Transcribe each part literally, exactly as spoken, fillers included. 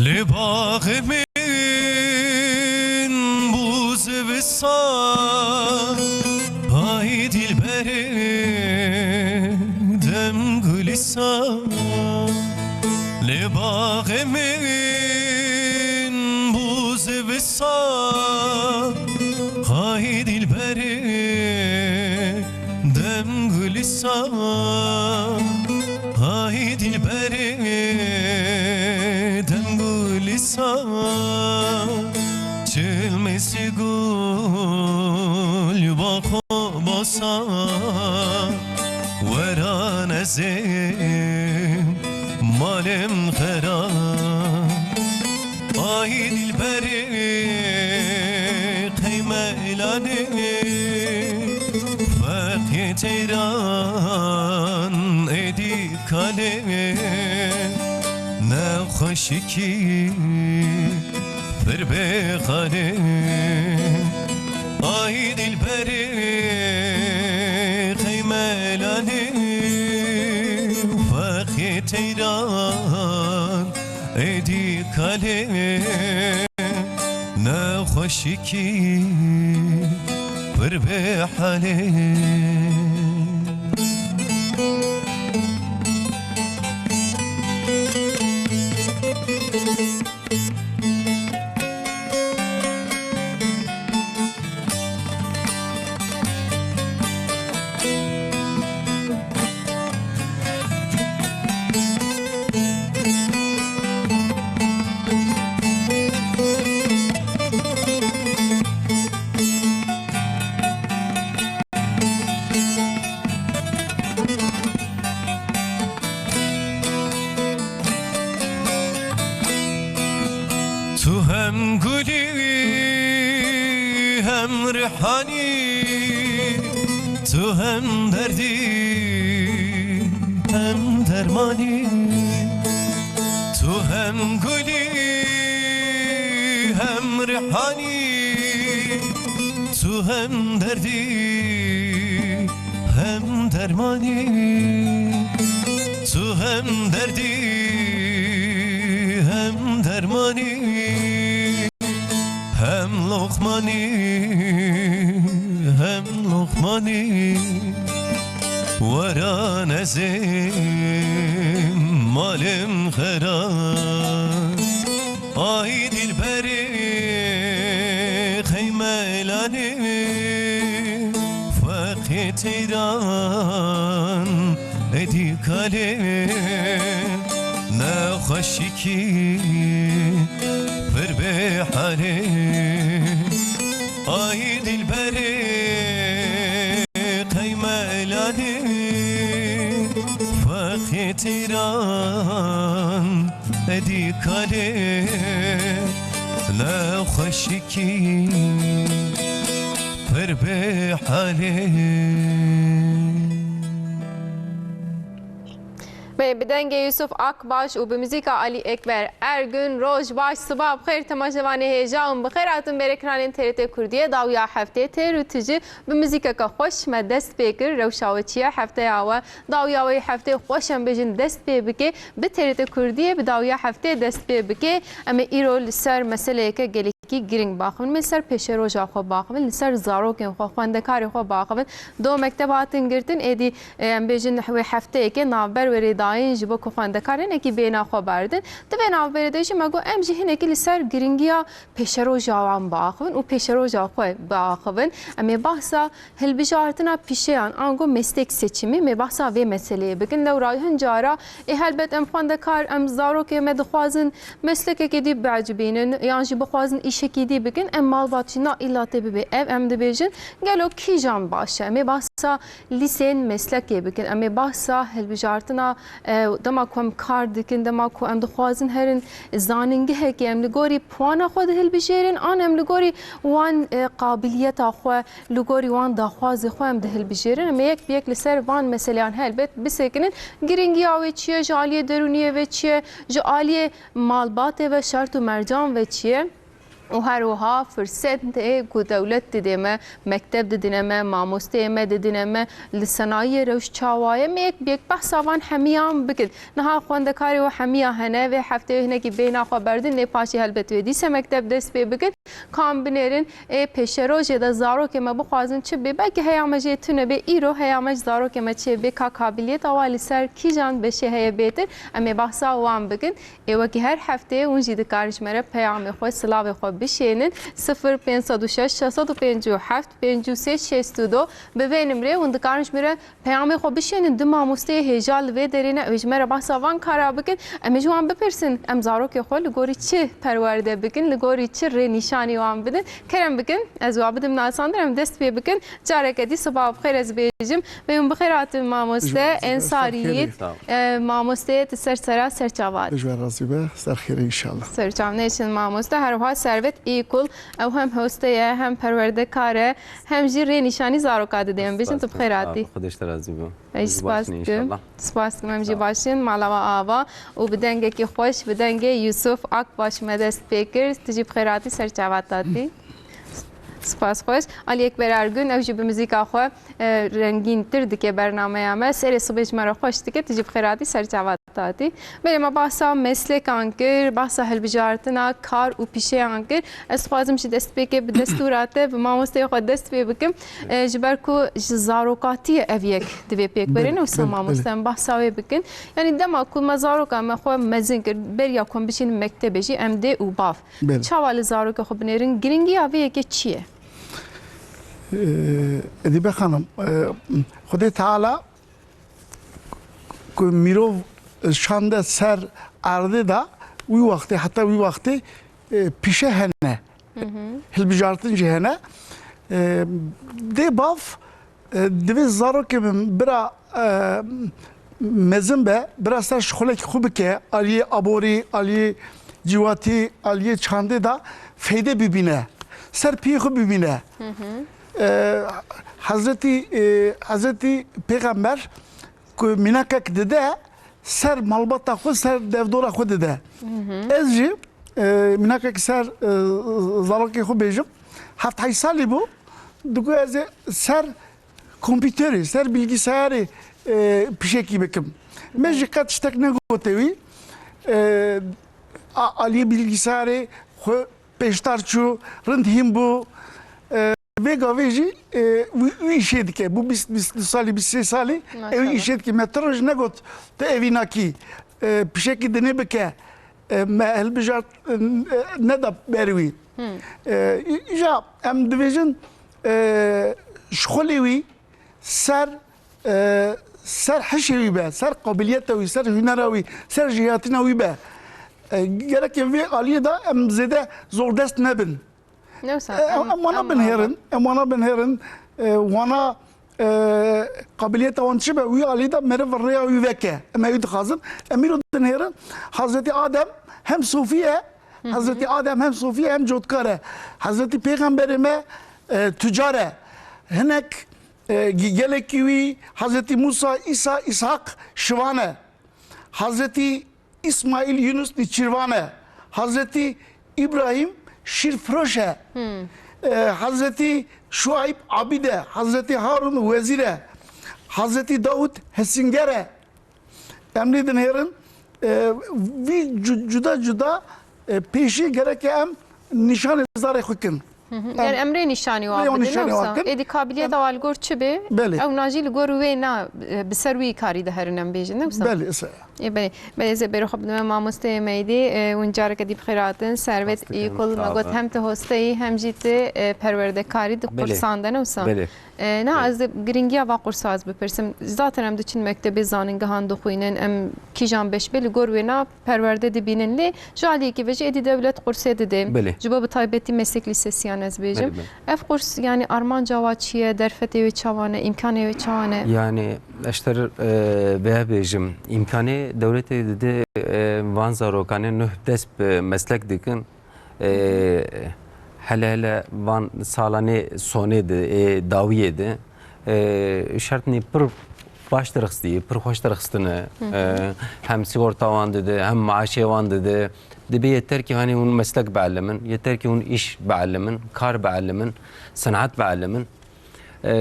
Li baxê min bû zivistan, ay dilberê dem gulîstan. Li baxê min bû zivistan, ay dilberê dem gulîstan, ay dilberê dem gulîstan. Çilmê sî gul ba xwe basa, weran ez ê malê min xera. Ay dilberê qey melanê, feqiyê teyran êdî kalê, nexweşikî pir bê xalê. Ay dilberê qey melanê, feqiyê teyran êdî kalê, nexweşikî pir bê halê. Tu hem gulî, hem rihanî, tu hem derdî, hem dermanî. Tu hem gulî, hem rihanî, tu hem derdî, hem dermanî. Tu hem derdî, hem dermanî, hem loqmanî, hem loqmanî. Weran ez ê malê min xera. Ay dilberê qey melanê, feqiyê teyran êdî kalê, nexweşikî pir bê halê. Ay dilberê qey melanê, feqiyê teyran êdî kalê, nexweşikî pir bê halê. Bê, bi dengê Yusuf Akbaş û bi muzîka Alî Ekber Ergün, roj baş, siba bi xêr, temaşevanê hêja hûn bi xêr hatin ber ekranên T R T Kurdiyê. Dawiya heftê têr û tijî bi muzîkeke xweş me dest pê kir. Rewşa we çi ye? Hefteya we, dawiya we yê hefteyê xweş em bêjin dest pê bike. Bi T R T Kurdiyê bi dawiya hefteyê dest pê bike. Em ê îro li ser meseleyeke gelekî girîng biaxivin. Em ê li ser pêşeroja xwe biaxivin, li ser zarokên xwe, xwendekarê xwe biaxivin. Do mekteba hatin girtin, êdî, e, em bêjin wê hefteyeke navber were dayîn ji bo ku xwendekar hinekî bêhna xwe berdin. Di vê navberê de jî me got em jî hinekî li ser girîngiya pêşeroja wan biaxivin û pêşeroja xwe biaxivin. Em ê behsa hilbijartina pîşeyan, ango meslek seçimi, em ê behsa vê meseleyê bikin. Lewra hin cara, ê helbet em xwendekar, em zarokê me dixwazin meslekekê dî biecibînin, yan jî bixwazin îş tiştekî dî bikin, em malbat jî na îlatê bibe. Ev em dibêjin, gelo kîjan baş e? Em ê behsa lîseyên meslekê bikin, em ê behsa hilbijartina, e, dema ku em kar dikin, dema ku em dixwazin herin zanîngehekê, em li gorî puana xwe dihilbijêrin, an em li gorî wan, e, qabiliyeta xwe, li gorî wan daxwazê xwe em dihilbijêrin. Em ê yek bi yek li ser van meseleyan helbet bisekinin. Girîngiya wê çi ye, ji aliyê derûniyê ve çi ye, ji aliyê malbatê ve şert û mercan ve çi ye? Û her wiha firset tê ku dewlet didê me, mekteb didine me, mamosteyê me didine me, li senayiyê rewş çawa ye, me yek bi yek behsa van hemiyan bikin. Niha xwendekarê we hemiya hene, vê hefteyê hinekî bêhna xwe berdin, lê paşê helbet wê dîse mekteb dest pê bikin. Ka em binêrin, ê pêşerojê de zarokê me bixwazin çi bê, belkî heya me jê tune bê, îro heya me ji zarokê me çê bê, ka kabiliyeta wan li ser kîjan beşê heye bêtir, em ê behsa wan bikin. Ê wekî her hefteyê hûn jî dikarin ji me re peyamê xwe, silavê xwe bişênin. Sifir pênc sed û şeş, şeş sed û pêncî û heft, pêncî û sê, şêst û du. Bi vê nimrê hûn dikarin ji me re peyamê xwe bişênin. Du mamosteyê hêja li vê derê ne, ew ê ji me re behsa van kara bikin. Em ê ji wan bipirsin, em zarokê xwe li gorî çi perwerde bikin, li gorî çi rênîşanî wan bidin. Kerem bikin, ez wa bidim nasandin, em dest pê bikin. Careke dî sibav bi xêr ez bêjim. Bê hûn bi xêr hatin mamoste Ensarî Yiğit. Sağ ol. E, mamoste, tu ser sera ser çava. Ji we razî be, ser xêrê înşallah. Ser çav neçin mamoste, her wiha Servet Îkul. Ew hem hoste ye, hem perwerdekar e, hem jî rê nîşanî zaroka dide. Em bêjin tu bi xêr hatî. Xwedê ji te razî be. Ey, spas dikim. Spas dikim, em jî baş in. Mala we ava û bi dengekî xweş, bi dengê Yusuf Akbaş me dest pê kir. Tu jî bi xêr hatî, ser çava te hatî. Spas xweş. Ali Ekber Ergün, ew jî bi muzîka xwe, e, rengîntir dike bernameya me. Serê sibê ji me re xweş dike, tu jî bi xêr hatî, ser çava te hatî. Belê me bahsa meslekan kir, bahsa hilbijartina kar û pîşeyan kir. Ez dixwazim ji destpêkê bi destûra te, bi mamosteyê xwe dest pê bikim. E, ji ber ku ji zarokatiyê ev yek divê pêk Belê, berin, wisa belê, mamoste belê. em bahsa wê bikin. Yanî dema ku me zaroka me xwe mezin kir, beriya ku em biçînin mektebê jî em dê û bav. Belê. Çawa li zarokê xwe binêrin? Girîngiya vê yekê çi ye? Ee, Edibe Xanim, e, Xwedê Teala ku mirov şande ser erdê de, wî wextê, heta wî wextê, e, pîşe hene. Hı hı. Hilbijartin jî hene. E, dê bav, e, divê zarokê min bira, e, mezin be, bira ser şixulekî xwe bike, aliyê aborî, aliyê cîwatî, aliyê çandê de feyde bibîne. Ser piyê xwe bibîne. Hı hı. E, Hezretî, e, Hezretî Pêxember ku mînakek dide, ser malbata xwe, ser devdora xwe dide. Hı hı. Ez jî, e, mînakek ser, e, zarokê xwe bêjim. Heft heşt salî bû, digo ez ê ser kompîterê, ser bilgisayarê, e, pişekî bikim. Me jî qet tiştek negote wî. E, a-, aliyê bilgisayarê xwe pêştar çû, rind hîn bû. E, vê gavê jî, e, wî, wî îşê dike. Bû bîst, bîst û du salî, bîst û sê salî, ew wî Maşallah. îşê dike. Me tu roj negot, tu evî nakî, e, pişekî dinê bike. E, me hilbijart, e, neda ber wî. Hmm. E, î-, îja em dibêjin, e, şixulê wî ser, e, ser hişê wî be, ser qabiliyeta wî, ser hunera wî, ser jêhatîna wî be. E, gereke vê aliyê de em zêde zordest nebin. Ne wisa, E, em, em wana em binhêrin, em wana binhêrin, e, wana, e, qabiliyeta wan çi be, wî aliyê de meriv rêya wî veke. Em ewî dixwazin. Em îro dinhêrin, Hazretî Adem hem sofî ye, Hı hı. Hazretî Adem hem sofî ye, hem cotkar e. Hazretî Pêxemberê me, e, tucar e. Hinek, e, ge-, gelekî wî Hazretî Mûsa, Îsa, Îshak şivan e. Hazretî Îsmaîl Yunus nîçîrvan e. Hazretî Îbrahîm şîrfiroş e. Hmm. E, Hazretî Şuayb abîd e. Hazretî Harûn wezîr e. Hazretî Dawûd hesinger e. Em lê dinêrin, e, vî cu-, cuda cuda, e, pêşî gereke em nîşanê zarê xwe kin. Hı hı. Em Ger em rê nîşanî wan rê wan bidin, nîşanî newsa. wan kin. Êdî kabiliyeta Em wan li gor çi bê? Belê. Ew na jî li gor wê na, e, bi ser wî karî de herin em bêjin, newsa? Belê, se. Ê, belê. Belê, ez ê berê xwe bidime mamosteyê me êdî, e, hûn careke dî bi xêr hatin. Servet Rast dikim, Îkul, me sağ got olun. hem tu hosteyî, hem jî tu, e, perwerdekarî di Belê. kursan de, newsa? Belê. E, na, ez ê girîngiya va qursa ez bipirsim. Zaten em diçin mektebê, zanîngehan dixwînin, em kîjan beş bê, li gor wêna perwerde dibînin. Lê ji aliyekî ve jî êdî dewlet qursê dide. Belê. Ji bo bi taybetî meslek lîsesiyan ez bêjim. Belê, belê. Ev qurs, yanî armanca wa çi ye, derfetê wê çawa ne, îmkanê wê çawa ne? Yani, ez ji te re, e, vêya bêjim, îmkanê dewletê dide, e, van zarokanê nuh dest bi meslek dikin. E, hele hele van salanê sonê de, ê dawiyê de, e, şertnê pir baş derxistî, pir xweş derxistine. E, hem sigorta wan dide, hem maaşê wan dide. Dibê yeter ki hani hûn meslek bielimin, yeter ki hûn iş bielimin, kar bielimin, senat bielimin. E,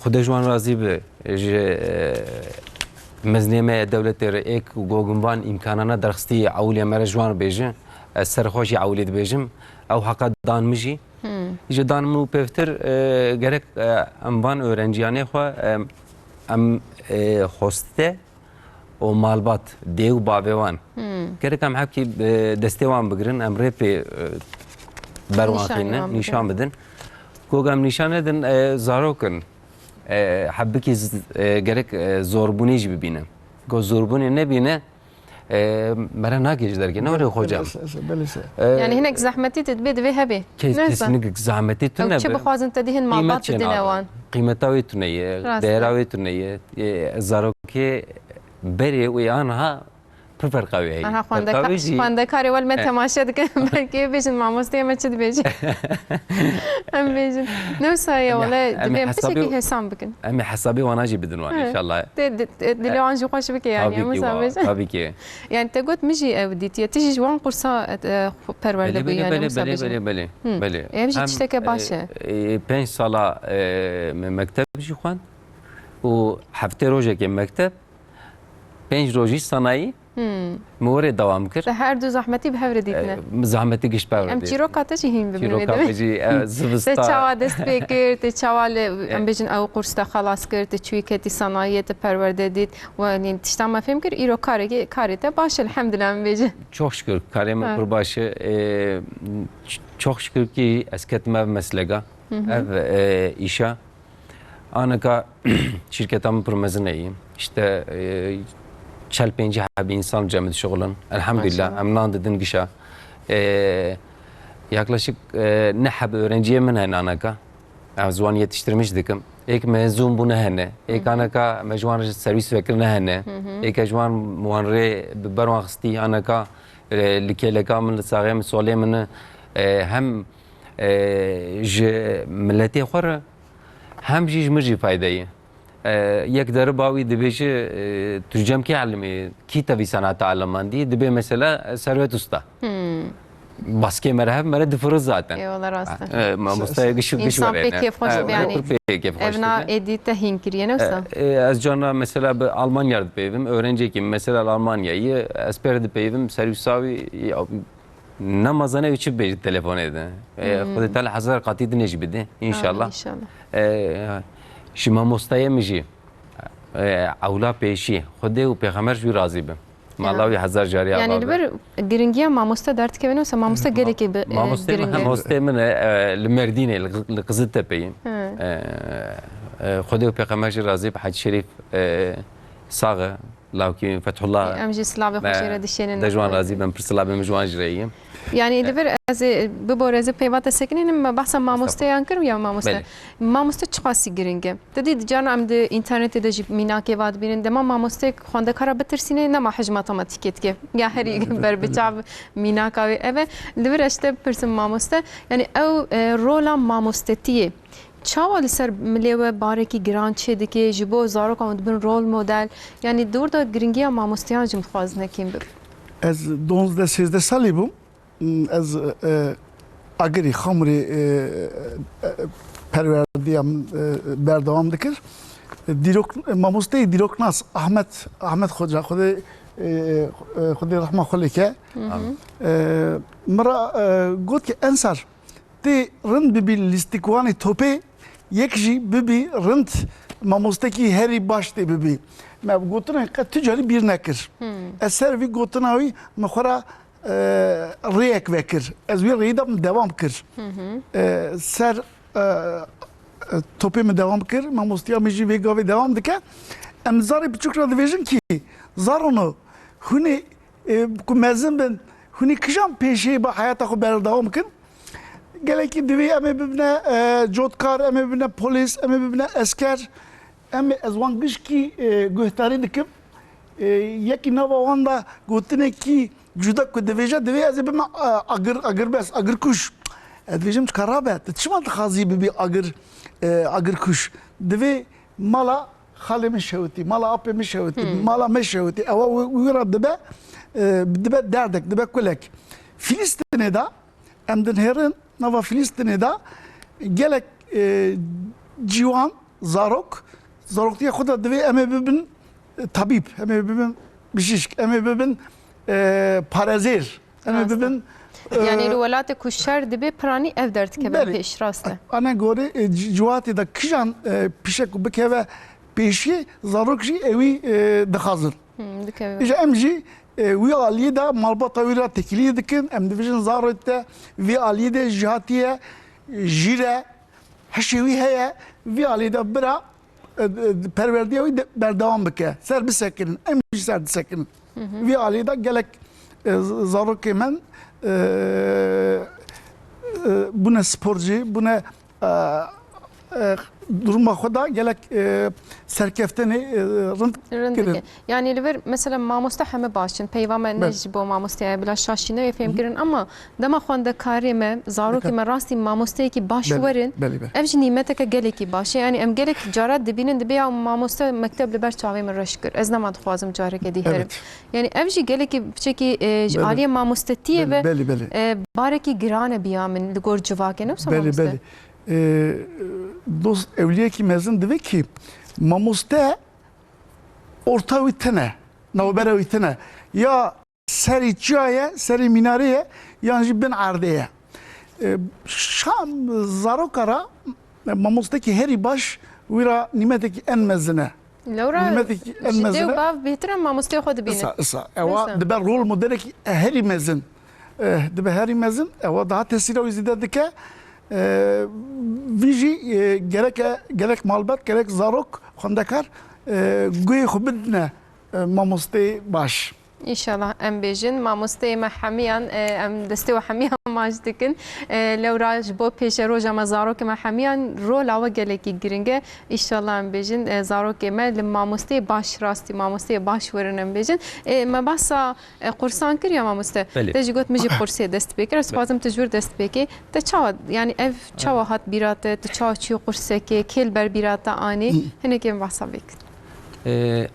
Xwedê ji wan razî be. Ji, e, mezinê me ya dewletê re êk goginvan îmkanana derxistî ewilê me re ji wan bêje. Ez ser xwe jî ewilê dibêjim. Ew heqa dan min jî. Ji dan min û pêvtir, e, gerek, e, em van öğrenciyanê xwe, e, em, e, hoste û malbat, dê û bavê wan. Gerek em hepkî, e, destê wan bigirin, em rê pê, e, ber wan xînin, nîşan bidin. Ku em nîşan nedin, e, zarok in. E, hebikî z-, e, gerek, e, zorbûnê jî bibîne. Ku zorbûnê nebîne, e, mere nake ji derkê, ne were xoca. Belê se, belê se. E, yani hinek zehmetî te dibê divê hebê. Kes-, kesinlikle zehmetî tune. Ew çi bixwazin te dî hin malbat didine wan. Qîmeta wê tune ye, değera wê tune ye. E, zarokê berê wê anha pir ferqa wê heye. Aha, xwendeka-, xwendekarê wel me temaşe dikin, belkî bêjin, mamosteyê me çi dibêje? Em bêjin. Ne wisa ye, wele divê em tiştekî hêsan bikin. Em ê hesabê wana jî bidin wan, inşallah. Tê di-, di-, dilê wan jî xweş bike, yani, em wisa bêjin. Tabii ki. Yani, te got, min jî ev dîtiye. Tu jî ji wan qursa, e, perwerde bûyî, yani, wisa bêjin. Belê, belê, belê. Belê. Ev jî tişteke baş e. Em, e, e, pênc sala, e, me mekteb jî xwend û heftê rojekê mekteb, pênc rojî sanayî, hmm, min werê dewam kir. Te her du zehmetî bi hev re dîtine? E, zehmetî giş bi hev re dît. Em çîroka te jî hîn bibînin. Çîroka me jî, e, zivistan. Te çawa dest pê kir, te çawa li, em bêjin, ew qurs te xelas kir, te çûyî ketî sanayiyê, te perwerde dît. We, yanî, tişta me fêm kir, îro karekê, karê te baş e, elhamdulillah, em bêjin. Çok şükür, karê min pir baş e. E, ç-, çok şükür ki ez ketim ev mesleka, ev, e, îşa. Aneka şirketa min pir mezin e. İşte, e, çel pêncî hebî însan cem dişixulin. Elhamdülillah, maşallah, em nan didin gişa. E, yaklaşık, e, neh heb öğrenciyê min hene aneka. Ez wan yetiştirmiş dikim. Êk mezûn bûne hene. Êk aneka me ji wan re servîs vekirine hene. Êk ji wan, wan rê bi ber wan xistî aneka, e, li kêleka min, li saxê min, solê min, e, hem, e, ji miletê xwe re, hem jî ji min jî fayde ye. E, yek deriba wî dibêje, e, tu cem kî elimî, kî tevî senata elimandî, dibê mesela Servet Usta. Hmm. Baskê me re hev me re difiriz zaten. Eyvallah, rast e. E, mamosteya giş û giş. Însan were pê ne. Kêfxweş dibe, yanî. Pir pê kêfxweş dibe. Evna êdî te hîn kiriye, ne wisa? E, e, ez carna mesela bi Almanya re dipeyvim, öğrencekî mesela li Almanyayê, ez pê re dipeyvim, servîsa wî, ya, nema zane ew çi bêje telefonê de. E, Xwedê Teala hezar qatî dinê jî bide, înşallah. Amin, înşallah. E, ji mamosteyê min jî, e, ewla pêşî, Xwedê û Pêxember ji wî razî bin. Mala wî hezar carî ava be. Yanî li vir giringiya mamoste derdikeve, ne wisa mamoste gelekî bi, e, giring e. Mamostê min, mamostê min e, e, li Mêrdînê, li, li Qiziltepeyê. Hı. E, e, Xwedê û Pêxember jî razî bi, Hecî Şerîf, e, sax e. Lawkî Fethullah. Em jî silavê xwe jê re dişênin. De ji wan razî bin, pir silavê min ji wan jî re ye. Yanî li vir ez ê bibore ez ê peyva te sekinînim, me behsa mamosteyan kir ya mamoste. Belê. Mamoste çiqasî giring e. Te dî carna em di înternetê de jî mînakê va dibînin. Dema mamostek xwendekara bitirsîne, nema hij matematîkê dike. Ya herî ber bi çav mînaka wê ev e. Li vir ez ji te bipirsim mamoste. Yanî ew, e, rola mamostetiyê çawa li ser milê we barekî giran çêdike, ji bo zarokan we dibin rol model? Yanî di wir de giringiya mamosteyan jî min dixwazin hekîm bib. Ez duwazdeh sêzdeh salî bûm. Ez, e, Agirî, Xamurî, e, e, perwerdiya min, e, berdewam dikir. Dîrok, mamosteyê dîroknas Ahmet, Ahmet Xoca, Xwedê, e, e, Xwedê rehma xwe lê ke. Hı hı. E, min re, e, got ki Ensar, tê rind bibî lîstikvanê topê, yek jî bibî rind mamostekî herî baş tê bibî. Me ev gotinên qet tu carî bîr nekir. Hmm. Ez ser vî gotina wî min xwe re, e, rêyek vekir. Ez wî rêyî de min dewam kir. Hı hı. E, ser, e, E, topê min dewam kir, mamostiya min jî vê gavê dewam dike. Em zarê piçûk re dibêjin kî, zarono, hûn ê, e, ku mezin bin, hûn ê kijan pêşeyê bi heyata xwe berdewam bikin? Gelekî divê em ê bibine, e, cotkar, em ê bibine polîs, em ê bibine esker. Em ê, ez wan gişkî, e, guhdarî dikim. E, yekî nava wan de gotinekî cuda ku divêje, divê ez ê bime, e, agir, agirbest, agirkuj. Ez dibêjim, çika rabe, tu çima dixwazî bibî agir, e, agirkuj? Divê mala xalê min şewitî, mala apê min şewitî, Hmm. mala me şewitî. Ewa wî, wî re dibe, e, dibe derdek, dibe kulek. Filîstinê de em dinêrin, nava Filîstinê de gelek, e, ciwan, zarok, zaroktiya xwe de divê em ê bibin, e, tabîb, em ê bibin bijîşk, em ê bibin, e, parezêr, em ê Rast e. bibin, e, Yani li welatê ku şer dibe, piranî ev derdikeve Belê. pêş, rast e. Ana gorê, e, ci-, ciwatê de kijan, e, pişek ku bikeve pêşiyê, zarok jî ewî, e, dixwazin. Hmm, dikeve. Îja em jî, e, wî aliyê de malbata wî re têkiliyê dikin. Em dibêjin zarê te vî aliyê de jî hatiye, jîr e, hişê wî heye, vî aliyê de bira, e, e, perwerdiya wî de berdewam bike. Ser bisekinin, em jî ser disekinin. Hı hı. Vî aliyê de gelek, e, z-, zarokê min, e, e, bûne sporcî, bûne, e, e, duruma xwe de gelek, e, serkeftinê, e, rind Rind kirin. dike. Yani li vir mesela mamoste heme baş in. Peyva me ne Belê. ji bo mamosteya bila şaşîne wê fêm Hı hı. kirin ama dema xwendekarê me, zarokê Dikkat. me rastî mamosteyekî baş Belê, werin. belê, belê. Ev jî nîmeteke gelekî baş e. Yani em gelek cara dibînin, dibê ya mamoste mekteb li ber çavê min reş kir. Ez nema dixwazim careke dî herim. Evet. Yani ev jî gelekî piçekî, e, ji Belê. aliyê mamostetiyê Belê, ve, belê, belê. e, barekî giran e biya min li gor civakê, ne wisa Belê, mamoste? belê. E, dost, ewliyekî mezin divê kî mamoste orta wî tune, navbera wî tune. Ya serî çiya ye, serî mînarê ye, yan jî bin erdê ye. E, şam zaroka ra, e, mamostekî herî baş wî ra nîmetekî en mezin e. Lewra Nîmetekî en ji dê mezin û e. bav bêhtir e mamosteyê xwe dibînin. Isa, isa. Ewa Isa. dibe rol modelekî herî mezin. E, dibe herî mezin. Ewa daha tesîra wî zêde dike. E, vî jî, e, gerek, gerek malbat, gerek zarok, xwendekar, e, guhê xwe bidine, e, mamosteyê baş. Înşallah em bêjin. Mamosteyê me hemiyan, e, em destê we hemiyan maç dikin. E, lewra ji bo pêşeroja me zarokê me hemiyan rola we gelekî giring e. Înşallah em bêjin, e, zarokê me li mamosteyê baş, rastî mamosteyê baş werin em bêjin. E, me behsa, e, qursan kir ya mamoste. Belê. Te jî got min jî qursê dest pê kir. Ez Belê. dixwazim tu ji wir dest pê kê. Te çawa, yani ev çawa Evet. hat bîra te? Tu çawa çûyî qursekê? Kê li ber bîra te anî? Hı. Hinekê min behsa vê kir. E,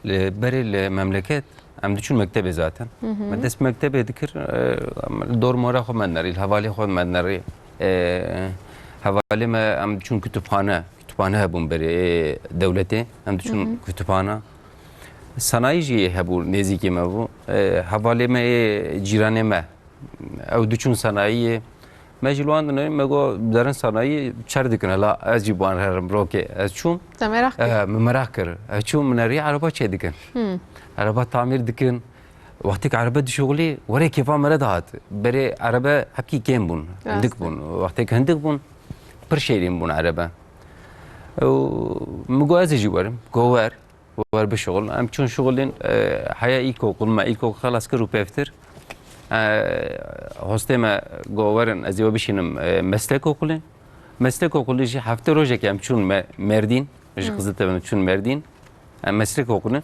Li berê li memleket em diçûn mektebê zaten. Hı hı. Me dest bi mektebê dikir, e, em li dor mora xwe me dinerî, li hevalê xwe me dinerî. E, hevalê me em diçûn kutubxane, kutubxane hebûn berê, e, dewletê. Em diçûn Hı hı. kutubxane. Sanayî jî hebû, nêzîkê me bû. E, hevalê me yê cîranê me. Ew diçûn sanayiyê. Me jî li wan dinê, me got, derin sanayî çer dikin, hela ez jî bi wan herim rokê. Ez çûm. Te meraq kir? Eh, min meraq kir. Ez çûm, min erê ereba çêdikin. Hmm. Ereba tamîr dikin. Wextêk erebe dişuxulî, werê kêfa me re dihat. Berê erebe hepkî kêm bûn, Rast hindik e. bûn. Wextêk hindik bûn, pir şêrîn bûn erebe. Û min got, ez ê jî werim. Got, wer. Wer bişuxulin. Em çûn şuxulin, e, heya îlkokul, me îlkokul xelas kir û pêvtir, e, hostê me got, werin, ez ê we bişînim, e, meslek okulê. Meslek okulê jî heftê rojekê em çûn me-, Mêrdîn, ji Hmm. Qiziltepe em çûn Mêrdîn. Em meslek okulê.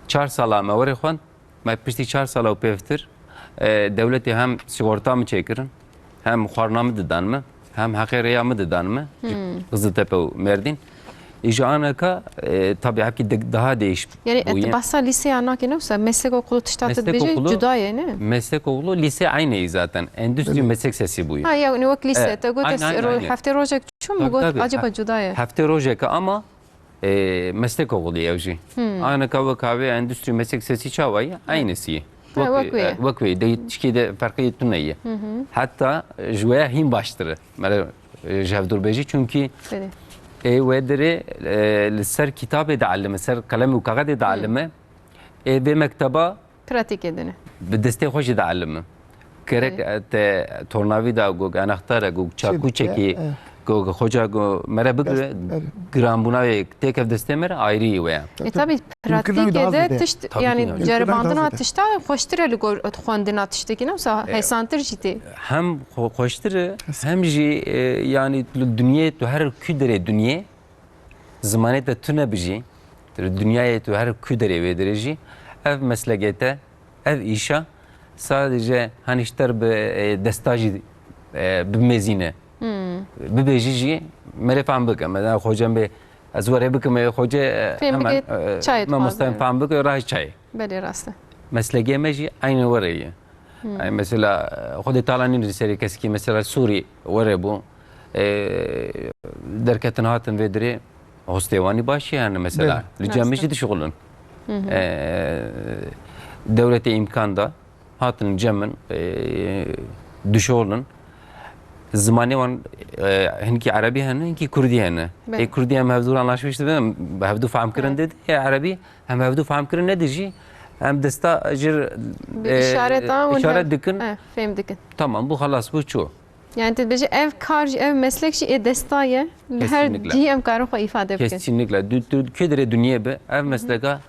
Çar sala me werê xwend. Me piştî çar sala û pêvtir, e, dewletê hem sigorta min çêkirin, hem xwarina min didan min, hem heqê rêya min didan min, ji Hmm. Qiziltepe û Mêrdîn. Îja aneka, e, tabî hepkî de-, daha değiş Yani bûye. et bahsa lîseya nakê ne wisa? Meslek okulu tişta te Meslek dibêje okulu, cuda ye, ne? Meslek okulu lîse aynı zaten. Endüstri Belê. meslek sesi bûye. Ha, yani wek lîse, E, te got aynı, ez aynı, ro-, aynı. heftê rojek çûm, Tabii, got tabii. acaba Ha, cuda ye? heftê rojeke ama E, meslek okulu ew jî. Hmm. Aneka wek havê endüstri meslek sesi çawa ye? Aynısı ye. Ha, Wek, wek wê ye. e, wek wê. De tişkî de ferqê tune ye. Hı hı. Hatta, e, ji wê hîn baştir e. Mele, e, ji hev dûr bêjî. Çünkü Belê. ê wê dirê, e, li ser kitabê dielime, ser qelem û kaxedê dielime. Ê vê mekteba Pratîkê dine. Bi destê xwe jî dielime. Gerek Ê. te tornavîda, gog anahtar e, gog Çi çakûçekî, dike, e. Go, go, xoca go, mere bigire, Dest, evet. giranbûna wê têkev destê me re ayrî wê ye. E, tabii, Mümkün değil, daha pratîkê de zêde. tişt, Tabii yani ki. Mümkün değil, daha ceribandina zêde. tişta xweştir e li gor xwendina tiştekî, ne wisa E, hêsantir jî tê. Hem xwe-, xweştir e, hem jî, e, yani li dinyê tu her ku derê dinyê, zimanê te tune bijî, tu li dinyayê tu her ku derê wê derê jî, ev meslekê te, ev îşa sadece hani ji te re bi, e, desta jî, e, bimezîne. Hmm. Bibêjî jî merê fam bike. Mesela xocem bê ez were bikim, e, xoce, e, Fêm hemen, bike, e, çayê mamoste dixwazin. fam bike, rahî çayê. Belê rast e. Meslekê me jî aynî were ye. Hmm. Yani mesela, e, Xwedê Teala nîne serê kesekî, mesela Sûrî were bû. E, derketin hatin vê dirê hostê wanî başî hene mesela. Belê. Li cem min Rast e. jî dişixulin. Hı hı. E, dewletê îmkan da. Hatin cem min, e, dişolin. Zimanê wan, e, hinkî erebî hene, hinkî kurdî hene. Belê. Ê kurdî em hevdû anlaşmış dibin, em hevdû fehm kirin Evet. didî, ê erebî hem hevdû fehm kirin nedî jî, em desta jir, Bi e, işaret da hûn işaret hev-, dikin. e, fêm dikin. Tamam, bu xelas, bu çû. Yani tu dibêjî ev kar jî, ev meslek jî ê desta ye. Li her Kesinlikle. cihî em karin xwe îfade bikin. Kesinlikle. Du, du, kê derê dinyê bi, ev Hı hı. mesleka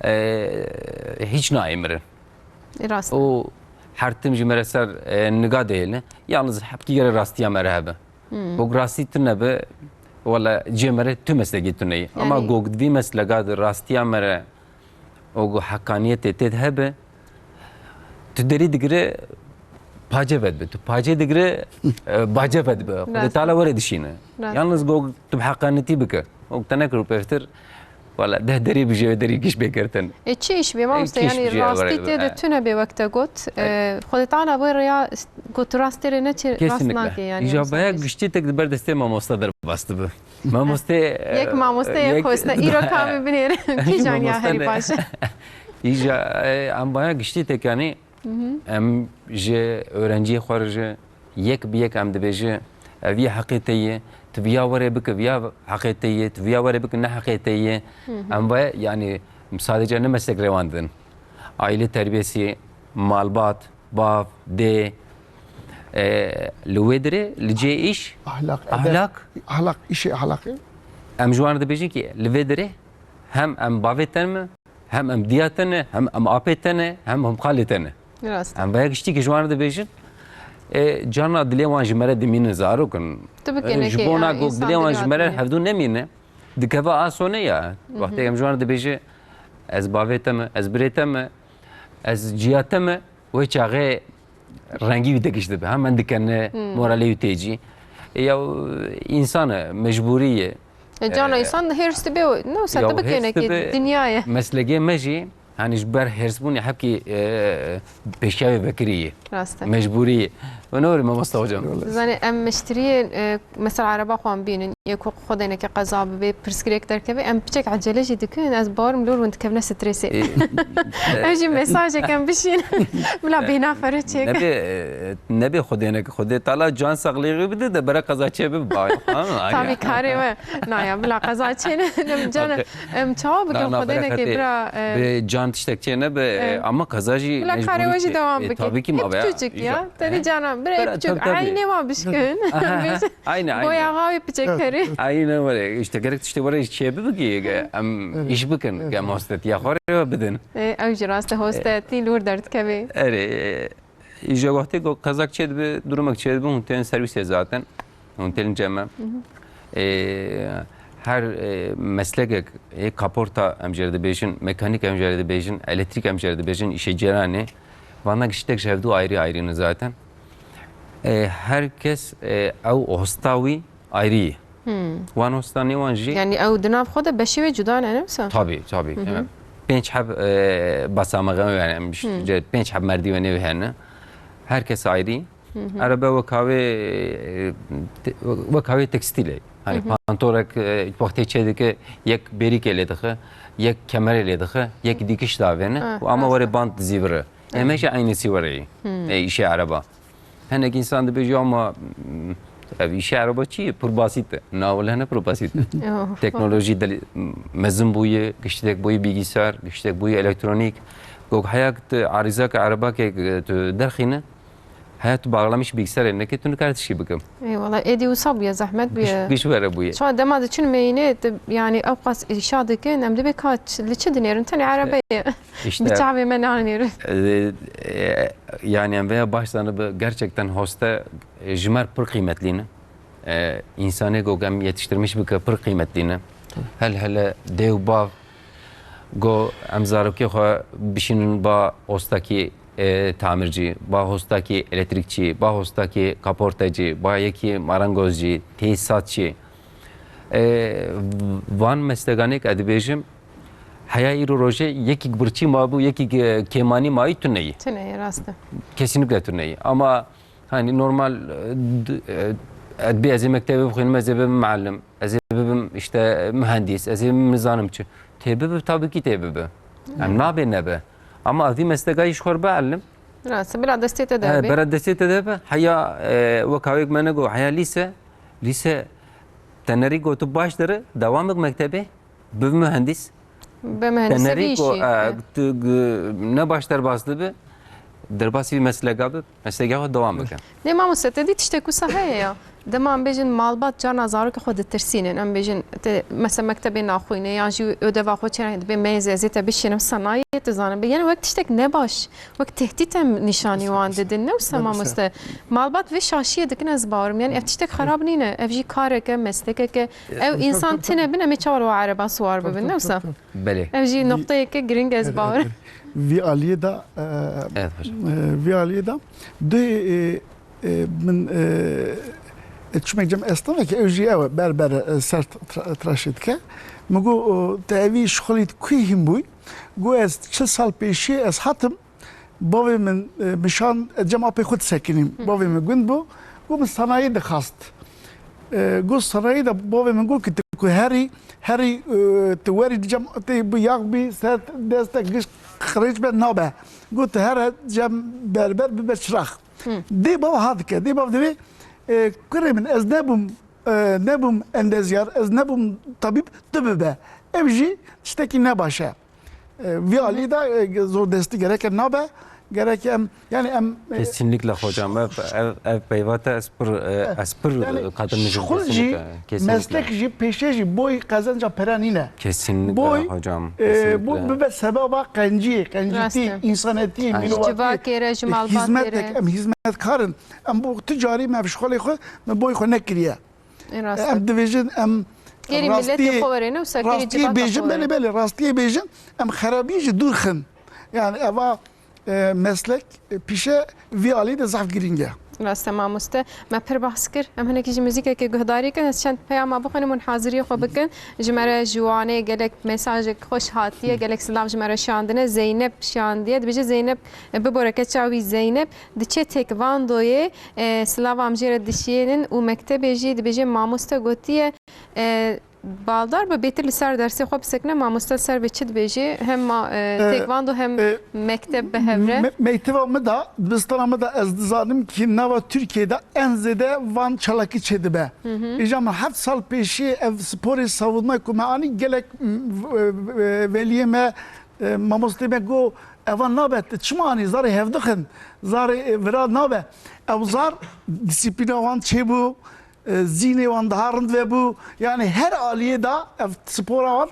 e, hiç nayê mirin. E, rast. O her tim ji me re ser, e, niga dihêlin. Yalnız hepkî gere rastiya me re hebe. Hmm. Gog rastî tune bi, wala cê me re tu meslekî tune ye. Ama Yani gog di vî mesleka de rastiya me re, o go heqaniyetê tê de hebe, tu derî digire, pace vedibe. Tu pace digire, e, bace vedibe. Xwedê Rast. Teala were dişîne. Rast. Yalnız gog tu bi heqanetî bike. Gog te nekir û pêştir, Wala deh derî bi jê derî giş bê girtin. E, çi iş bê, mamoste? E, çi iş Yani bi jê rastî were, tê de e. tune bê wek te got. E. E, Xwedê Teala wê rêya got rastê rê neçê rast Kesinlikle. nake yani. Îja baya giştî tek di ber destê mamoste derbas dibi. Mamoste, Yek e, mamoste, yek yek hoste. Îro kamê binêre. Kîjan ya mamoste herî ne? baş e? Îja, e, em baya giştî tek yani Hı hı. Em ji öğrenciyê xwe re ji yek bi yek em dibêji, ev yê heqê te ye, tu viya were bike, viya heqê te ye, tu viya were bike, ne heqê te ye. Hı hı. Em ve, yani, sadece ne meslek rêwan didin. Aile terbiyesi, malbat, bav, dê, e, li wê dirê, li cê iş, Ahlak, edeb, ahlak. ahlak, işê ahlakê. Em ji wan re dibêjin ki, li vê dirê hem em bavê te me, Hem em diya te ne, hem em apê te ne, hem em xalê te ne. Rast. Em vaya giştî ki ji wan re dibêjin, e, carna dilê wan ji me re dimînin zarok in. Tu bi E, ji kênekê, bona yani, ku insan dilê wan dilê ji me re dimîne. hevdû nemîne, dikeve a sone ya. Mhm. Wextê em ji wan re dibêje, ez bavê te me, ez birê te me, ez ciya te me, wê çaxê rengî wî digiş dibe. Hemen dikene Hmm. moralê wî tê cî. E, ya, însan e, mecbûrî ye. E, cana E, insan hêrs dibe, ne wisa ya, tu bi hêrs kênekê dibe, dinya ye. Meslekê me jî, hani ji ber hêrsbûnê hepkî, e, pêşiya wê vekirî ye. Rast e. Mecbûrî ye. Ve ne were mamosta hocam? Eyvallah. Zanî em miştiriyê, e, mesela ereba xwe em bînin, yê ku xwe denekê qeza bibe, pirsgirêk derkeve, em piçek ecele jî dikin, ez bawerim lor hûn dikevine stresê. E, Ev jî mesajek em bişîn. Bila bêhna fere çêk. Nebe, e, nebe Xwedê neke, Xwedê Teala can saxlêxî bide de bere qeza çê bibe. Ba, ha, Tabii ya. karê we. Na ya, bila qeza çê ne. Em can, Okey. em çawa bikin Na, na, Xwedê bere neke xetê. bira, e, Bi can tiştek çê nebe, e, Evet. ama qeza jî Bila karê we jî mecbûrî, devam e, bike. tabii ki E, ma be ya. piçûçik ya. Îja. Tenê E? cana, bira Bera, piçûk. tabii, tabii. Aynê wan bişkin. Aha, aha. Aynı, aynı. Boya xawê piçek Evet, kerê. evet. Aynen öyle. İşte gerek işte böyle şey yapıyor ki, em Evet. iş bikin, Evet. ke mostet ya xore bidin. E, ew jî rast e, hostetî li wir derdikeve. Erê, e, îja wextê ku qezak çêdibe, durumek çêdibe, hûn tên servîsê zaten. Hûn tên cem me. Hı hı. E, her, e, meslekek, e, kaporta em jê re dibêjin, mekanîk em jê re dibêjin, elektrîk em jê re dibêjin, îşê cêranê. Vana giştek ji hevdû ayrî ayrî ne zaten. E, her kes, e, ew hosta wî ayrî ye. Hmm. Wan hostanê wan jî Yani ew di nav xwe de beşê wê cuda ne, ne wisa? Tabii, tabii. Hı hı. Evet. Pênc heb, e, basamexe wê hene, em Hmm. ji pênc heb merdîwenê wê hene. Her kes ayrî. Hı hı. Erebe weka wê, e, te-, weka wê tekstîl e. Hani Hı hı. pantorek, e, wextê çê dike, yek bêrîkê lê dixe, yek kemerê lê dixe, yek dikiş davêne. Ha, Û ama rast were e. band zîvire. Hı. Ême jî eynî sî were yî. Hı. E, îşê ereba. Hinek însan dibêje, ama, mm, ev îşê ereba çi ye? Pir basît e. Na, wele ne pir basît e. Oh. Teknolojî del-, mezin bûye, giştek bûye bilgisayar, giştek bûye elektronîk. Gog heya tu arîzaka erebakê, e, tu derxîne, Heya tu bağlamış bilgisayar eline ki tu nikare tişkî bikim. Eyvallah. Êdî wisa bûye, zehmet bûye. Giş, giş were bûye. Çawa dema diçin meyînê, di, yanî ew qas îşa dikin, em dibê ka ç-, li çi dinêrin? Tenê erebe ye. İşte, bi çavê me nanêrin. E, e, yani em veya baş zanibi gerçekten hoste, e, ji me re pir qîmetlî ne. E, insanê ku em yetiştirmiş bike pir qîmetlî ne. Hel hele dê û bav ku em zarokê xwe bişînin ba hostakî, e, tamircî, ba hostakî elektrîkçî, ba hostakî kaportecî, ba yekî marengozcî, tesîsatçî. E, van mesleganê ke ez dibêjim, heya îro rojê yekî birçî mabû, yekî, e, kêmanî mayî tu neyî. Tune ye, rast e. Kesinlikle tu neyî. Ama Hani normal, e, d-, e, ez bê, ez ê mektebê bixwînim, ez ê bibim muallim, ez ê bibim işte mühendis, ez ê bibim nizanim çi. Tê bibi, tabii ki tê bibi. Em nabê nebe. Ama ez vî mesleka jî ji xwe re biellim. Rast, bira destê te de He, hebe. Bira destê te de be. Heya, e, wek hawêk me ne got, heya lîse, lîse te nerî got tu baş dere, devam bik mektebê. Bi mühendis. Bi mühendisê Te nerî vî ku, işî. E, tu, g-, ne baş derbas dibi, derbasî vî mesleka bi, mesleka xwe dewam bike. Lê mamoste, te dî tiştek wisa heye ya. Dema em bêjin malbat carna zarokê xwe ditirsînin. Em bêjin te mesela mektebê naxwîne yan jî ödeva xwe çêne dibê meyzê ez ê te bişînim sanayê tu zanin. Yanî wek tiştek nebaş. Wek tehdît em nîşanî wan didin, ne wisa mamoste? Malbat vê şaşiyê dikin, ez bawerim. Yanî ev tiştek xerab nîne. Ev jî kareke, meslekeke. Ew însan tine bin, em ê çawa li we ereba siwar bibin, ne wisa? Belê. Ev jî noqteyeke giring, ez bawerim. Vî aliyê de, e, Evet, hocam. e, vî aliyê de dê, e, e, min, e, e, çimek cem esnafeke ew jî ew e, ber ber, e, ser tra-, traşê dike. Min got, o, te evî şixulî kuyê hîn bûy? Got, ez çil sal pêşî ez hatim. Bavê min, e, min şand, ez cem apê xwe disekinîm. Hı. Bavê min gund bû. Got, min sanayî dixwest. E, got, sanayî de bavê min got ki tu ku herî, herî, e, tu werî cem tê bi yax bî, ser dest te giş qirêj be nabe. Got, tu here cem berber bibe çirax. Hı. Dê bav ha dike. Dê bav divê, e, kurê min ez nebûm, e, nebûm endezyar, ez nebûm tabîb, tu bibe. Ev jî tiştekî nebaş e. E, vî alî de, e, zor destî gereke nabe, gereke em, yani em, e, Kesinlikle hocam. Ev, ev, ev peyva te ez pir, e, ez pir, yani, e, katılmışım şixul jî, kesinlikle. Kesinlikle. Meslek jî, pêşe jî boy qezenca pere nîne. Kesinlikle boy, hocam, e, kesinlikle. Boy bibe sebeba qencî, qencîtî, Rast e. Însanetî, Aynen. Ji mirovatî, civakê re, ji malbatê re. Hizmetek, em hizmetkarin. Em bu tu carî me şixulê xwe, me boy xwe nekiriye. Ê, rast e. Em dibêjin, em Gerî milletê rastiyê, xwe were, ne wisa gerî rastiyê civaka bêjin, xwe were. Belê, belê, rastiyê bêjin, em xerabiyê ji dûr xin. Yani eva, e, meslek, e, pîşe vî alî de zaf girîng e. Rast e mamoste. Me pir behs kir. Em hinekî ji muzîkekê guhdarî kin. Ez çend peyama bixwînim hûn haziriyê xwe bikin. Ji me re ji Wanê gelek mesajek xweş hatiye, gelek silav ji me re şandine. Zeynep şandiye. Dibêje Zeynep, e, bibore keça wî Zeynep. Diçe Tekvandoyê, e, silav em jê re dişiyênin û mektebê jî dibêje mamoste gotiye, e, baldar be bêtir li ser dersê xwe bisekine, mamoste ser vê çi dibêje, hem ma-, e, E, tekvando hem e, mekteb bi hev re. Me-, mektiva min de, dibistana min de ez dizanim ki nava Tirkiyê de en zêde van çalakî çêdibe. Hı hı. Îja min heft sal pêşî ev sporê savunma ku me anî gelek, m, v-, e, veliyê me, E, mamostê me got, eva nabe, tu çima anî zarê hevdixin, zarê, e, vira nabe. Ew zar disiplîna wan çêbû, e, zînê wan daha rind vebû. Yani her aliyê de ev spora wan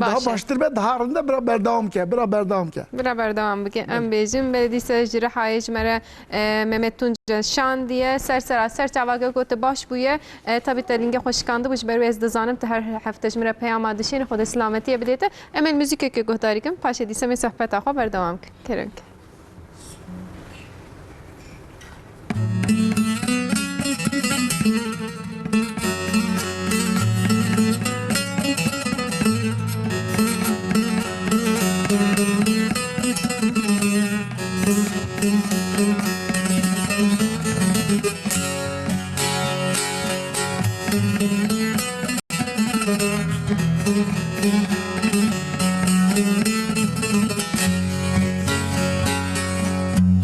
daha Baş e. Baştir be, daha rind e, bira berdewam ke, bira berdewam ke. Bira berdewam bike. Em bêjin, belê dîsa ji Rihayê ji me re, e, Mehmet Tunca şandiye, ser sera ser çavake ku tu baş bûye. E, tabî te lingê xwe şikandibû, ji ber wê ez dizanim tu her hefte ji min re peyama dişênî, Xwedê silametiyê bidê te. Em ên muzîkekê guhdarî kin, paşê dîsa em ê sohbeta xwe berdewam kin. Kerem ke.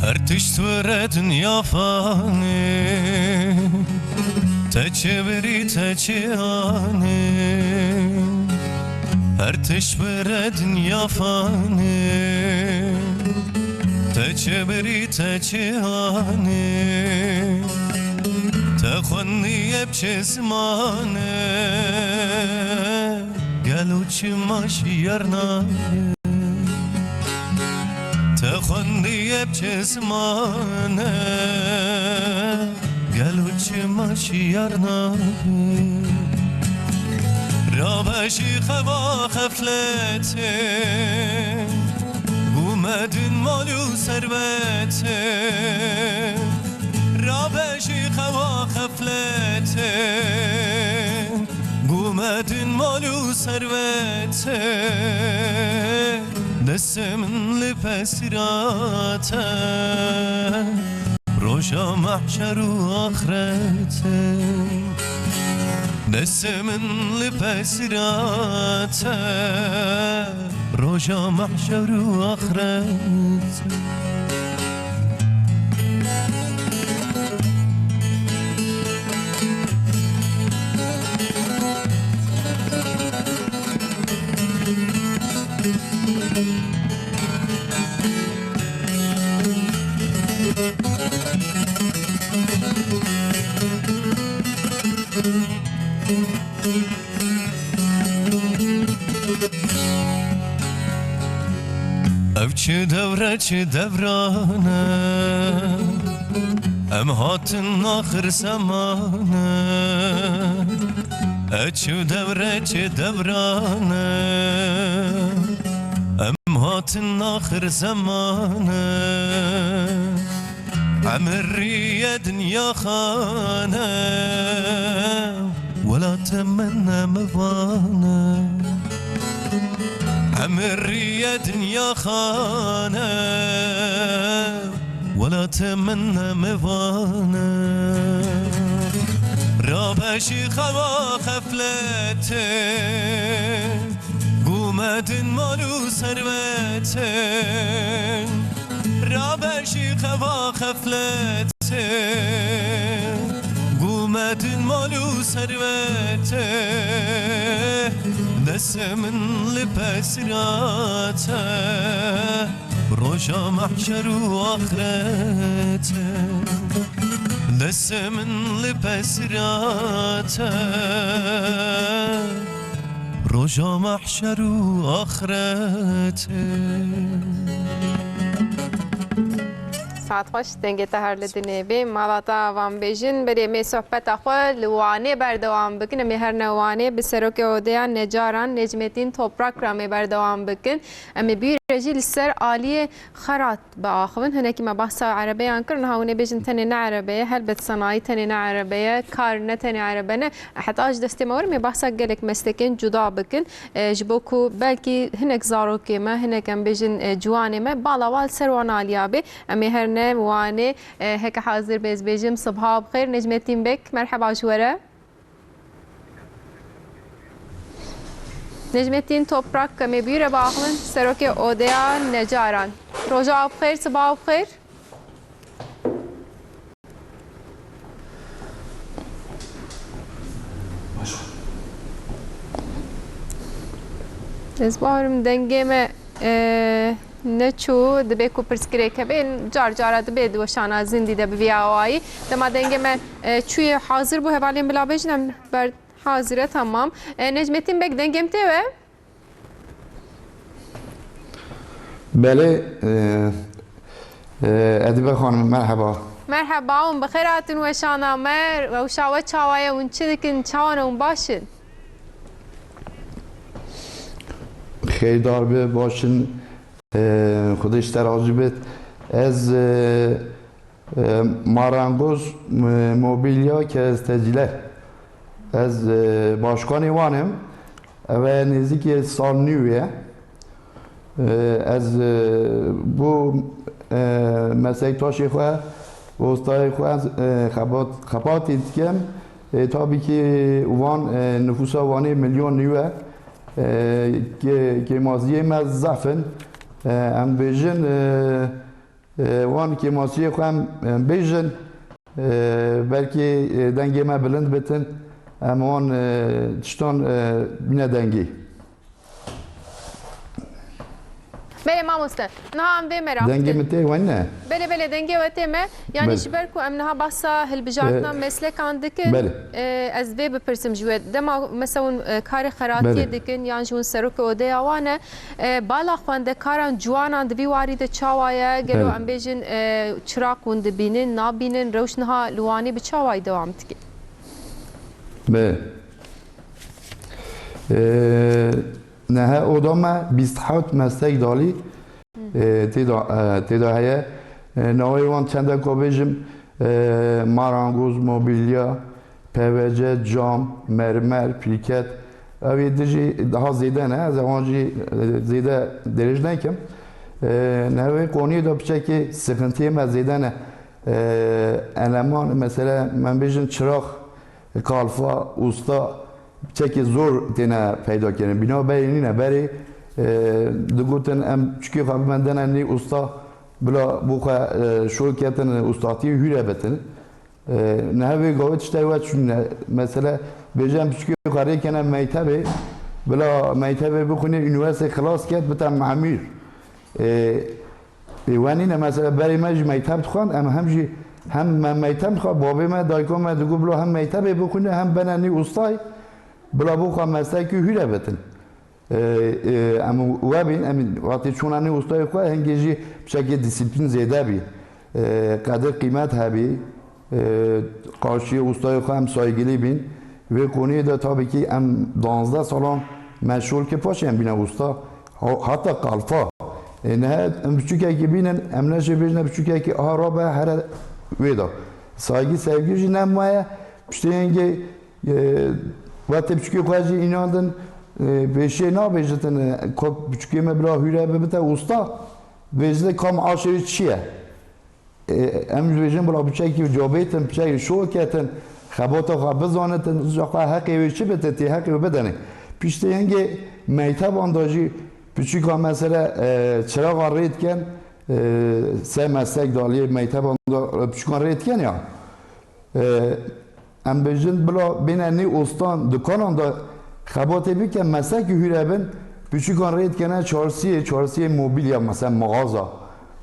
Her tişt were dinya fanê, te çevirî, te çêanê. Her tişt were dinya fanê, te Çi birî te çi hanî, te xwendiye bi çi ziman e, gelo çima şiyar nabe? Te xwendiye bi çi ziman e, gelo çima şiyar nabe? Rabe jî xewa xefletê, gû me din mal û servetê. Rabe jî xewa xefletê, gû me din mal û servetê. Destê min li pesîra te, roja mehşer û axretê. Destê min li pesîra te, roja mehşer û axretê. Ev çi dewre, çi devran e, em hatin axir zeman e. E çi dewre, çi devran e, em hatin axir zeman e. Emirî ye dinya xane, welatê min ne mivan e. Emirî ye dinya xane, welatê min ne mivan e. Rabe jî xewa xefletê, gû me din mal û servetê. Rabe jî xewa xefletê, gû me din mal û servetê. Destê min li pesîra te, roja mehşer û axretê. Destê min li pesîra te, roja mehşer û axretê. Saet xweş, dengê te her li dinê bê. Mala te ava em bêjin, berê em ê sohbeta xwe li Wanê berdewam bikin. Em ê herine Wanê, bi serokê Odeya Necaran, Necmetîn Toprak re em ê berdewam bikin. Em ê bi wî re jî li ser aliyê Xerat biaxivin. Hinekî me behsa erebeyan kir, niha hûn ê bêjin tenê ne erebe ye. Helbet senayî tenê ne erebe ye, kar ne tenê erebe ne. Heta ji destê me were em ê behsa gelek mestekên cuda bikin. E, ji bo ku belkî hinek zarokê me, hinek em bêjin, e, ciwanê me, bala wan li ser wan aliya bê. Em ê herine Wanê, e, heke hazir bê ez bêjim, sibha bi xêr. Necmetîn Bek, merheba ji we re. Necmetîn Toprak, em ê bi wî re biaxivin, serokê Odeya Necaran. Roja we bi xêr, siba we bi xêr. Ez bawerim dengê me, e, neçû, dibe ku pirsgirêk hebe, car cara dibe di weşana zindî de bi vî awayî. Dema dengê me, e, çûye hazir bû, hevalên bila bêjin em ber hazir e, tamam. E, Necmetîn Beg, dengê min tê we? Belê, e, e, Edîbe Xanim, merheba. Merheba, hûn bi xêr hatin weşana me. Rewşa we çawa ye? Hûn çi dikin? Çawa ne? Hûn baş in? Xêrdar be, baş in. E, Xwedê ji te razî bit. Ez, e, E, Marangoz, e, Mobilya Keresteciler. Ez, e, başkanê wan im. Ev e nêzîkî sal nî ye. E, ez, e, bu, e, meslektaşê xwe, ostayê xwe, e, xebat-, xebatê dikim. E, tabii ki wan, e, nüfusa Wanê milyon nî ye. E, kê-, kêmasiyê me zaf in. E, em bêjin, e, E, wan kêmasiyê xwe em, em bêjin, e, belkî, e, dengê me bilind bitin, em wan, e, tiştan, e, bîne dengê. Belê mamoste, niha em vê merak Dengê dikin. min tê wen ne? Belê, belê, dengê we tê me. Yani Belê. ji ber ku em niha bahsa hilbijartina E, meslekan dikin, belê. e, ez vê bipirsim ji we. Dema mesela hûn, e, karê xeratiyê Belê. dikin, yan jî hûn serokê odeya wan e, e, bala xwendekaran ciwanan di vî warî de çawa ye? Gelo Belê. em bêjin, e, çiraq hûn dibînin, nabînin, rewş niha li Wanê bi çawayî dewam dike? Belê. E, nehe oda me bîst heft meslek dalî, e, tê de, e, tê de heye. E, navê wan çendeko bêjim, e, marangoz, mobilya, P V C, cam, mermer, pirket. Ev ê dijî daha zêde ne, ez wan jî, e, zêde dirêj nekim. E, nehe wê koniyê de piçekê sıkıntiyê me zêde ne. E, eleman, mesela, me bêjin çirax, kalfa, usta, çekê zor têne peyda kirin. Bîna berê nîne. Berê, e, digotin, em çikê xwe bimendene nê usta, bila bo xwe, e, şol ketin, ustatiyê hûre bitin. E, nehe vê gavê tiştê we çûne. Mesela, bêje em çikê xwe rê kene mektebê, bila mektebê bixwîne, unîversîte xilas ket, bite memûr. E, ê we nîne, mesela berê me jî mekteb dixwend, em hem jî, hem me mekteb dixwend, babê me, dayika me digot, bila hem mektebê bixwîne, hem bene nî ustay, bila bo xwe meslekî hûre bitin. E, e, em we bîn, em wextê çûna nî ustayê xwe, hingê jî piçekê disiplîn zêde bî. E, qedir qîmet hebî. E, qarşiyê ustayê xwe em saygilî bîn. Vê koniyê de tabii ki em danzdeh salan meşgûl ki paşê em bîne usta. Ha-, heta kalfa. E, nehe em biçûkekî bînin, em neşê bêjine biçûkekî aha rabe here wê de. Saygî, sevgî jî nemaye. Piştê hingê, e, wextê biçûkê xwe jî înandin, e, pêşiyê nabêjitin, e, ko biçûkê me bila hûre bibite usta. Bêjite kam aşê wî çi ye? E, em dibêjin, bila piçekî cobêtin, piçekî şol ketin, xebata xwe bizanitin, xwe heqê wê çi bitin, tê heqê wê bidenin. Piştê hingê meyteban de jî piçûka mesela, e, çiraxa rê dikin, e, se meslek daliyê meyteban de, e, piçûkan rê dikin ya. E, Em bêjin bila bêne nê ostan dikanan de xebatê bike, meslekî hûre bin, piçûkan rê dikene çarsiyê, çarsiyê mobilya, mesela maxaza.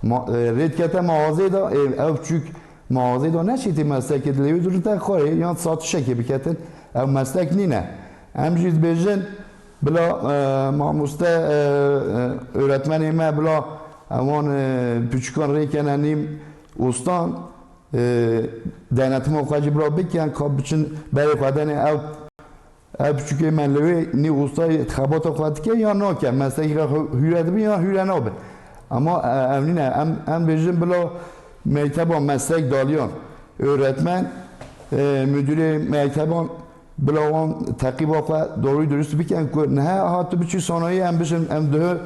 Ma-, e, rê dikete maxazê de, e, ew çûk maxazê de neşîtî meslekê dilê wî dirite xwayê, yan satişekê biketin, ew meslek nîne. Em jî dibêjin bila, e, mamoste, e, e, öğretmenê me bila ewan, e, piçûkan rê kene nî ostan, e, denetima xwe jî bila bikin, ka biçin berê xwe denê ew, ew piçûkê me li wê nî ustayê xebata xwe dike ya nake, meslekî re hû-, hûre dibin ya hûre nabin. Ama, e, ev nîne, em, em bêjin bila mekteba meslek daliyan, öğretmen, e, müdürê mekteban, bila wan teqîba xwe doğru dürüst bikin ku niha ha tu biçî sanayî em bişin, em dihe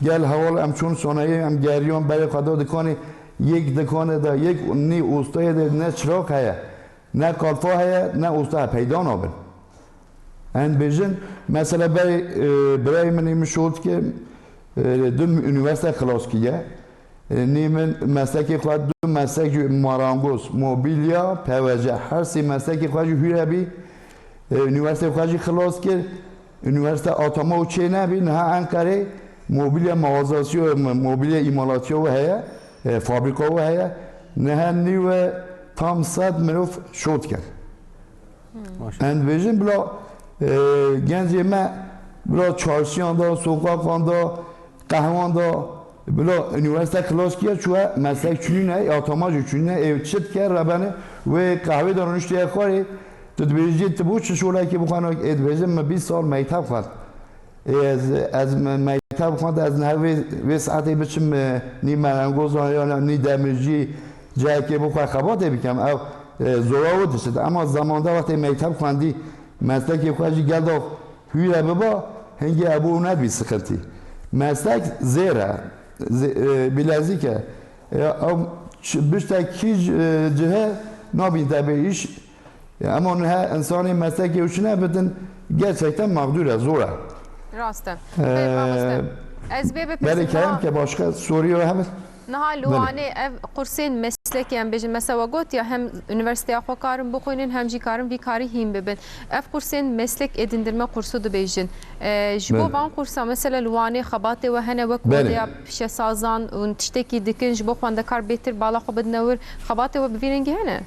gel heval em çûn sanayî, em geriyan berê xwe da dikanê, yek dikanê de, yek nî ustayê de ne çiraq heye, ne kalfa heye, ne usta heye, peyda nabin. Em bêjin, mesela berê, e, birayê min ê min şol dike, e, du unîversîte xilas kiriye. E, nî min meslekê xwe, du meslek jî marangoz, mobilya, P V C, her sê meslekê xwe jî hûre bî. E, unîversîteyê xwe jî xilas kir. Unîversîte atama û çê nebî. Niha Enqerê mobilya mağazasî, mobilya îmalatîya wê heye, e, fabrîka wê heye. Niha nî we tam sed mirov şol dikin. Maşallah. Em dibêjin bila, e, gencê me bila çarşiyan de, sokaqan de, qehwan de, bila unîversîte xilas kiye, çûye meslek çûnîne, ya tama jî çûnîne, ê çi dike, rebene wê qehwê de rûniştiye xwarê, tu dibêjî, tu bo çi şolekê bixwe nake, ê dibêje, min bîst sal mekteb xwend. Ê ez, ez me-, mekteb xwend, ez niha vê, vê saetê biçim, e, nî merengozan ya nî demircî cihekê bixwe xebatê bikim. Ew, e, zora wê dişit. Ema zamanda wextê mekteb xwendî, meslekê xwe jî gel de hûre biba, hingê ew bo nedibî sıkıntı. Meslek zêr e, zê-, e, bilezîk e. Ya, ew ç-, biştek hîç, e, cihê nabîn te bê îş. Ya, ema niha insanê meslekê û çi nebidin, gerçekten mağdur e, zor e. Rast e. Ee, Belê, mamoste. Ez bê bipirsim, belê kerem ha. Ke başka soruyu hebe. Niha li Belê. Wanê ev kursên meslekê em bêjin, mesela we got ya hem unîversîteya xwe karin bixwînin, hem jî karin vî karî hîn bibin. Ev kursên meslek edindirme kursu dibêjin. E, ji bo Belê. Van kursa mesela li Wanê xebatê we hene wek Belê. Odeya pîşesazan û tiştekî dikin ji bo xwendekar bêtir bala xwe bidine wir? Xebatê we bi vî rengî hene?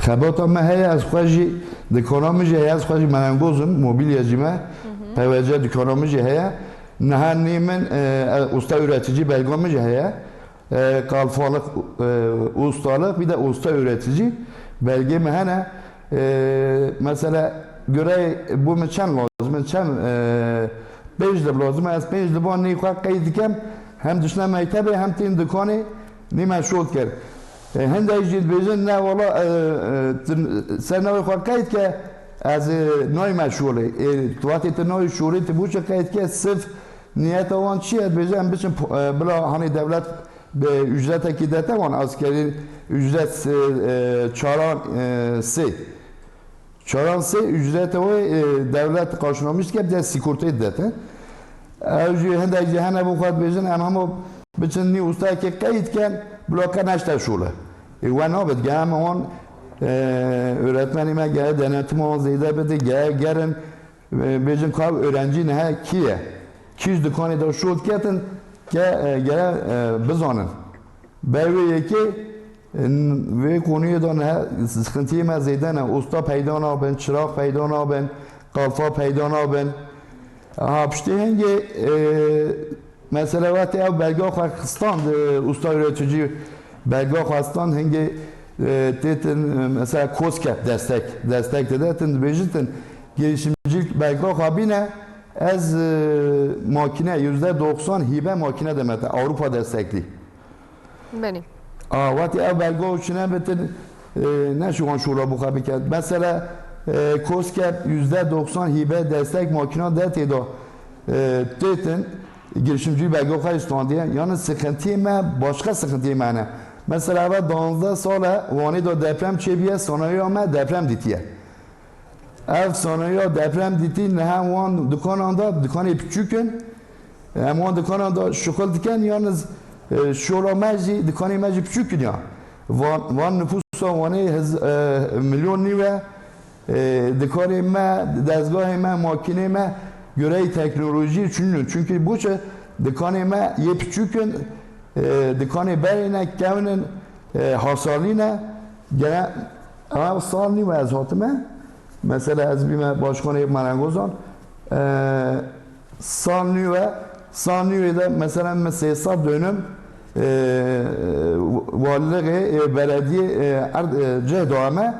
Xebata me heye, ez xwe jî dikana min jî heye, ez xwe jî merengoz im, mobilya jî me, P V C dikana min jî heye. Niha nî min, e, e, usta üretici belga min jî heye. E, kalfalık, e, ustalık, bir de usta üretici belge min hene. E, mesela göre bu min çend lazim, çend, e, pênc dib lazim, ez pênc diban nî xwe qeyd dikem, hem dişne mektebê, hem tên dikanê nî me şol kir. E, hindek jî dibêjin, ne wala, e, e, tu ser navê xwe qeyd ke, ez, e, nayme şolê. E, tu wextê tu nayê şolê, tu bû çi qeyd ke, sif niyeta wan çi ye? Dibêje, em biçin, e, bila hanê dewlet bi ücretekî dete wan, askerî ücret, e, e, çaran, e, sê. Çaran sê ücrete wê, e, dewlet karşılamış dike, bir de sigortayê dete. Ew jî hindek jî hene bo xwe dibêjin, em hemû biçin nî ustayekê qeyd ken, bila ke neşte şole. E, we nabit, gere me wan, e, öğretmenê me gere denetim wan zêde bide, gere gerin, e, bêjin ka ev öğrenci niha kî ye? Kî ji dikanê de şol ketin ke, e, gere, e, bizanin. Ber wê yekê, e, vê konuyê de niha sıkıntiyê me zêde ne. Usta peyda nabin, çiraq peyda nabin, kalfa peyda nabin. Ha, piştê hingê, e, mesela wextê ew belga xwe stand, e, usta üretici belga xwe stand, hingê, e, têtin, e, mesela koskep destek, destek dide, tin dibêjitin, girişimcilik belga xwe bîne, ez, e, makine yüzde doksan hibe makine demete, Avrupa destekli. Belê. A, wextê ev belga û çine bitin, e, neşiwan şola bû xwe biket. Mesela, e, koskep yüzde doksan hibe destek makina de tê de, e, têtin, girişimcî belga xwe standiye. Yani sıkıntı me, başka sıkıntı me ne. Mesela eve danzdeh sale Wanê de deprem çêbiye, sanayiya me deprem dîtiye. Ev sanayiya deprem dîtî niha wan dikanan de, dikanê piçûk in. Em wan dikanan de şixul dikin, yalnız, e, şola me jî, dikanê me jî piçûk in ya. Van, van nüfusa Wanê hiz-, e, milyon nî we, e, dikanê me, dezgahê me, makînê me, göreyê teknolojî çûnîn. Çünkü bu çi dikanê me yê piçûk in, e, dikanê berê ne, kevin in, e, hasarlî ne. Gene, ha, sal nî we ez hatime. Mesela ez bîme başkanê merengozan. E, sal nî we, sal nî we de mesela me sê sed dönüm, e, valiliğê, e, belediye, e, erd, e, cih dawe me.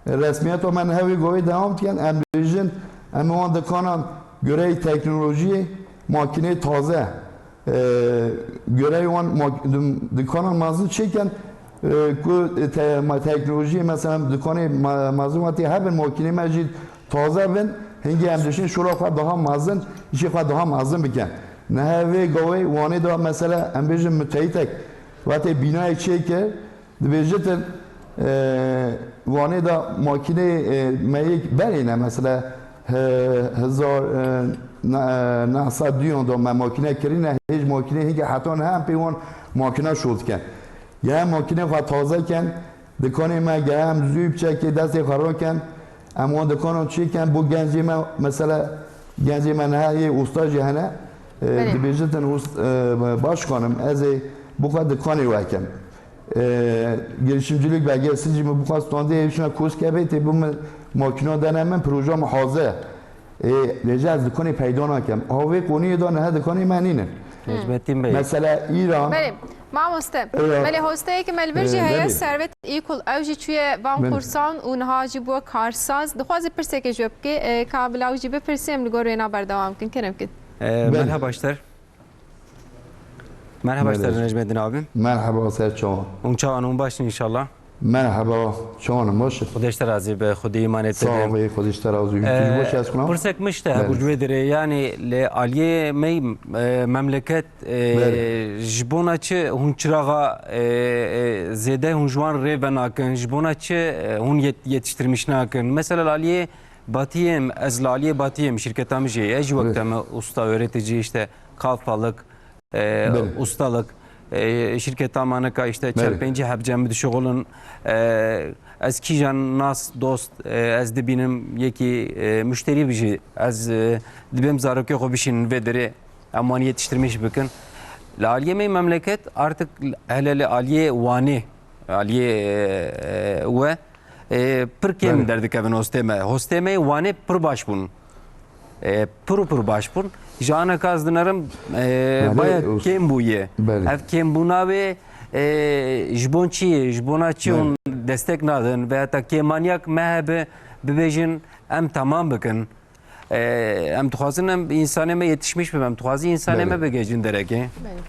Resmiyeta me niha wê govê devam dikin. Em dibêjin, em wan dikanan göreyê teknolojiyê makîneyê taze, e, göreyê wan mak-, dim-, dikanan mezin çêkin, e, ku te-, ma-, teknolojiyê mesela dikanê ma-, mezin wextê hebin, makînê me jî taze bin, hingê em dişin şola xwe daha mezin, işê xwe daha mezin bikin. Niha vê gavê Wanê de mesela em bêjin müteahhitek wextê bînayek çêkir, dibêjitin, e, Wanê de makîneyê, e, me yek berê ne, mesela, he-, hezar, e, ne-, e, neh sed duyan de me makîne kirîne, hêj makîne hingê heta niha em pê wan makîna şol dikin. Ya makîne xwe taze ken, dikanê me gere em zû biçekê destê xwe rakin, em wan dikanan çêkin, bo gencê me, mesela, gencê me niha yê usta jî hene, e, Belê. Dibêjitin ust-, e, başkanim, ez ê bo xwe dikanê we kem. E, girişimcilik belgesi jî min bixwest standê, ev şuna koskebê tê, bû min makîna dene min, proja min hazir. E, lêje ez dikanê peyda nakem. Havê koniyê de niha dikanê me nînin. Necmettin Bey. Mesela Îran. Belê, mamoste. Îran. Belê, hosteyê ki me li vir jî E, heye, belê. Servet Îkul. Ew jî çûye van Belê. Kursan û niha jî bûye karsaz. Dixwaze pirsekê ji we bike, e, ka bila ew jî bipirsê, em li gor wê na berdewam kin. Kerem kin. E, Belê. Merhaba ji te re. Merhaba ji te re Necmettin abim. Merhaba, ser çawan. Hûn çawan, hûn baş in înşallah. Merhaba, çawan in, baş in? Xwedê ji te razî be, Xwedê îmanê te be. Sağ ol, Xwedê ji te razî be. Ee, baş ez xwena. Pirsek min ji te hebû ji wê derê, yanî li aliyê me, e, memleket, e, Belê. Ji bona çi hûn çiraxa, e, e, zêde hûn ji wan rê venakin, ji bona çi, e, hûn yet-, yetiştirmiş nakin? Mesela li aliyê Batiyê em, ez li aliyê Batiyê em, şîrketa min jî heye, ez jî wek Evet. te me usta öğretici işte kalfalık, e, Belê. ustalık, e, şirketa manika işte Belê. çar pêncî heb cem dişuxulin. E, ez kîjan nas dost, e, ez dibînim yekî, e, muşterî bijî. Ez, e, dibêm zarokê xwe bişînin vê derê. Em wan yetiştirmiş bikin. Li aliyê me memleket artık hele li aliyê Wanê, aliyê, e, we, e, pir kêm Belê. derdikevin hostê me. Hostê me Wanê pir baş bûn. E, pir û pir baş bûn. Ji aneka ez dinerim, e, Belê, baya us- kêm bûye. Belê. Ev kêmbûna wê, e, ji bon çi ye? Ji bona çi Belê. hûn destek nadin? Ve heta kêmaniyak me hebe bibêjin em tamam bikin. E, em dixwazin em însanê me yetişmiş bibin. Em dixwazin însanê Belê. me bigihîjin derekê. Belê.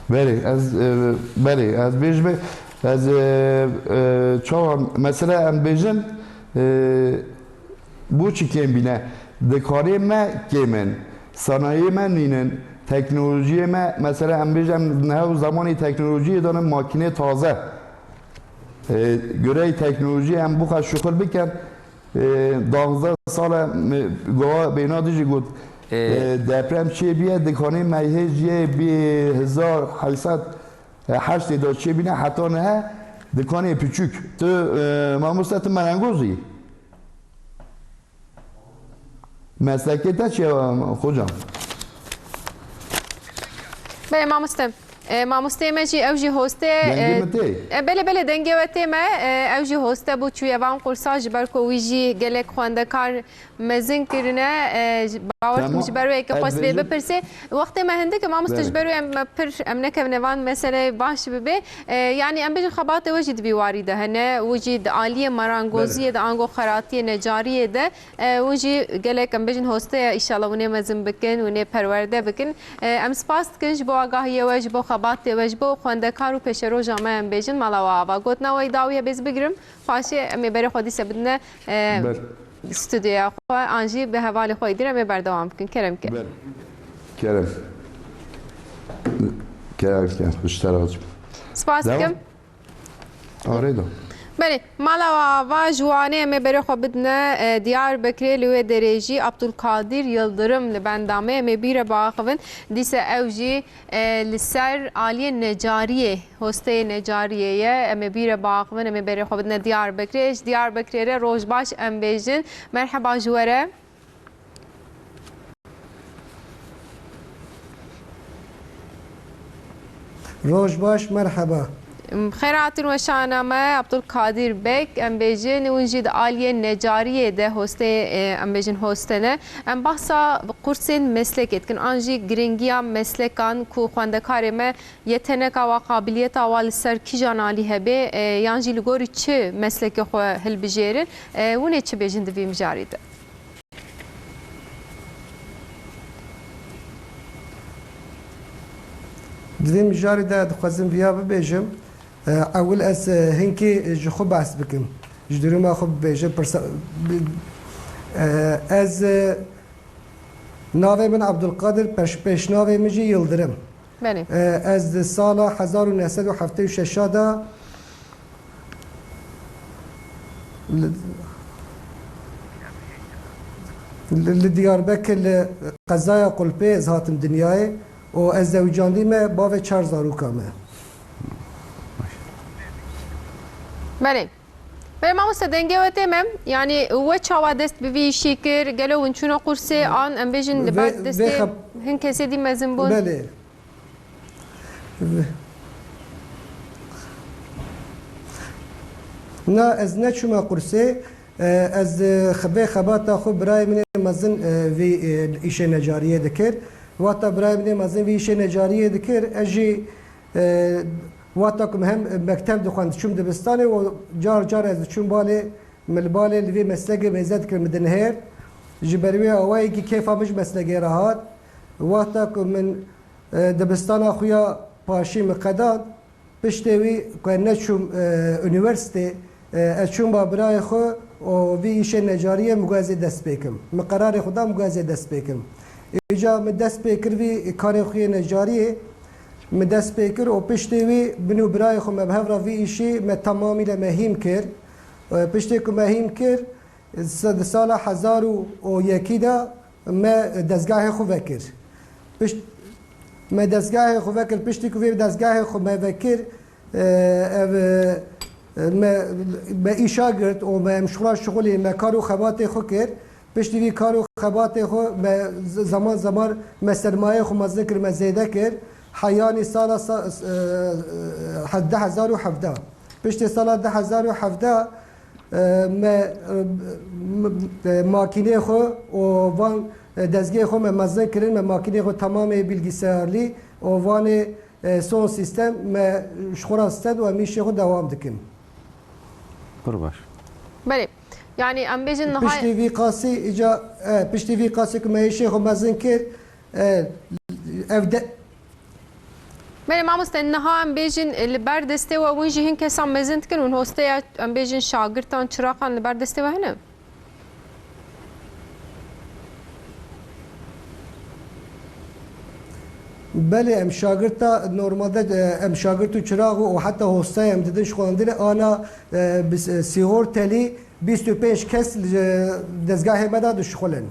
Belê, ez, e, belê, ez bêjime, ez, e, e, çawa, mesela em bêjin, e, bo çi kêm bîne? Dikarê me kêm in, sanayiyê me nînin, teknolojiyê me, mesela em bêjin, em niha zamanê teknolojiyê de ne, makînê taze. E, göreyê teknolojiyê em bixwe şuxul bikin. E, danzdeh sal e, gava bêhna dijî got, E, e, deprem çêbûye, dikanê meyhê jiyê bî hezar heyşsed heştê de çêbîne heta niha dikanê piçûk. Tu, e, mamoste, tu merengoz î? Meslekê te çi ye, hocam? Belê mamoste. E, mamosteyê me jî, ew jî hoste, Dengê e, min tê? e, belê, belê, dengê we tê me, e, ew jî hoste bû, çûye van qursa, ji ber ku wî jî gelek xwendekar mezin kirine, e, ji, bawer dikim Tamam. ji ber wê yekê Ez xwest vê bêjim. bipirse. Wextê me hindik e, mamoste, ji Belê. ber wê em, me pir, em nekevine van meseleyê baş bibe. E, yanî em bêjin xebatê we jî di vî warî de hene, û jî di aliyê merangoziyê Belê. de, ango xeratiyê, necariyê de, e, û jî gelek em bêjin hosteya, înşallah hûn ê mezin bikin, hûn ê perwerde bikin. E, em spas dikin ji bo agahiyê we, ji bo xebatê we, ji bo xwendekar û pêşeroja me em bêjin mala we ava. Gotina we yê dawî hebe ez bigirim, paşê em ê berê xwe dîse bidine, e, Ber. stûdyoya xwe, an jî bi hevalê xwe yê dî re em ê berdewam bikin. Kerem ke. Ber. Kerem. Kerem, kerem. Spas Devam. dikim. Arê de. Belê, mala we ava ji Wanê em ê berê xwe bidine, e, Diyarbekirê, li wê derê jî Abdulkadir Yildirim li benda me, em ê bîre biaxivin. Dîse ew jî, e, li ser aliyê necariyê, hosteyê necariyê ye. Em ê bîre biaxivin, em ê berê xwe bidine Diyarbekirê. Ji Diyarbekirê re roj baş em bêjin. Merheba ji we re. Roj baş, merheba. Xêr hatin weşana me, Abdulkadir Bek, em bêjin, hûn jî di aliyê necariyê de hostê, e, em bêjin hoste ne. Em behsa qursên meslekê dikin, an jî giringiya meslekan ku xwendekarê me yeteneka wa, qabiliyeta wa li ser kîjan alî hebe, e, yan jî li gorî çi meslekê xwe hilbijêrin, e, hûn ê çi bêjin di vî mijarî de? Di vê mijarê de dixwazim viya bibêjim. E, ewil ez, e, hinkî ji xwe behs bikim. Ji duruma xwe bibêjim. Pirsa, bi-, e, ez, e, navê min Abdulkadir, peş-, pêşnavê min jî Yildirim. Belê. E, ez di sala hezar û neh sed û heftê û şeş de li, li, li Diyarbekir, li qezaya Qulpê ez hatim dinyayê û ez zewicandîme, bavê çar zaroka me. Belê. Belê mamoste, dengê we tê me. Yanî we çawa dest bi vî îşî kir? Gelo hûn çûne qursê an, em bêjin, li Vê, ber vê destê xeb- hin kesê dî mezin bûn? Belê. Na, ez neçûme qursê. E, ez, e, xebê xebata xwe birayê min ê mezin, e, vî, e, îşê necariyê dikir. Wexta birayê min ê mezin vî îşê necariyê dikir, ez jî, e, wexta ku min hem mekteb dixwend, diçûm dibistanê û car car ez diçûm balê, min li balê li vê meslekê mêze dikir, min dinihêrt. Ji ber wê awayekî kêfa min ji meslekê re hat. Wexta ku min, e, dibistana xwe ya paşî min qedand, piştê wî ku ez neçûm, e, unîversîtê, e, ez çûm ba birayê xwe û vî îşê necariyê min got ez ê dest pê kim. Min qerarê xwe da min got ez ê dest pê kim. Îca min dest pê kir vî karê xwe yê necariyê, min dest pê kir û piştê wî min û birayê xwe me bi hev re vî îşî me tamamîle me hîm kir. E, piştê ku me hîm kir, se-, di sala hezar û yekî de me dezgahê xwe vekir. Pişt, me dezgahê xwe vekir, piştî ku vê dezgahê xwe me vekir, e, ev, e, me, me îşa girt û me em ji xwe re şixulî, me kar û xebatê xwe kir. Piştî vî kar û xebatê xwe me z-, zaman zaman me sermayê xwe mezin kir, me zêde kir. Heyanî sala sa-, e, e, du hezar û hevdeh. Piştê sala du hezar û hevdeh, e, me, e, m-, e, makînê xwe û van, e, dezgehê xwe me mezin kirin, me makînê xwe tamamê bilgisayarlî û vanê, e, son sistem me ji xwe re stend û em îşê xwe dewam dikin. Pir baş. Belê. Yani em bêjin niha Piştî vî qasî îca, e, piştî vî qasî ku me îşê xwe mezin kir, e, ev de Belê mamoste, niha em bêjin, e, li ber destê we hûn jî hin kesan mezin dikin, hûn hosteya, em bêjin, şagirtan, çiraxan li ber destê we hene? Belê, em şagirta normalde, e, em şagirt û çirax û, û heta hostayê em didin ji xwendinê ana, e, bi, e, sîgortelî bîst û pênc kes li dezgahê me de dişixulin.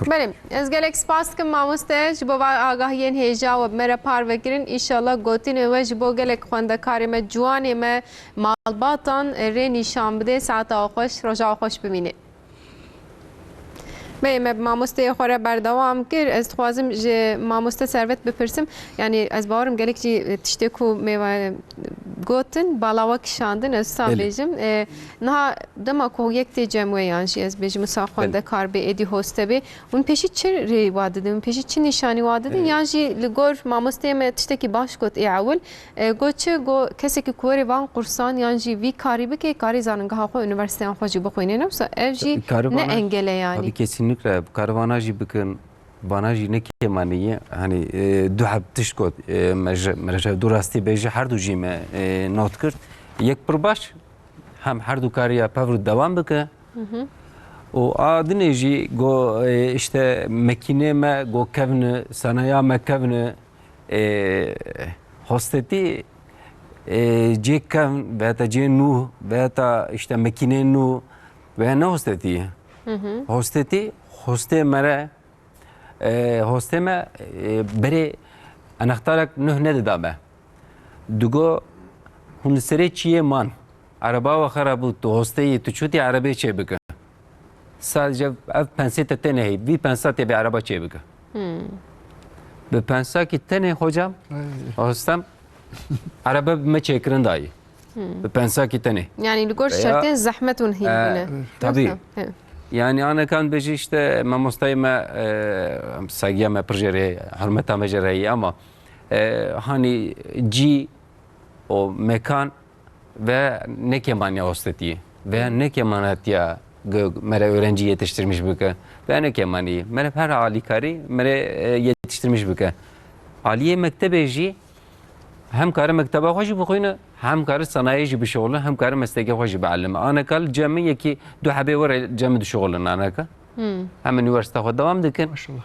Belê, ez gelek spas dikim mamoste ji bo va agahiyên hêja we bi me re parve kirin. Înşallah gotinê we ji bo gelek xwendekarê me, ciwanê me, malbatan rê nîşan bide. Saeta we xweş, roja we xweş bimîne. Belê, me bi mamosteyê xwe re berdewam kir. Ez dixwazim ji mamoste Servet bipirsim. Yani ez bawerim gelek jî tiştê ku me gotin, bala we kişandin, ez wisa Belê. bêjim. E, niha dema ku yek tê cem we yan jî ez bêjim wisa Belê. xwendekar bê, êdî hoste bê, hûn pêşî çi rê wa didin? Hûn pêşî çi nîşanî wa didin? Belê. Yan jî li gor mamosteyê me tiştekî baş got ê ewil, e, got çi? Got kesekî ku werê van qursan yan jî vî karî bike, karî zanîngeha xwe, unîversîteyan xwe jî bixwîne. Ne wisa ev jî Karî ne vana engel e yanî. Tabii kesinlikle. Karî vana jî bikin. Vana jî ne kêmanî ye. Hani, e, du heb tişt got, e, me ji, me ji du rastî bêje, her du jî me, e, not kir. Yek pir baş, hem her du kariya pevr dewam bike. Hı hı. Û a dinê jî go, e, işte mekînê me go kevni, sanaya me kevni, e, hostetî, e, cê kevn, veya ta cê nû, veya ta işte mekînê nû, veya ne hostetî ye. Hı hı. Hostetî, hostê me re E, hostê me, e, berê enextarek nuh nedida me. Digo, hûn li serê çiyê man. Ereba we xera bû, tu hosteyî, tu çûtî erebê çêbike. Sadece ev pensê te tenê heyî, vî pensa tê bê ereba çêbike. Hmm. Bi pensakî tenê hocam, Ay. hostem, erebe bi me çêkirin dayî. Hmm. Bi pensakî tenê. Yani li gor Veya, şertên zehmet hûn hîn e, bûne. Tabii. Wisa? He. Yani anekan bêjî işte mamostayê me, e, saygıya me pir jê re, hurmeta me jê re heye ama, e, hani cî û mekan ve ne kêmaniya hostetî veya ne kêmanatiya g-, mere öğrenci yetiştirmiş bike veya ne kêmanî. Mere her alîkarî mere, e, yetiştirmiş bike. Aliyê mektebê jî hem kare mekteba xwe jî bixwîne, hem kare sanayê jî bişixulin, hem kare meslekê xwe jî bielime. Aneka li cem min yekî du hebê were cem min dişixulin aneka. Hmm. Hem unîversîta xwe dewam dikin. Maşallah.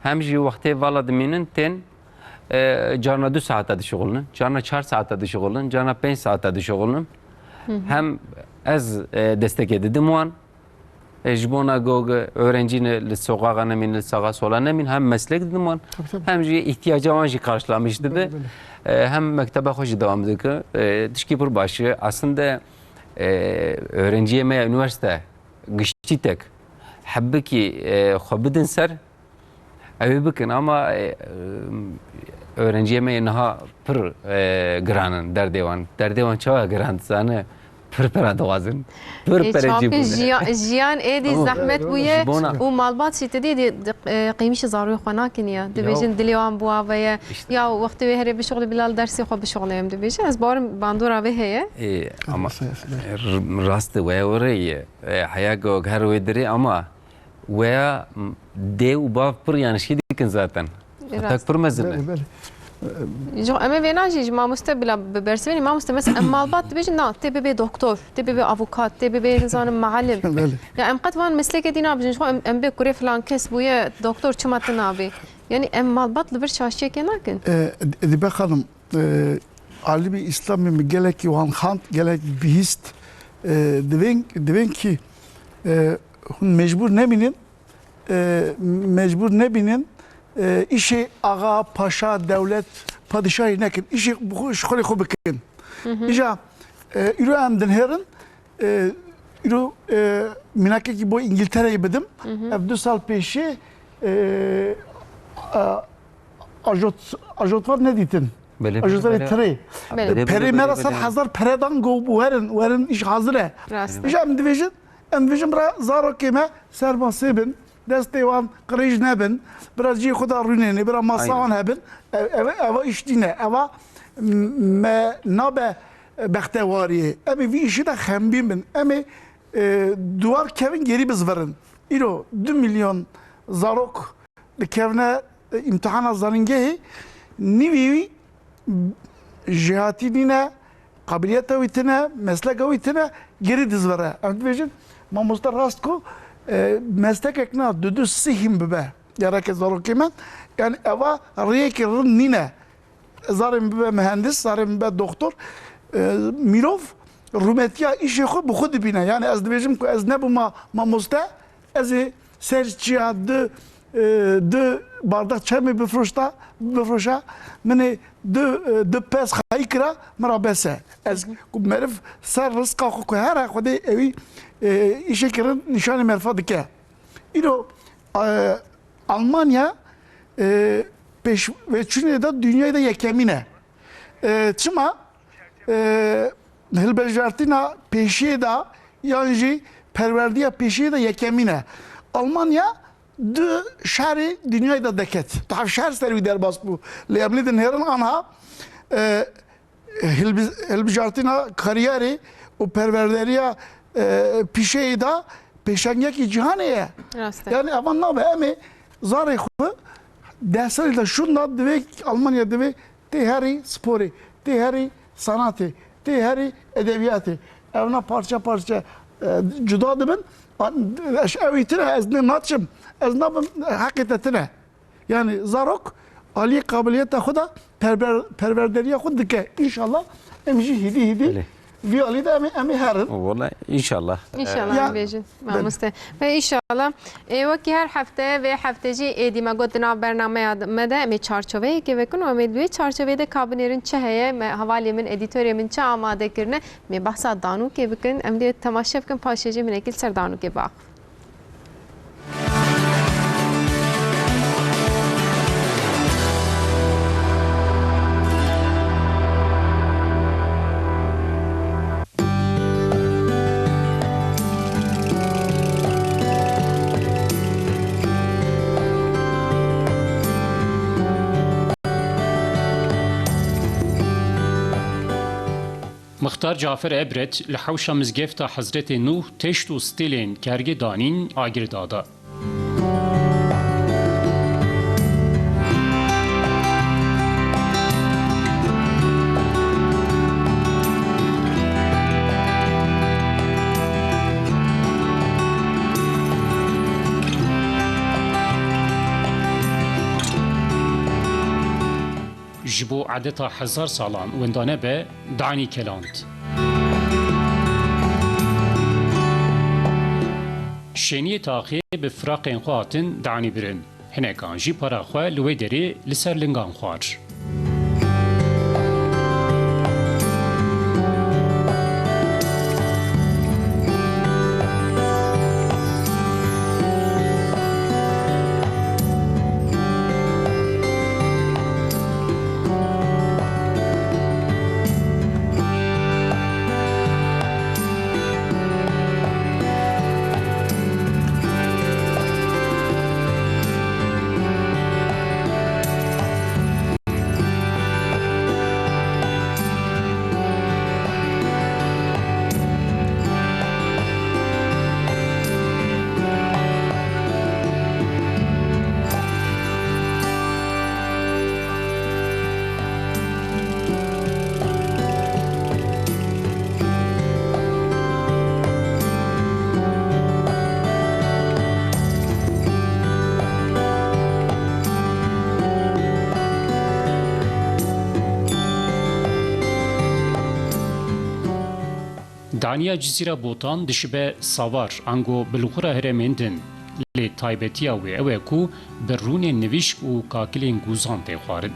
Hem jî wextê vala dimînin tên, e, carna du saeta dişixulin, carna çar saeta dişixulin, carna pênc saeta dişixulin. Hı hı. Hem ez, e, destekê didim wan, E, ji bona go, go öğrencî ne li soqaxa nemîn, li saxa sola nemîn, hem meslek didim wan, Tabii, tabii. hem jî ihtiyaca wan jî karşılamış dibe. Belê, belê. E, hem mekteba xwe jî dewam dike. E, tişkî pir baş e. Aslında, e, öğrenciyê me ya üniversite giştî tek hebikî, e, xwe bidin ser, Ew ê bikin ama, e, e, öğrenciyê me yê niha pir, e, giran in derdê wan. Derdê wan çawa giran dizane? Pir pera dixwazin. Pir Ê, pere çapê cî bûne. jiya-, jiyan êdî Tamam. zehmet bûye Ji bona û malbat jî tu dî, dî, dî, e, qîmişê zarokê xwe nakin ya. Ya. Dibêjin dilê wan bi wa ve ye. İşte. Ya wextê wê herê bişuxulî bila li dersê xwe bişuxulê em dibêjin. Ez bawerim bandora vê heye. Ê, ama Mesela, mesela. r-, rast e, weye were ye. E, heya go her wê dirê ama Weya, m, dê û bav pir yanişî dikin zaten. Rast. Xetak pir mezin e. Belê, belê. Ji xwe em ê vêna jî ji mamoste bila bibersivînî. Mamoste, mesela em malbat dibêjin, na, tê bibê doktor, tê bibê avukat, tê bibê, nizanim, muallim. Belê. Ya em qet van meslekê dî nabêjin. Ji xwe em, em bê kurê filan kes bûye doktor, çima tu nabê? Yani em malbat li vir şaşiyekê nakin. E, Dibe Xanim, e, alimê Îslamê min gelekî wan xwend, gelek bihîst, e, divên, divên kî E, hûn mecbûr nebînin, e, mecbûr nebînin, e, îşê axa, paşa, dewlet, padîşahî nekin. Îşê xwe, ji xwe lê xwe bikin. Îja, e, îro em dinherin, e, îro, e, mînakekî bo Îngiltereyê bidim. Ev du sal pêşê, e, a, ajot, ajotvar nedîtin. Belê, belê, Ajotvarê belê. tirê. Belê. Belê, belê, Perê me belê, ra ser belê. hezar pere dan, go, werin, werin, îş hazir e. Rast e. Îja em dibêjin, em dibêjin bira zarokê me sermasê bin, destê wan qirêj nebin, bira cihê xwe de rûnênê, bira masa Aynen. wan hebin. Ev, ev, eva îş nîne. Eva m-, me nabe bextewariyê. Em ê vî îşî de xembîn bin. Em ê, e, duwar kevin gerî bizvirin. Îro du milyon zarok dikevine, e, îmtihana zanîngehê, nîvî wî jêhatî nîne, qabiliyeta wî tine, mesleka wî tine, gerî dizvire. Em dibêjin, mamoste rast ku, e, meslekek na du du sihîm bibe, gereke zarokê me. Yani eva rêyekê rind nîne. Zarê min bibe mihendis, zarê min bibe doktor. E, mirov rûmetiya îşê xwe bi xwe dibîne. Yani ez dibêjim ku ez nebûma mamoste, ez ê ser çiya du, e, du bardak çemê bifroşta, bifroşa, min ê du, e, du pez xayî kira, min ra bes e. Ez ku meriv ser rizqa xwe ku here Xwedê ewî, e, îşê kirin nîşanê merifa dike. Îro, e, Almanya, e, pêşveçûnê de dinyayê de yekemîn e. E, çima? E, hilbijartina pêşiyê de yan jî perwerdiya pêşiyê de yekemîn e. Almanya di şerê dinyayê de deket. Tu hev şer ser wî derbas bû. Lê em lê dinêrin anha, e, hilbi-, hilbijartina kariyerê û perwerderiya, e, pîşeyê de pêşengekî cîhanê ye. Rast e. Yani evan nabe em ê zarê xwe deh serî de şûnda divê Almanya divê tê herî sporê, tê herî sanatê, tê herî edebiyatê. Evna parça parça, e, cuda dibin. An-, eş-, ew îtir e, ez ne naçim, ez nabim, heqê te tine. Yani zarok aliyê qabiliyeta xwe de perber-, perwerderiya xwe dike. İnşallah em jî hîdî hîdî Belê. vî alî de em ê, em ê herin. Wala inşallah. İnşallah Ya, em bêjin, ben- mamoste. Ve inşallah, e, wekî her hefte vê hefte jî êdî me got di nav bernameya me de em ê çarçoveyekê vekin û em ê di wê çarçoveyê de ka binêrin çi heye, me, hevalê min, edîtorê min çi amade kirine, em ê behsa danûkê bikin. Em dê temaşe bikin, paşê jî minekî li ser danûkê biaxivin. Mixtar Cafer Ebret li hewşa Mizgefta Hezretê Nûh teşt û stêlên kergê danîn agir dada. Ji bo edeta hezar salan wenda nebe, danî keland. Şêniyê taxê bi firaqên xwe hatin danî birin. Hinekan jî para xwe li wê derê li ser lingan xwar. Bîraniya Cizîra Botan dişibe savar, ango bilxura herêmên din. Lê taybetiya wê ew e ku bi rûnên nivîşk û kakilên gûzan tê xwarin.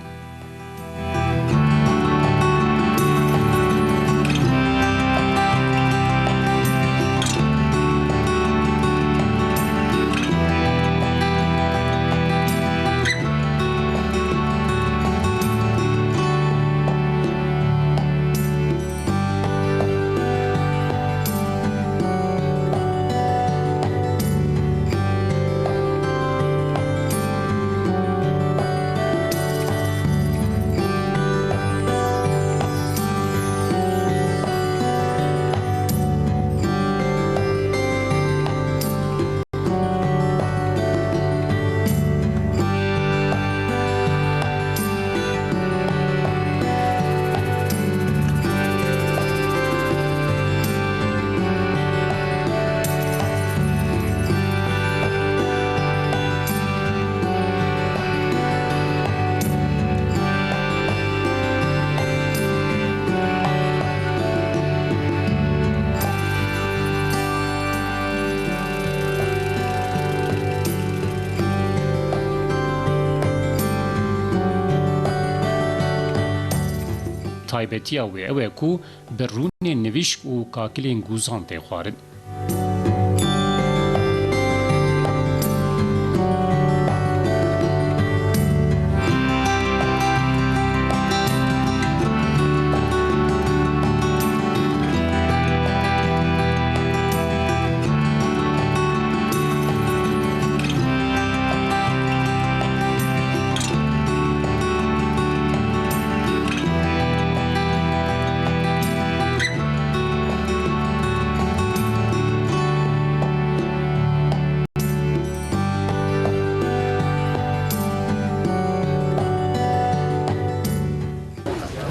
Taybetiya wê ew e ku bi rûnên nivîşk û kakilên gûzan tê xwarin.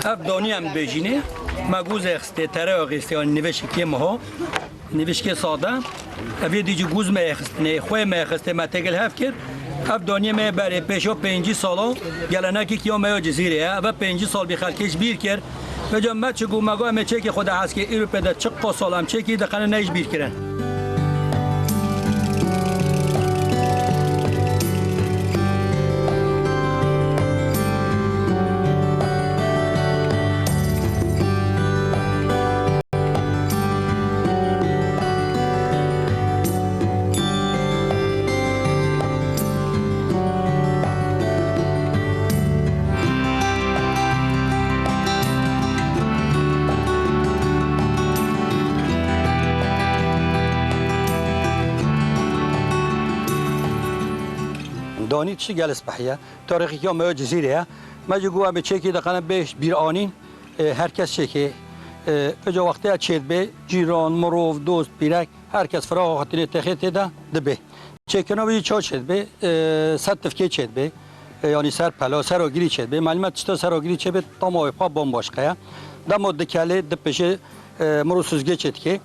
Ev donî em dibêjînê, me gûzê xistê, tere axistê, yanî nivişkê miho, nivişkê sade. Ev yê dî jî gûz me yê xistinê, xwê me yê xistê, me têkil hev kir. Ev doniyê me yê berê pêşo pêncî salo gelenekî kiya me yo Cizîrê ye. Ev pêncî sal bî xelkê ji bîr kir. Vêca me çi got, me got em ê çêkê xwe de hez kê, îro pê de çi qasal em çêkî diqene ne ji bîr kirin. Donî çi gel spehî ye. Tarîxiya me yo Cizîrê ye. Me jî got em ê çêkî diqene bê bîranîn, e, her kes çêkê. E, vêca wextê ya çêdibe, cîran, mirov, dost, pîrek, her kes firaxa xwe tînê texê tê de dibe. Çêkirina wî jî ça çêdibe, e, ser tifkê çêdibe, e, yanî ser pela, seragirî çêdibe. Melûm e tişta seragirî çêbe, tama wê xwe bombaşqe ye. Dema dikelê, dipişê, e, mirov süzgecê dikê.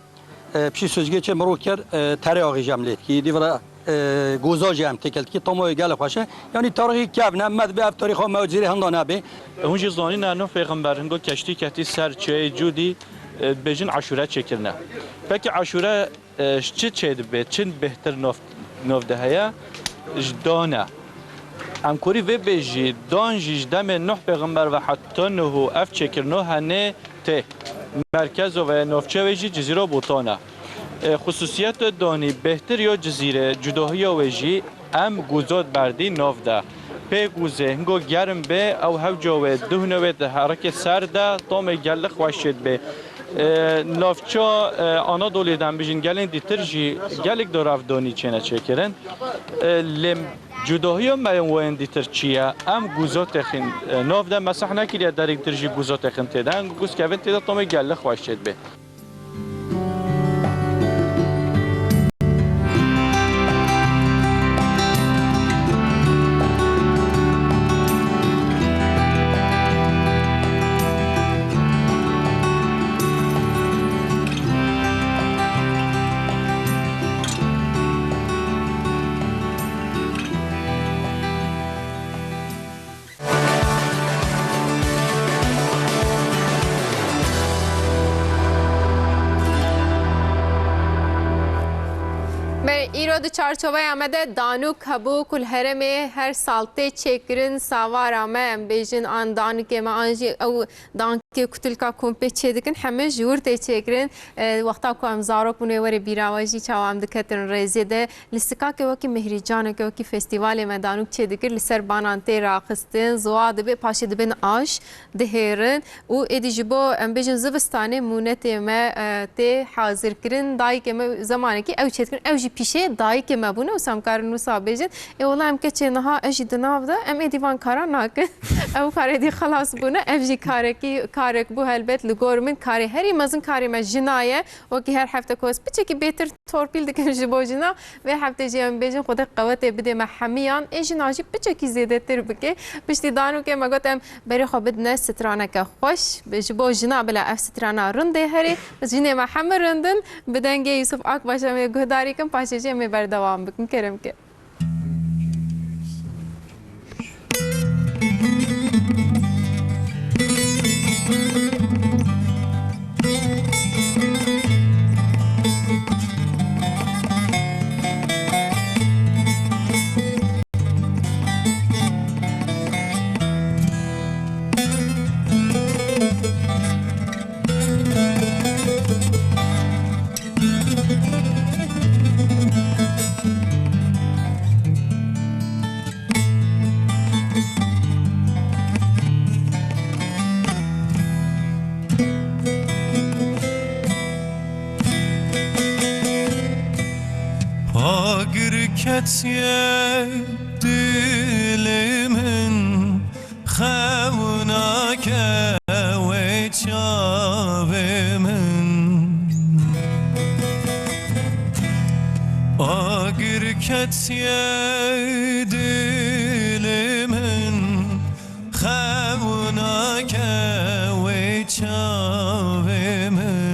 E, piştî süzgecê mirov kir, e, terê axî jî em lê dikî. Dî vira, e, goza jî em têkil dikî. Tama wê gelek xweş e. Yanî tarîxî kevn e, me divê ev tarîxa me Cizîrê hinda nebe. Hûn jî zanîne Nuh pêxember hingo keştî ketî ser çiyayê Cûdî, e, dibêjin Eşûre çêkirine. Pekî Eşûre e, ji çi çêdibe, çi bêhtir nov, nov de heye? Ji dan e. Em kurî vê bêjî, dan jî ji demê Nuh pêxember ve heta niho ev çêkirino henê tê. Merkezo ve navçe wê jî Cizîra Botan e. E, xusûsiyeta danî bêhtir ya Cizîrê, cudahiya wê jî em gûzot berdî nav de. Pê gûzê hingo germ bê, ew hewca wê duhne wê diherike ser de, tamê gelek xweş çêdibe. E, navça, e, Anadolê de em bijîn gelên dîtir jî gelek dor ev donî çêne çêkirin. E, lê cudahiya me yên wayên dîtir çi ye? Em gûza texîn, e, nav de meseh nekiriye derî dîtir jî gûza texîn tê de. Em gûz kevin tê de tomê gelek xweş çêdibe. Îro di çarçoveya me de danûk hebû ku li herêmê her sal tê çêkirin, savara me, em bêjin, an danûkê me, an jî ew danûkê ku tilka kompê çêdikin, heme ji wir tê çêkirin. E, wexta ku em zarok bûn, wê were bîra we jî çawa em diketin rêzê de. Li Sikakê wekî mihrîcaneke, wekî festîvalê me danûk çêdikir, li ser banan tê raxistin, ziwa dibe, paşê dibin aş, dihêrin. Û êdî ji bo, em bêjin, zivistanê mûnetê me, e, tê hazirkirin. Dayikê me zemanekî ew çêdikirin, ew jî pîşê dayikê me bûne, wisa em karin wisa bêjin. Ê wela em keçê niha, ez jî di nav de, em êdî van kara nakin. Ew kar êdî xelas bûne, ev jî karekî, karek bû helbet li gor min. Karê herî mezin karê me jina ye. Wekî her hefte ku ez piçekî bêtir torpîl dikim ji bo jina, vê heftê jî em bêjin Xwedê qewetê bidê me hemiyan. Ê jina jî piçekî zêdetir bike. Piştî danûkê me got em berê xwe bidine straneke xweş. Ji bo jina bila ev strana rindê herê. Jinê me hemû rind in. Bi dengê Yusuf Akbaş em ê guhdarî kin, paşê jî em ê berdewam bikin. Kerem ke. Agir ketiye dilê min, xewnake wê çavê min. Agir ketiye dilê min, xewnake wê çavê min.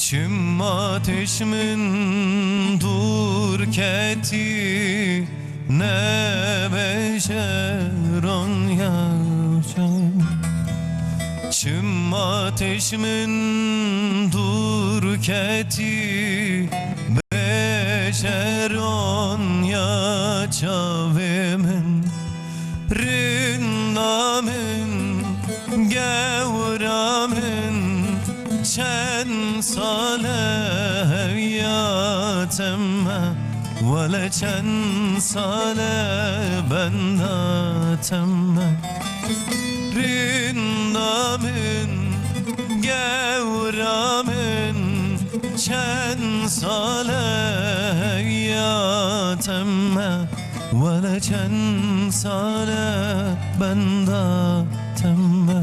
Çima tişmin dûr ketî, ne bejeran ya çav. Çima tişmin dûr ketî, bejeran ya çavê min. Rinda min, gewra min, çend sal e hewiya te me, wele çend sal e benda te me. Rinda min, gewra min, çend sal e hewiya te me, wele çend sal e benda te me.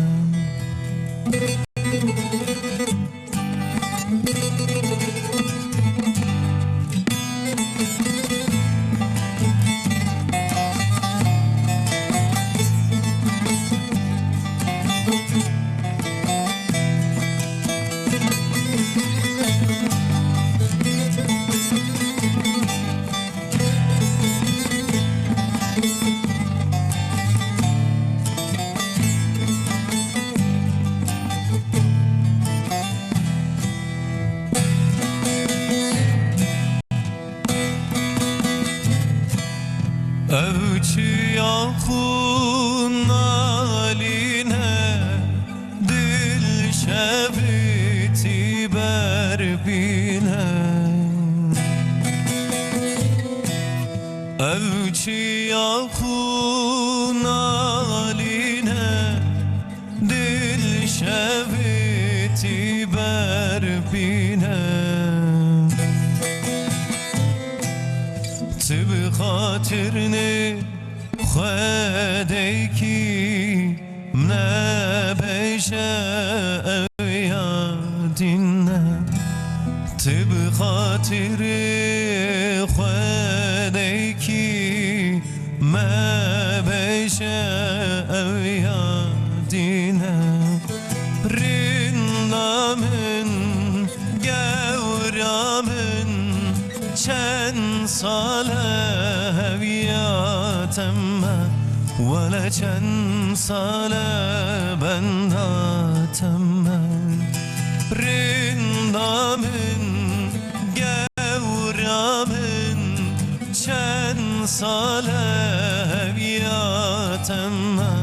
Ev çiya xwe nalîne, dil şevitî ber bîne. Ev çiya xwe nalîne, dil şevitî ber bîne. Tu bi xatirnê Xwedêkî nebêje ew ya dîn e. Tu bi xatirê Xwedêkî mebêje ew ya dîn e. Rinda min, gewra min, çend sal e hewiya te me, wele çend sal e benda te me. Rinda من، گەورا من، چەند ساڵە ویاتەمە،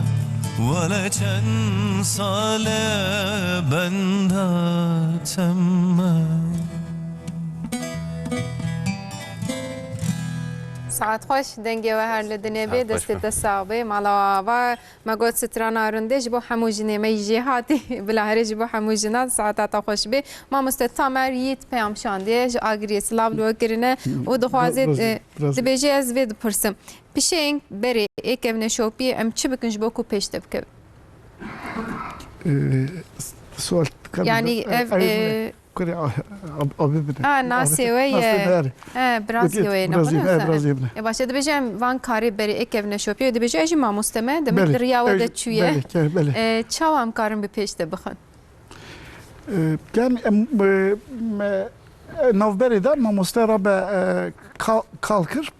وەڵە چەند ساڵە بەنداتەمە. Saet xweş, dengê we her li dinê bê, Saet xweş destê be. Te sax bê, mala we ava. Me got strana rindê ji bo hemû jinê me yî jê hatî, bila herê ji bo hemû jinan saeta te xweş bê. Mamoste Tamer Yiğit peyam şandiye, ji Agiriyê silav li we kirine û dixwaze, Biraz, e, biraz. Dibêje ez vê dipirsim. Pişeyên berê ê kevneşopiyê em çi bikin ji bo ku pêş de bikevin? Ee, sual Yani ev, e, Kurê a-, ab-, abî min e. Ha, nasê we ye. Nasê me ye. He, birazê we ye, ne birazê me, birazê min e. E, başe dibêje em van karê berê ê kevneşopiyê, dibêje ez jî mamoste me, demek Belê, di riya we de çûye. Belê, ke-, belê. E, çawa em karin bi pêş de bixin? E, yani em, e, me, e, navberê de mamoste Rabe, e, kal-, kal kir.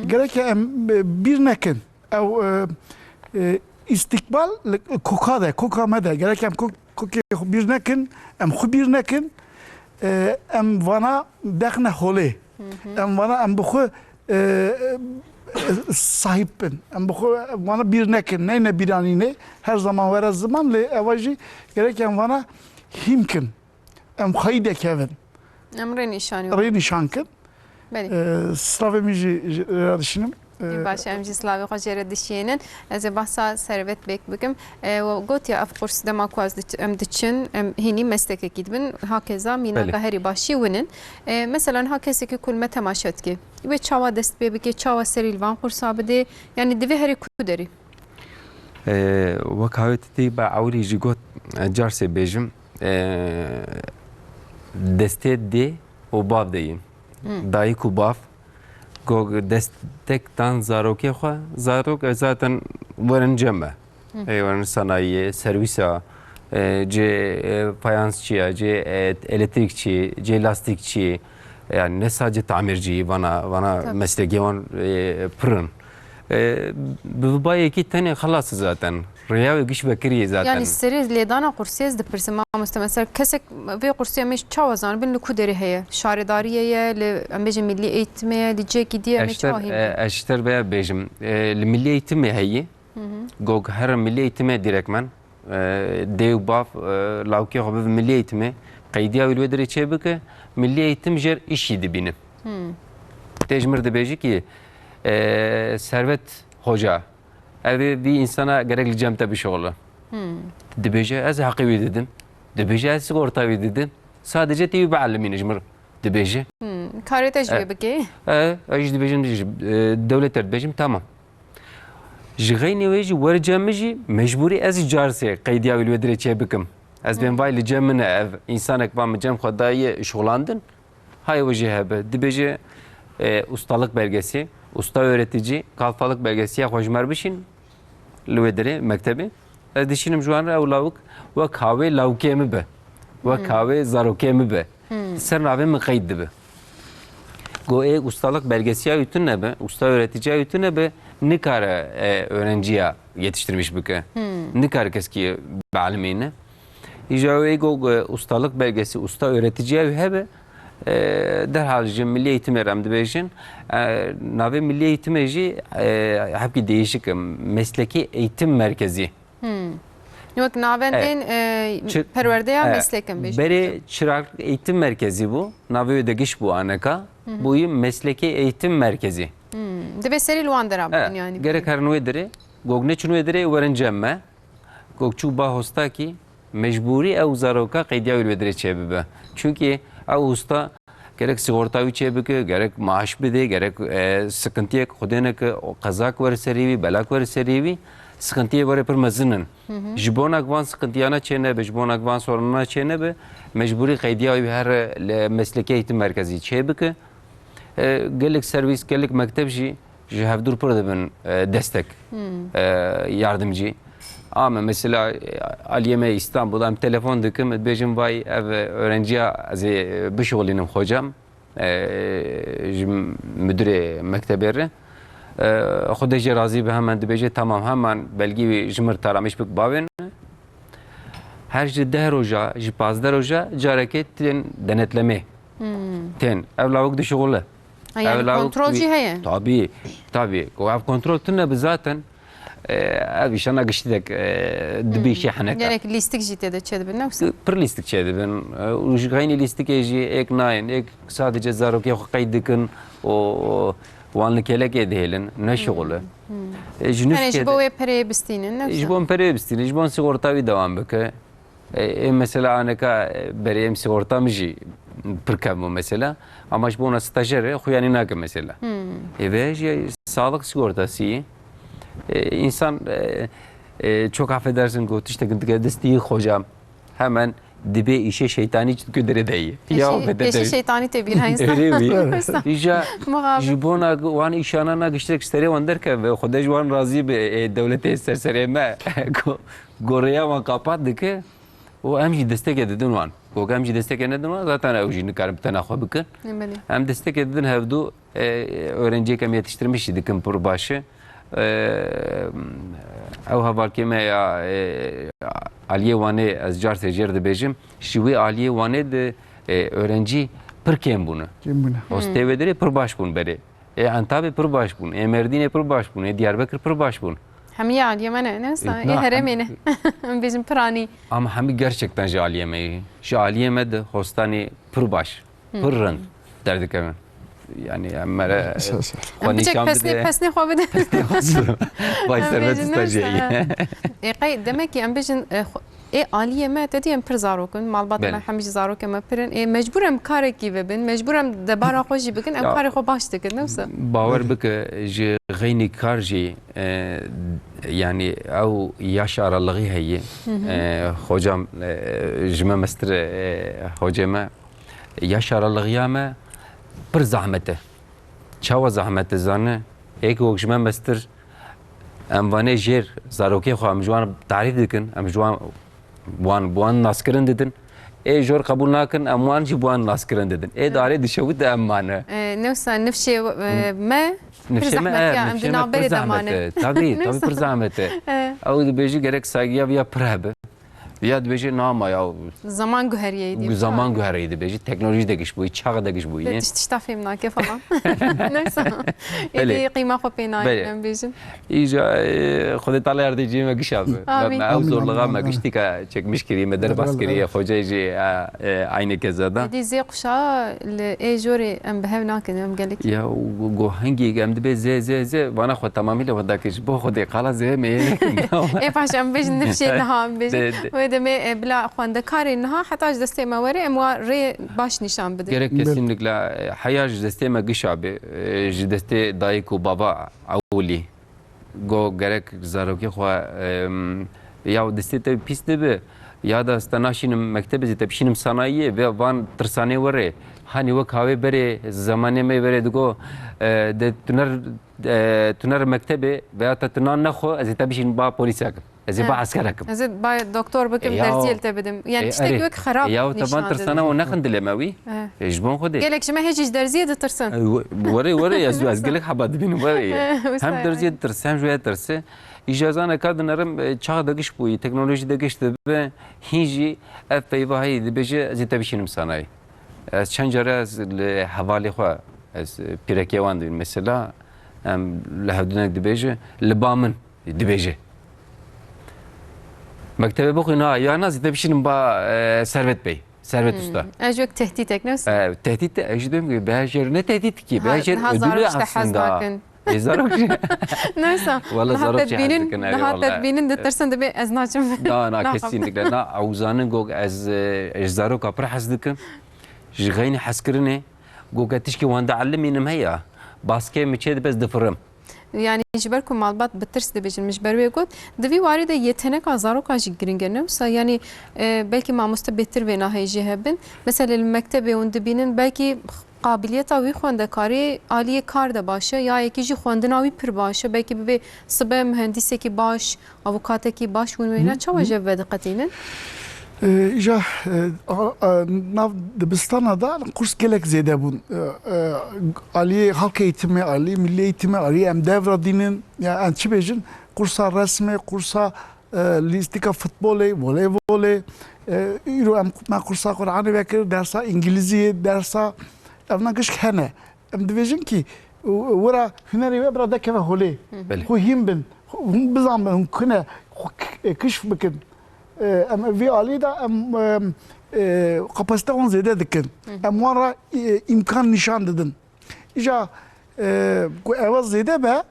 Gerek em, e, bîr nekin. Ew, e, e, îstîkbal li koka de, koka me de. Gerek em kok-, kokê xwe bîr nekin, em xwe bîr nekin. E, em vana dexne holê. Em vana em bi xwe, e, e, sahîb bin. Em bi xwe vana bîr nekin. Neyne bîranînê. Her zaman were ziman lê eva jî gerek em vana hîm kin. Em xweyî dekevin. Em rê nîşanî Rê nîşan kin. Belê. Ee, slavê min jî, jî, e, dişînim. Ee, Baş e, em jî slavê xwe jê re dişînin. Ez ê behsa Servet Bêk bikim. Ee, we gotiye ev qurs dema ku ez diç-, em diçin, em hînî meslekekî dibin. Hakeza mînaka Belê. Herî başî win in. Ee, mesela niha kesekî ku li me temaşe dike. Wê çawa dest pê bike, çawa serî li van qursa bide? Yani divê herî ku derê? Ee, wek hawê titî be ewilî jî got, e, car sê bêjim, e, destê dê û bav de yîn. Dayik û bav go destek dan zarokê xwe, zarok e zaten werin cem me. Ê werin sanayiyê, serwîsa, e, cê, e, fayansçiya, cê, e, elektrîkçî, cê lastîkçî, yani ne sadece tamircî, vana, vana Tabii. meslekê wan, e, pir in. E, bi vî bayekî tenê xelas zaten. Rêya wê giş vekirî zaten. Yani serê lêdana qursê ez dipirsim, mamoste. Mesela kesek vê qursê me çawa zanibin li ku derê heye? Şaredariyê ye, li, em bêjin milli eğitimê ye, li cihekî dî ye, em ê Eşter, çawa hîn e, bikin? Eşter veya bêjim, e, li milli eğitimê heye. Gog her milli eğitimê direkt men. E, dê û bav, e, lawkê xwe bibe milli eğitimê, qeydiya wî li wê dirê çê bike, milli eğitim jêr îşî dibîne. Tê ji mir dibêjî ki, e, Servet Hoca, ev ê vî însana gerek li cem te bişoxile. Dibêje, ez heqê wî didim. Dibêje, ez sigorta wî didim. Sadece tê wî bielimîne ji mir dibêje. Karê te jî E, wê bike. E, ez jî dibêjim, dibêjim, e, dewlet te dibêjim, tamam. Ji xeynê wê jî wer cem min jî mecbûrî ez jî car sê qeydiya wî li wê dirê çê bikim. Ez bêm vay li cem min e ev, însanek va min cem xwe daye şixulandin. Hay wê jî hebe. Dibêje, e, ustalık belgesi, usta öğretici, kalfalık belgesi ya xwe ji me re bişîn li wê dirê mektebê. Ez dişînim ji wan re ew lawik wek hawê lawkê min be. Wek hawê zarokê min be. Ser navê min qeyd dibe. Go ê ustalık belgesiya wî tune be, usta öğreticiya wî tune be, nikare, e, öğrenciya yetiştirmiş bike. Nikare keskî belimîne. Îja wê go, e, ustalık belgesi, usta öğreticiya wî hebe, e, derhal ji milli eğitimê re em dibêjin. E, navê milli eğitimê jî, e, hepkî değişik e. Mesleki Eğitim Merkezi. Hmm. Wek navendên, Evet. e, Çi- perwerdeya Evet. meslek em bêjin. Berê Çıraklık Eğitim Merkezi bû. Navê wê de giş bû aneka. Bûyî Mesleki Eğitim Merkezi. Hmm. Divê serî li wan dera Evet. bikin yani. Gerek herin wê dirê. Gog neçin wê dirê werin cem me. Gog çû ba hosta ki mecbûrî ew zaroka qeydiya wî li wê dirê çê bibe. Çünkü ew hosta Gerek sigorta wî çê bike, gerek maaş bide, gerek, e, sıkıntıyek xwedê neke, o qezak were serê wî, belak were serê wî, sıkıntiyê were pir mezin in. Ji bona ku van sıkıntiyana çê nebe, ji bona ku van sorunana çê nebe, mecbûrî qeydiya wî her li Mesleki Eğitim Merkezi çê bike. E, gelek servîs, gelek mekteb jî ji hevdûr pir dibin, e, destek, e, yardimcî. Ama mesela, e, aliyê me Îstanbul, em telefon dikim, dibêjim, vay, ev, e, öğrenciya ez ê, e, bişixulînim hocam, e, ji müdürê mektebê re. E, xwedê jê razî be, hemen dibêje, tamam, hemen belgî wî ji mir taramîş bik bavên. her ji deh roja, ji pazdeh roja carekê tên denetlemê. Hmm. Tên. Ev lawik dişixule. Ha, yani Ev lawik kontrol wî jî heye? Tabii, tabii. Ku ev kontrol tune bi zaten, e, ev îşana giştî dek, e, dibi Hmm. işê heneka. Gerek lîstik jî tê de çêdibin, ne wisa? Pir lîstik çêdibin. E, û ji xeynî lîstikê jî êk nayên, êk sadece zarokê xwe qeyd dikin û wan li kêlekê dihêlin, ne şixul e. Hmm. E, ji Yani ji nûskê bo de wê pereyê bistînin, ne Ji wisa? bo pereyê bistînin, ji bo sigorta wî dewam bike. E, e, mesela aneka, e, berê em sigorta min jî pir kevm bû mesela. Ama ji bona stajyer e, xuyanî nake mesela. Hmm. E, ve jî sağlık sigortası, e, insan, e, e, çok affedersin ku tiştek dike destî xocam. Hemen dibê îşê şeytanî çi dike derê de ye. Pêşî, Ya, pêşî şeytanî tê bîr, ha, insan. Öyle mi? Mesela. Îja Muhabir. ji bona wan îşana na giştek serê wan derkeve, Xwedê ji wan razî be, e, dewletê ser serê me. Ku gorêya wan kapat dike û em jî destekê didin wan. Ku em jî destekê nedin wan, zaten ew jî nikarin bi tena xwe bikin. Ne belê. Em destekê didin hevdu, e, öğrenciyek em yetiştirmiş jî dikin pir baş e. E, ew hevalkê me ya, e, aliyê Wanê ez car sê jêr dibêjim. Ji wê aliyê Wanê de, e, öğrenci pir kêm bûne. Kêm bûne. Hostê wê derê pir baş bûn berê. Ê Entabê pir baş bûn, ê Mêrdînê pir baş bûn, ê Diyarbekir pir baş bûn. Hemiya aliyê me ne, ne wisa, Ê, ê na, herêmê ne. Em bêjin piranî. Ama hemî gerçekten ji aliyê me yê. Ji aliyê me de hostanê pir baş, Hmm. pir rind derdikevin. Yani em mere Sağ ol. Em biçek pesnê, pesnê xwe bide. Pesnê xwe bide. Vay Em servet bêjin ne stajyê. wisa. Ê qey demek ki em bêjin, e, xwe- Ê aliyê me, te dî em pir zarok in, malbatê Belê. me hemî jî zarokê me pir in. Ê mecbûr em karekî vebin, mecbûr em debara xwe jî bikin, em Ya. karê xwe baş dikin, ne wisa? Bawer Belê. bike, ji xeynî kar jî, e, yani ew yaş aralığı heye. Hı hı. E, hocam, e, ji me mestir, e, hocê me, yaş aralığı ya me pir zahmet e. Çawa zahmet e zane? Ê ku ji me mestir, em vanê jêr zarokê xwe, em ji wan tarîf dikin, em ji wan, wan, wan naskirin didin. Ê jor qebûl nakin, em wan jî bi wan naskirin didin. Ê Evet. darê dişewite em mane. E, ne wisa nifşê, e, me pir Nifşê me, zehmet e, ya, em nifşê di me navberê pir de zehmet mane. e. Tabii, Ne tabii wisa? pir zehmet e. E. Ew dibêjî gerek saygıya viya pir hebe. Ya dibêje nama ya. Zaman guheriyeyî diye. Zaman guheriyeyî dibêje. Teknoloji de giş bûyî, çax de giş bûyî. Ve tişt tişta fêm nake falan. Neyse. Belê. Êdî qîma xwe pê nayên, Belê. em bêjin. Îca, e, Xwedê Teala yardimcî me giş abi. Amîn. Me, me ew Amîn, zorluğa amîn, me amîn. giştîka çekmiş kiriye, me derbas Belê, kiriye, belê. Xwecê jî, e, e, aynı kezada. Êdî zê quşa li ê jorê em bi hev nakin, em gelek. Ya, go, go hingî em dibê zê, zê, zê, vana xwe tamamî li xwe dakir. Ji bo Xwedê qala zê me yê nekin. Ê paş em bêjin nifşê niha em bêjin. De, de. Wê demê, e, bila xwendekarê niha heta ji destê me were em wa rê baş nîşan bidin. Gerek Belê. kesinlikle, e, heya ji destê me giş abi, e, ji destê dayik û bava ewilî. Go gerek zarokê xwe, em, ya destê te pîs dibe, ya da ez te naşînim mektebê zî te bişînim sanayiyê ve van tirsanê were. Hanî wek hawê berê, zemanê me berê digo, e, de tuner, e, tuner mektebê veya te tunan nexwe, ez ê te bişînim ba polîsek im. Ez ê ba He. eskerek im. Ez ê ba doktor bikim, E, ya. dersiyê li te bidim. Yani E, tiştek erê. wek xerab E, ya te van nîşan tirsana didin. o nexin dilê me wî. Eh. E, ji bo Xwedê. Gelek ji me hê jî ji derziyê ditirsin. E, we-, were, were, ez, ez gelek heba dibînim, were. Eh, wisa Hem yani. derziyê ditirse, hem ji wê tirse. Îcazaneka dinerim, e, çax de giş bûyî, teknolojî de giş dibe, hîn jî ev peyva heyî dibêje, ez ê te bişînim sanayî. Ez çend care ez li hevalê xwe, ez, e, pîrekê wan dibînim mesela, em li hevdûnek dibêje, li ba min dibêje. Mektebê bixwîna, ya na zî te bişînim ba, e, Servet Bey. Servet Hmm. Usta. Ez wek tehdîtek, ne wisa? E, tehdît, ez jî dibêm ki, be jêr ne tehdît ki, be Ha, jêr ha ödülü zarok ji te hez aslında. nakin. E, zarok jî. Neyse. Wala Niha zarok te jî hez dibînin, dikin, erê niha wala. te dibînin, ditirsin, dibê ez naçim. Na, na, Naxwe. kesinlikle. Na, ew zanin gog ez, e, ji zaroka pir hez dikim. Ji xeynî hezkirinê, gog e tişkî wende elimînim heya. Baskê min çê dibe ez difirim. Yani ji ber ku malbat bi tirs dibêjin, min ji ber wê got, di vî warî de yeteneka zaroka jî giring e, ne wisa? Yani, e, belkî mamoste bêtir vê nahê jê hebin. Mesela li mektebê hûn dibînin, belkî qabiliyeta wî xwendekarî aliyê kar de baş e, ya yekî jî xwendina wî pir baş e, belkî bibê sibe mühendisekî baş, avokatekî baş, hûn wêna Hı, çawa hı. ji hev vediqetînin? Ee, îja, e, a, a, nav dibistana da kurs gelek zêde bûn. Ee, e, aliyê halk eğitimi, aliyê milli eğitimi, aliyê em devra dînin, ya em çi bêjin, kursa resmê, kursa e, lîstika futbolê, voleybolê, e, îro em, me kursa Qur'anê vekir, dersa îngilîziyê, dersa, evna gişk hene. Em dibêjin kî, wira hunerê we bira dekeve holê. Belê. Xwe hîn bin, hûn bizan bin, hûn kune, xwe k-, e, kişf bikin. E, em vî alî de em, e, e, kapasite wan zêde dikin. Em wan re, e, îmkan nîşan didin. Îja, e, ku ewa zêde be,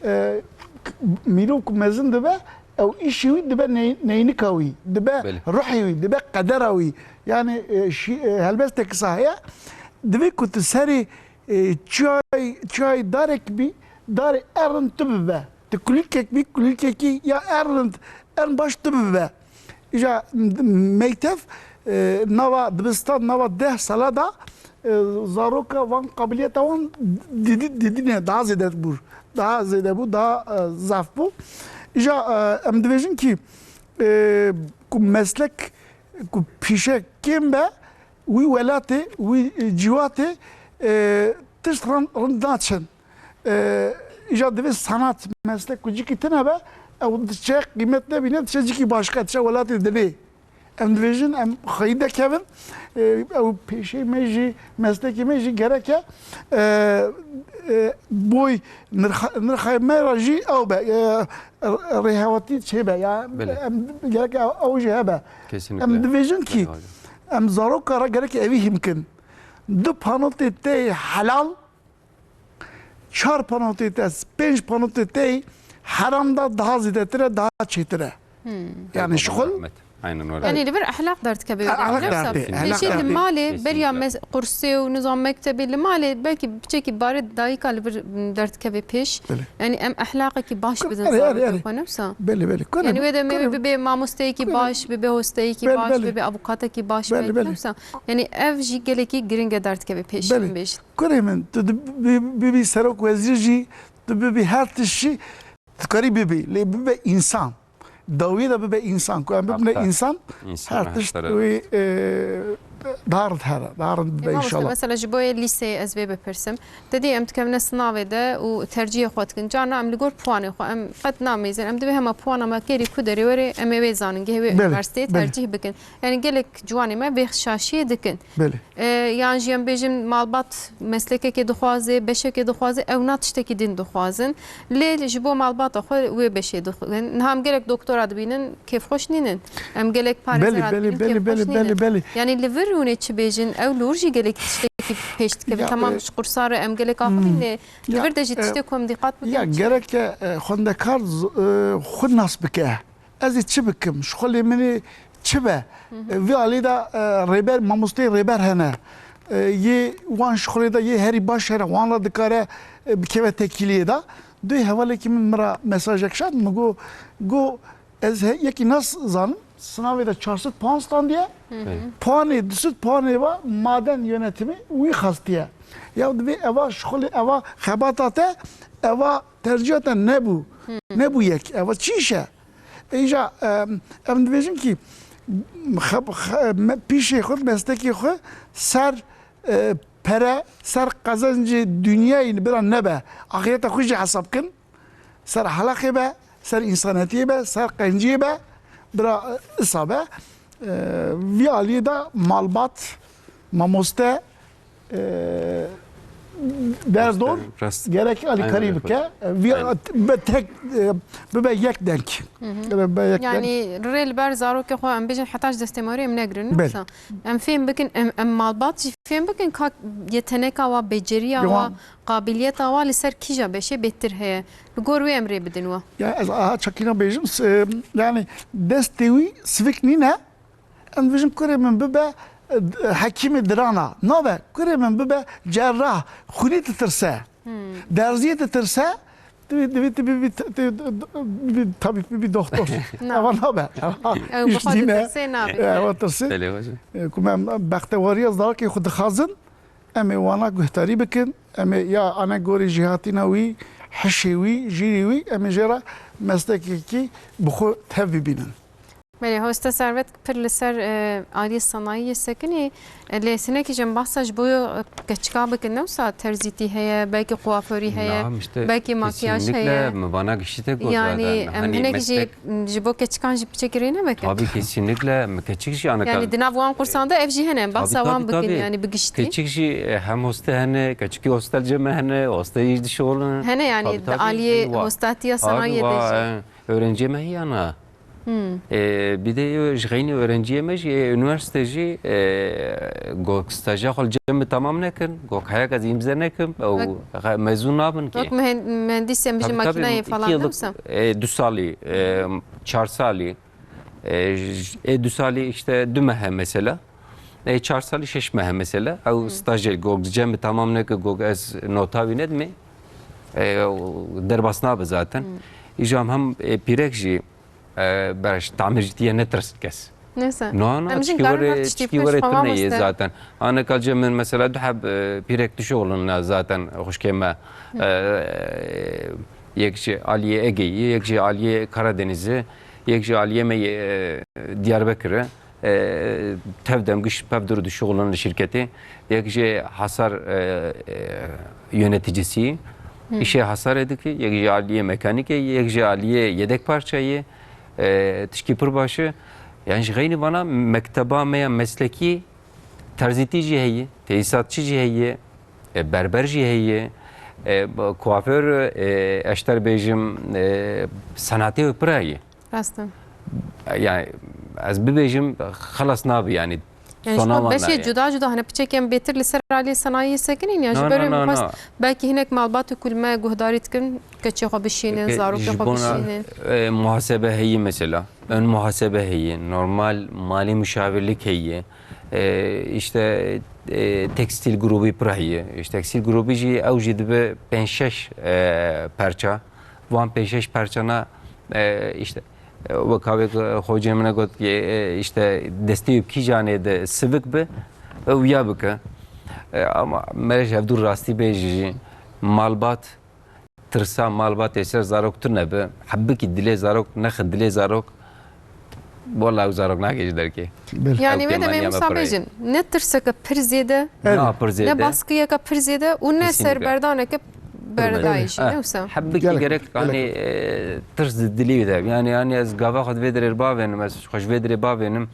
e, k-, mîrov ku mezin dibe, ew îşê wî dibe ney-, neynika wî, dibe Belê. ruhê wî, dibe qedera wî. Yani, e, şî-, e, helbestek kisa heye, divê ku tu serê, e, çiyay, çiyay darek bî, darê errin tu bibe. Tu kulîlkek bî, kulîlkekî ya errin, errin baş tu bibe. Îja meytev, e, nava dibistan, nava deh sala da, e, zaroka wan, qabiliyeta wan didî-, didîne daha zêde bû. Daha zêde bû, daha, e, zaf bû. Îja, e, em dibêjin kî, e, ku meslek, ku pîşe kêm be, wî welatê, wî, e, cîwatê, e, tişt rind, rind naçin. E, îja divê sanat, meslek ku cîkî tune be, ew diçe qîmet nebîne, diçe cîkî başka, diçe welatê dinê. Em dibêjin, em xweyî dekevin, e, ew pêşeyê me jî, meslekê me jî gereke, e, e, boy nirxa-, nirxê me re jî ew be, e, rêhewatî çêbe. Ya Belê. em gereke ew, ew jî hebe. Kesinlikle. Em dibêjin kî, Belê hocam. em zaroka re gereke evî hîn bikin. Du panotê tê helal, çar panotê te, pênc panotê te heram da daha zêdetir e, daha çêtir e. Hmm. Yani Eyvallah, şixul Ahmet. Aynen öyle. Yani li vir ehlaq derdikeve. Ehlaq Yoksa derdi, ehlaq pêşî li derdi. malê beriya Kesinlikle. mes-, qursê û nizam mektebê li malê belkî piçekî barê dayika li vir derdikeve pêş. Belê. Yani em ehlaqekî baş bidin Erê, erê, zarokê erê. xwe newsa. Belê, belê. Kore Yani min, wê de me kore min. bibê mamosteyekî Belê. baş, bibê hosteyekî Belê, baş, belê. bibê avukatekî baş Belê, belê. newsa. Yani ev jî gelekî giring e derdikeve pêş Belê. em bêjin. Kurê min, tu di-, bi-, bibî serok wezîr jî, tu bibî her tişt jî, tu karî bibî. Lê bibe însan. Dawiyê de bibe însan. Ku em bibine Hakikaten. însan, İnsan her tişt hakları. wî, e, daha rind here, daha rind bibe Ê, mamoste, înşallah. mesela ji bo yê lîseyê ez vê bipirsim. Te dî em dikevine sinavê de û tercihê xwe dikin. Carna em li gor puanê xwe, em qet nameyzin. Em divê hema puana me kêrî ku derê were, em ê wê zanin, gihê wê Belê, unîversîteyê belê. tercih bikin. Yani gelek ciwanê me vê şaşiyê dikin. Belê. E, yan jî em bêjin malbat meslekekê dixwaze, beşekê dixwaze, ew na tiştekî din dixwazin. Lê ji bo malbata xwe wê beşê dixwin. Niha em gelek doktora dibînin, kêfxweş nînin. Em gelek Belê, parêzera belê, dibînin, belê, kêfxweş belê, nînin. belê, belê. Yani li vir hûn ê çi bêjin, ew li wir jî gelek tiştekî pêş dikeve. Ya, Tamam, e, ji qursa re em gelek axivîn, hmm. lê li Ya, vir de jî e, tiştê ku em dîqat ya bikin çi? gereke, e, xwendekar z-, e, xwe nas bike. Ez ê çi bikim? Şixulê min ê çi be? Hı hı. E, vî alî de, e, rêber, mamosteyê rêber hene. E, yê wan şixulê de yê herî baş hene. Wan re dikare, e, bikeve tekîliyê de. Duyê hevalekî min min re mesajek şand, min got, got, ez he-, yekî nas zanim, sinavê de çar sed puan standiye. Hı hı. Evet. Puanê, du sed puanê va maden yönetimi wî xastiye. Ya divê eva şixulê, eva xebata te, eva terciha te nebû. Hı. Nebû yek. Eva çi iş e? Îja, em, em dibêjin kî, xe-, xe-, me-, pîşê xwe, mestekê xwe ser, e, pere, ser qezencê dinyayê bira nebe. Axireta xwe jî hesab kin. Ser ehlaqê be, ser însanetiyê be, ser qenciyê be, bira, e, isa be. E, vî aliyê de malbat, mamoste, e, derdor, Rast. gerek alîkarî Aynen öyle bike. hocam. E, vî Aynen. be tek, e, bibe yek deng. Hı hı. Bibe yek deng. Yani rê li ber zarokê xwe em bêjin heta ji destê me were em negirin. Belê. Yoksa em fêm bikin, em, em malbat jî fêm bikin ka yeteneka wa, beceriya Devam. wa, qabiliyeta wa li ser kîja beşê bêtir heye. Li gor wê em rê bidin we. Ya ez aha çekîna bêjim, s-, e, yani destê wî sivik nîne. Em dibêjin kurê min bibe, e, hekîmê dirana. Nabe, kurê min bibe cerrah, xwînî ditirse. Hmm. Derziyê ditirse, divê, divê tu bibî, tu, tu, tu, bibî tabîb, bibî doxtor. Na. Eva nabe. Ew Îş bi xwe nîne. ditirsê nabe. Ewa tirsê. Belê hocam. E, ku me em bextewariya zarokê xwe dixwazin, em ê wana guhdarî bikin. Em ê ya ane gorî jêhatîna wî, hişê wî, jîrî wî, em ê jê re meslekekî bi xwe tev bibînin. Belê, hoste Servet pir li ser, e, aliyê sanayiyê sekinî. E, lê sinekî jin behsa ji bo, e, keçika bikin, ne wisa terzîtî heye, belkî kuaförî heye, Niha işte belkî makyaj kesinlikle heye. Mi vana giştî te got Yani, zaten. Em Hani hinek jî meslek m, ji bo keçikan jî piçekî rê nebeke. Tabii kesinlikle. Mi keçik jî ana Yani kal- di nav wan kursan de ev jî hene, em Tabii, behsa wan tabii, bikin tabii. Yani bi giştî. Keçik jî, e, hem hoste hene, keçikî hoste li cem me hene, hoste jî dişolin. Hene yani Tabii, di tabii, aliyê hene wa. hostatiya Abi sanayiyê de wa, jî. e, Öğrenciye me heyana. Hmm. E, bir de ji xeynî öğrenciye me jî, e, üniversite jî, e, gok staja xwe li cem mi tamam nekin, gok heyek ez îmze nekim, ew Bak. xe-, mezun nabin ki. Wek mühen-, mühendis em bijî Tabii, tabii, makîneyê iki falan yıllık, ne wisa? e, du salî, e, çar salî, e, j-, e, du salî işte du mehe mesela. E, çar salî şeş mehe mesela. Ew Hmm. stajê gok cem mi tamam neke gok ez nota wî nedimê. E, o derbas nabe zaten. Hmm. Îjam hem, e, pîrek jî, e, beraş tamir jî tiye ne tirs kes. Neyse. No, no, Em jin çikî karin were, her tiştî çikî pêş were xwe tune ye mamoste. zaten. Aneka cem min mesela du heb, e, pîrek dişoxlin zaten xuşkê me. Hmm. E, yek ji aliyê Egeyî, yek ji aliyê Karadenizî, yek ji aliyê me, e, Diyarbekirî. E, tev dem giş pev dur dişuxulin li şirketê. Yek jê hasar, e, e, yöneticisi, Hı. işê hasarê dike, yek jê aliyê mekanîkê, yek jê aliyê yedek parçayê, e, tişkî pir baş e. Yani ji xeynî vana mekteba me ya meslekî terzîtî jî heye, tesîsatçî jî heye, e, berber jî heye, e, kuaför, e, eşter bêjim, e, senatê pir heye. Rast e. Yani ez bibêjim, xelas nabe yani. Yani ji sona xwe wan beşê nayê. Cuda cuda, hani piçekên bêtir li ser aliyê senayiyê sekinîn ya, ji No, ber no, wê no, xwest no. belkî hinek malbat û kulme guhdarî dikin, keçê xwe bişînin, Ke-, zarokê ji xwe bona, bişînin. e, muhasebe heyî mesela, ön muhasebe heyî, normal mali müşavirlik heyî, e, işte, e, tekstil grubî pir heyî. İşte tekstil grubî jî ew jî dibe pênc şeş, e, perça. Van pênc şeş perçana, e, işte, e, wek havê ku xocê min e got ki, e, işte, destê wî bi kîjanê de sivik bi, ew ya bike. E, ama mere ji hevdû rastî bêjî jî, malbat, tirsa malbatê ser zarok tune bi, hebikî dilê zarok, nexin dilê zarok, wela ew zarok nake ji derkê. Bil. Yani Ew me de pêmaniya me Memûsa pir e. bêjin, ne tirseke pir zêde, Evet. Na pir zêde. ne baskiyeke pir zêde û ne Kesinlikle. serberdaneke Pir zêde. berdayî jî, Eh, ne wisa? Hebikî Gelek, gerek, gelek. hani, e, tirs di dilî de. Yani, yani ez gava xwe di vê dirê bavênim, ez xwe ji vê dirê bavênim,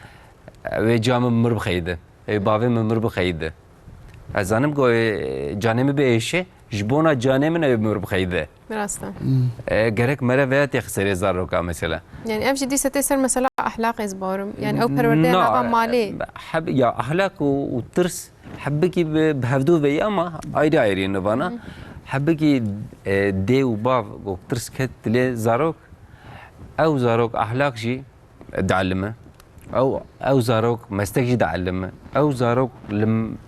e, wê ca min mir bixeyde. Ê bavê min mir bixeyde. Ez zanim ku, e, canê min biêşe, ji bona canê min ew mir bixeyde. Rast e. E, gerek mere veya têx serê zaroka mesela. Yani ev jî dîse tê ser mesela ahlaqê ez bawerim. Yani ew perwerdeya Na, nava malê. heb-, ya ahlak û, û tirs hebikî bi, bi hevdû ve ye ama ayrı ayrı nivana. Hı. Hebikî, e, dê û bav ku tirs ket dilê zarok, ew zarok ahlak jî dielime. Ew, ew zarok meslek jî dielime. Ew zarok li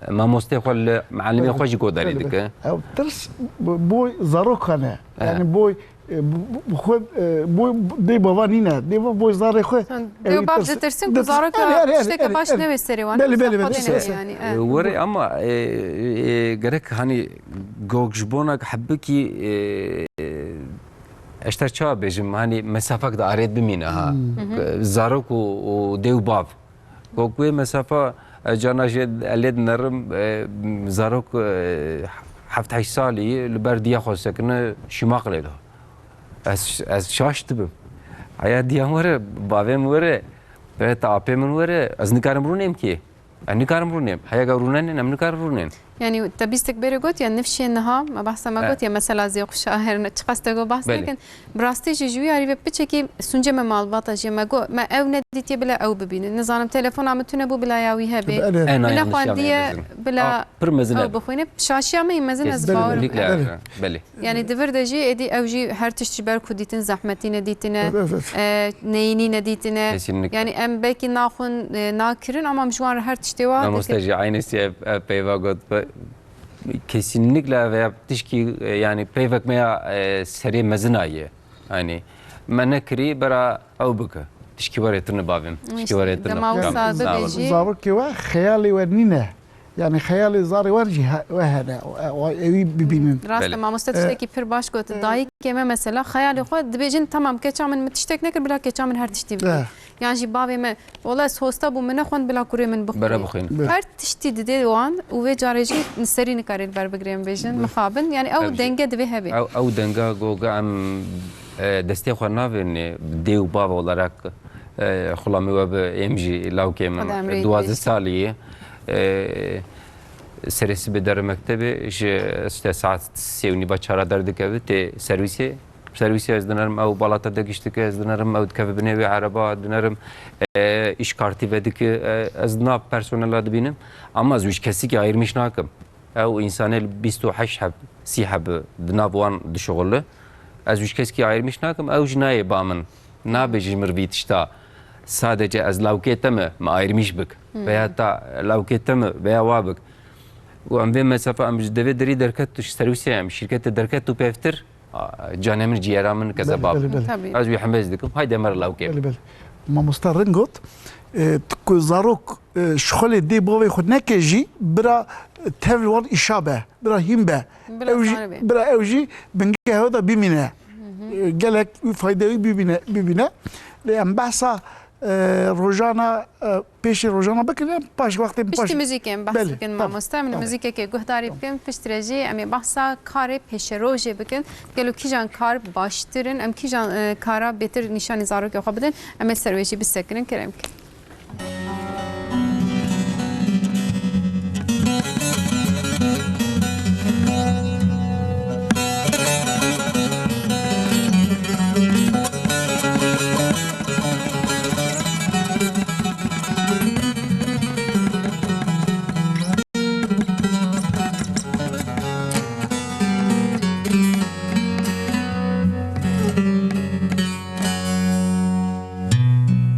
mamostê xwe, li mielimê xwe jî guhdarî Belê, belê. dike. Ew tirs bo, bo zarokan e. Eh. Yani bo, e, bo, bo xwe, e, bo dê bava nîne. Dê bava bo zarê xwe. Sen Ew dê û bav tirs. ditirsin ku Ditir-, zarok Erê, erê, erê, tişteke erê, baş erê. newê serê wan. Belê, belê, belê, Xwedê işte, newê işte. yani, e. E, were ama, e, e, gerek hani gok ji bona hebikî, e, Eşter çawa bêjim, hani mesafek de arêt bimîne ha. Hmm. Hı hı. Zarok û, û dê û bav. Ku wê mesafa, e, cana jê elê dinerim, e, zarok, e, heft heşt salî li ber diya xwe sekine Şîmaqlê de. Ez, ez şaş dibim. Heya diya were, bavê min were, were te apê min were, ez nikarim rûnêm ki. Ez nikarim rûnêm. Heyeka rûnenên, em nikarin rûnên. Yani te bîstek berê got ya nifşê niha, me behsa me Eh. got ya mesela zêxuşa her ne, çiqas te got behs Belê. nekin. Bi rastî jî ji wî arî ve piçekî sûncê me malbata jî me got, me ew nedîtiye bila ew bibînin. Nizanim telefona min tune bû bila ya wî hebe. Belê. Ena Min yanlış nexwendiye yanlış bila Ah, pir mezin ew e. bixwîne. Şaşiya me yî mezin ez Belê, belê. bawerim. Kesinlikle. Belê. Belê. Yani di vir de jî êdî ew jî her tişt ji ber ku dîtin zehmetî nedîtine, Evet, evet. e, neyînî nedîtine. Kesinlikle. Yani em belkî naxwin, e, nakirin ama em ji wan re her tiştê wa Mamoste dikin. jî aynı şey, e, peyva got. Be-, kesinlikle ev ya tişkî, e, yani peyvek me ya, e, serê mezina ye. Yani me nekirî bera ew bike. Tişkî were tune bavim. Tişkî İşte, were tune. dema wisa Sağ ol. bibêjî. Zarokê we xeyalê we nîne. Yani xeyalê zarê wan jî he-, we hene, e, ewî bibînin. Rast e, Belê. mamoste E, tiştekî pir baş got. e, Dayikê me mesela xeyalê xwe dibêjin, tamam, keça min, min tiştek nekir, bila keça min her tiştî bike. E. Yan jî bavê me, wela ez hosta bûm, min nexwend bila kurê min bixwî. Bera bixwîn. Her tiştî didê wan û vê carê jî serî nikare li ber bigire em bêjin, mixabin. Yani ew Ev jî. denge divê hebe. Ew, ew denga ku, ku em, e, destê xwe navênê dê û bav olarak, e, xulamê we bi êm jî lawkê min Xwedê emrê duwazdeh bêjî. salî ye. E, serê sibê dere mektebê, ji işte saet sê û nîva çara derdikeve tê servîsê. Servîsê ez dinerim, ew balata de giştike, ez dinerim, ew dikeve binê wê ereba, dinerim, e, îş kartî vedike, e, ez nav personela dibînim. Ama ez wî ji kesikî ayirmîş nakim. Ew însanê li bîst û heşt heb, sî heb di nav wan dişuxile. Ez wî ji kesikî ayirmîş nakim, ew jî nayê ba min. Nabêje ji mir vî tişta. Sadece ez lawkê te me, me ayirmîş bik. Veya ta lawkê te me, veya wa bik. Û em vê mesafe, em ji devê derî derket, ji servîsê em, şîrketê derket û pêvtir, a, canê min, ciyera min, kezebab. Belê, belê, belê. Tabii. Ez wî hemez dikim. Haydi, em re lawkê. Belê, belê. Mamosta ring got, e, tu ku zarok, e, şixulê dê bavê xwe neke jî, bira, e, tev wan îşa be, bira hîn be. Bila Ew jî, sane be. bira ew jî bingehê da bimîne. E, gelek fayde wî bibîne, bibîne. Lê em behsa, e, rojana, e, pêşî rojana bikin, em paş wextê Piştî paş muzîkê em behs Belê, bikin, tamam, mamoste. Em li tamam. muzîkekê guhdarî bikin. Piştre jî em ê behsa karê pêşerojê bikin. Gelo kîjan kar baştir in? Em kîjan, e, kara bêtir nîşanî zarokê xwe bidin? Em ê ser wê jî bisekinin. Kerem bikin.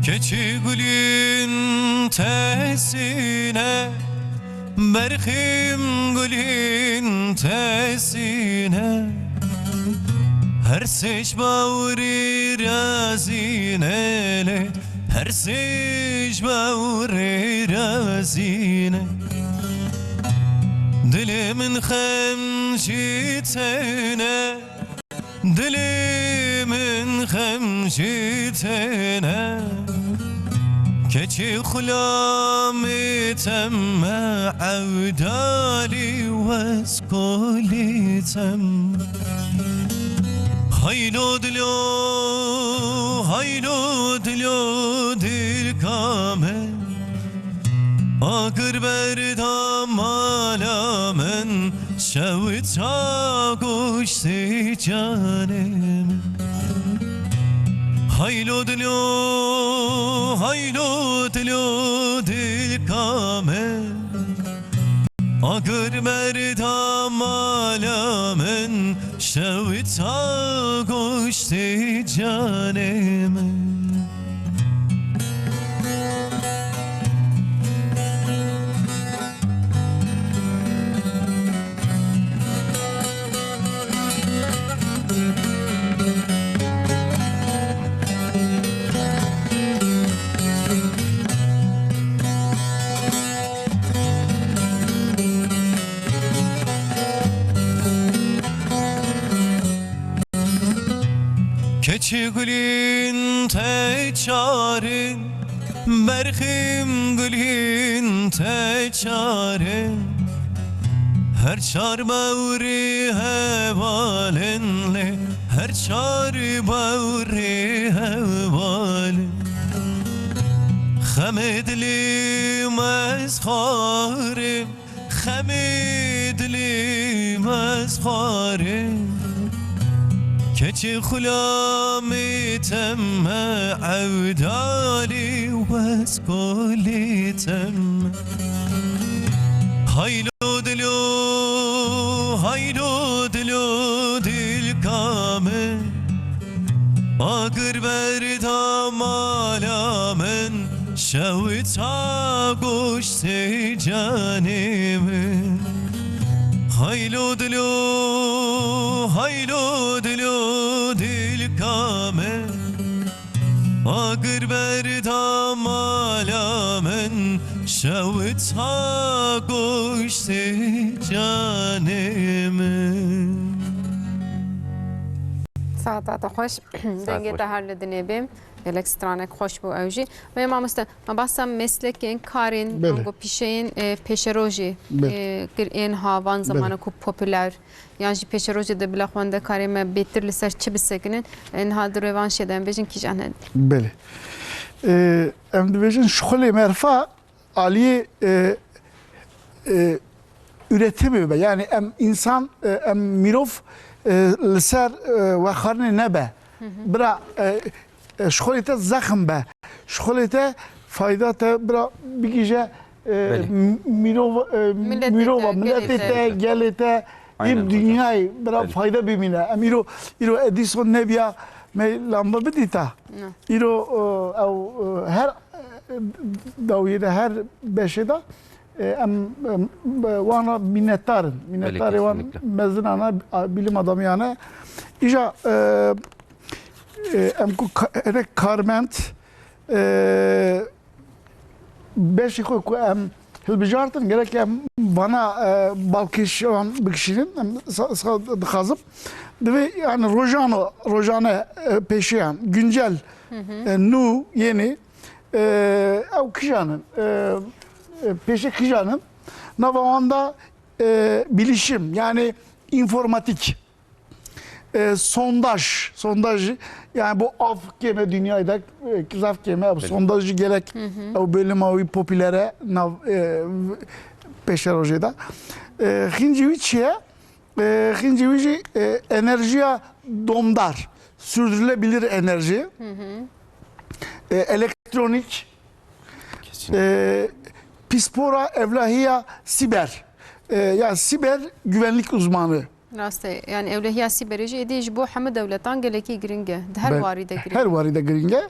Keçî gulîn tesîne, berxîm gulîn tesîne. Her sê ji bawirî razîne lê, her sê ji bawirî razîne. Dilê min xem jî têne. Dilê min xem jî têne, keçê xulamê teme, ewdalî wez kolî tem. Haylo dilo, haylo dilo, dilka me. Agir berda mala min, şewita goştê canê min. Haylo dilo, haylo dilo, dilka min. Agir berda mala min, şewita goştê canê min. Keçî gulîn te çarin, berxîm gulîn te çarin. Her çar bewrî hevalin lê, her çar bewrî hevalin. Xemê dilî me ez xwarim, xemê dilî me ez xwarim. Keçê xulamê teme, ewdalî wez kolê teme. Haylo dilo, haylo dilo, dilka me. Agir berda mala min, şewita goştê canê min. Haylo dilo, haylo dilo, dilka me. Agir berda mala min, şewita goştê canê min. Saeta te xweş. Dengê te her li dinê bê. Gelek stranek xweş bû ew jî. Wê mamoste, me behsa meslekên, karên, Belê. ango pîşeyên, e, pêşerojê, Belê. e, kir ên ha van Belê. zamana ku popüler, yan jî pêşerojê de bila xwendekarê me bêtir li ser çi bisekinin, e, niha di rêvan şê de em bêjin kîjan hene. Belê. E, em dibêjin şixulê merfa aliyê, e, e, üretimi be. Yani em insan, e, em mirov, e, li ser, e, wexarinê nebe. Hı hı. Bira, e, e, şixulê te zexm be. Şixulê te fayda te bira bigije, e, Belê. m-, mirov, e, Milletê mirova, te, milletê gelê te, te. gelê te, Aynen yê hocam. Dinyayê bira Belê. fayda bimîne. Em îro, îro Edison nebiya me lamba bidîta. Ne. Îro, e, ew, e, her, e, dawiyê de, her beşê de, e, em, em, wana minnetdar in. Minnetdarê wan kesinlikle. mezinane, a, bilim adamiyane. Îja, e, e, em ku ka-, hinek karmend, e, beşê xwe ku em hilbijartin, gerek em vana, e, balkêşan bikişînin, em sa-, sa-, dixwazim. Divê, yani, rojano, rojane, e, pêşeyan, güncel, Hı hı. e, nû, yeni, e, ew kijan in, e, e, pêşe kijan in, nava wan da, e, bilişim, yani, informatik. E, sondaj, sondaj, yani bu av keme dünyayı da, e, zaf keme, bu Belli. sondajı gerek, Hı hı. ew bölüm ew popülere nav, e, peşerojê de. E, xîncî wî çi ye? E, xîncî wî jî, e, enerjiya domdar, sürdürülebilir enerji. Hı hı. E, elektronik, Kesinlikle. e, pispora evlahiya siber. E, ya siber güvenlik uzmanı. Rast e. Yani ewlehiya sîberê jî êdî ji bo hemû dewletan gelekî giring e. Di her Be-, warî de giring e. her warî de giring e.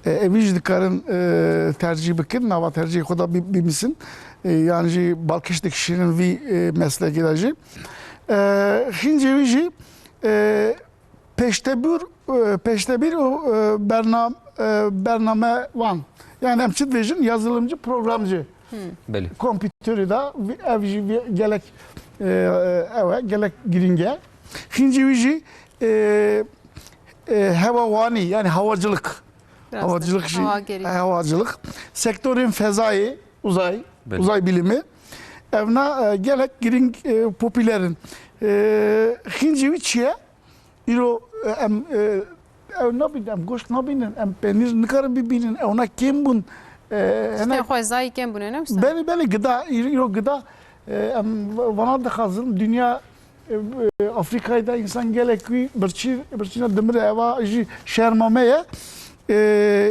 E, evî jî dikarin, e, tercîh bikin, nava tercîhê xwe de bi-, bimisin. E, yan jî balkêş dikişînin vî, e, meslekê de jî. E, xîncê wî jî, e, pêştebûr, e, pêştebîr û, e, bernam-, e, bernamevan. Yani em çi dibêjin? Yazılımcı, programcı. Belê. Kompîterî de vî, ev jî vî gelek, e, ew e, gelek girîng e. Xîncî wî jî, e, e, hewawanî, yani havacılık. Rast e. Havacılık jî, Havagerî. e, havacılık. Sektorên fezayê, uzay, Belê. uzay bilimi. Evna, e, gelek girîng, e, popüler in. E, xîncî wî çi ye? Îro, e, em, e, ew nabînin, em goşt nabînin, em penîr nikarin bibînin, ewna kêm bûn. E, Tiştên hene xwezayî kêm bûne, ne wisa? Belê, belê, gida, îro, îro gida, e, em vana dixwazin, dinya, e, e, Afrîkayê de însan gelek wî birçî, birçîna dimire, eva jî şerma me ye. E,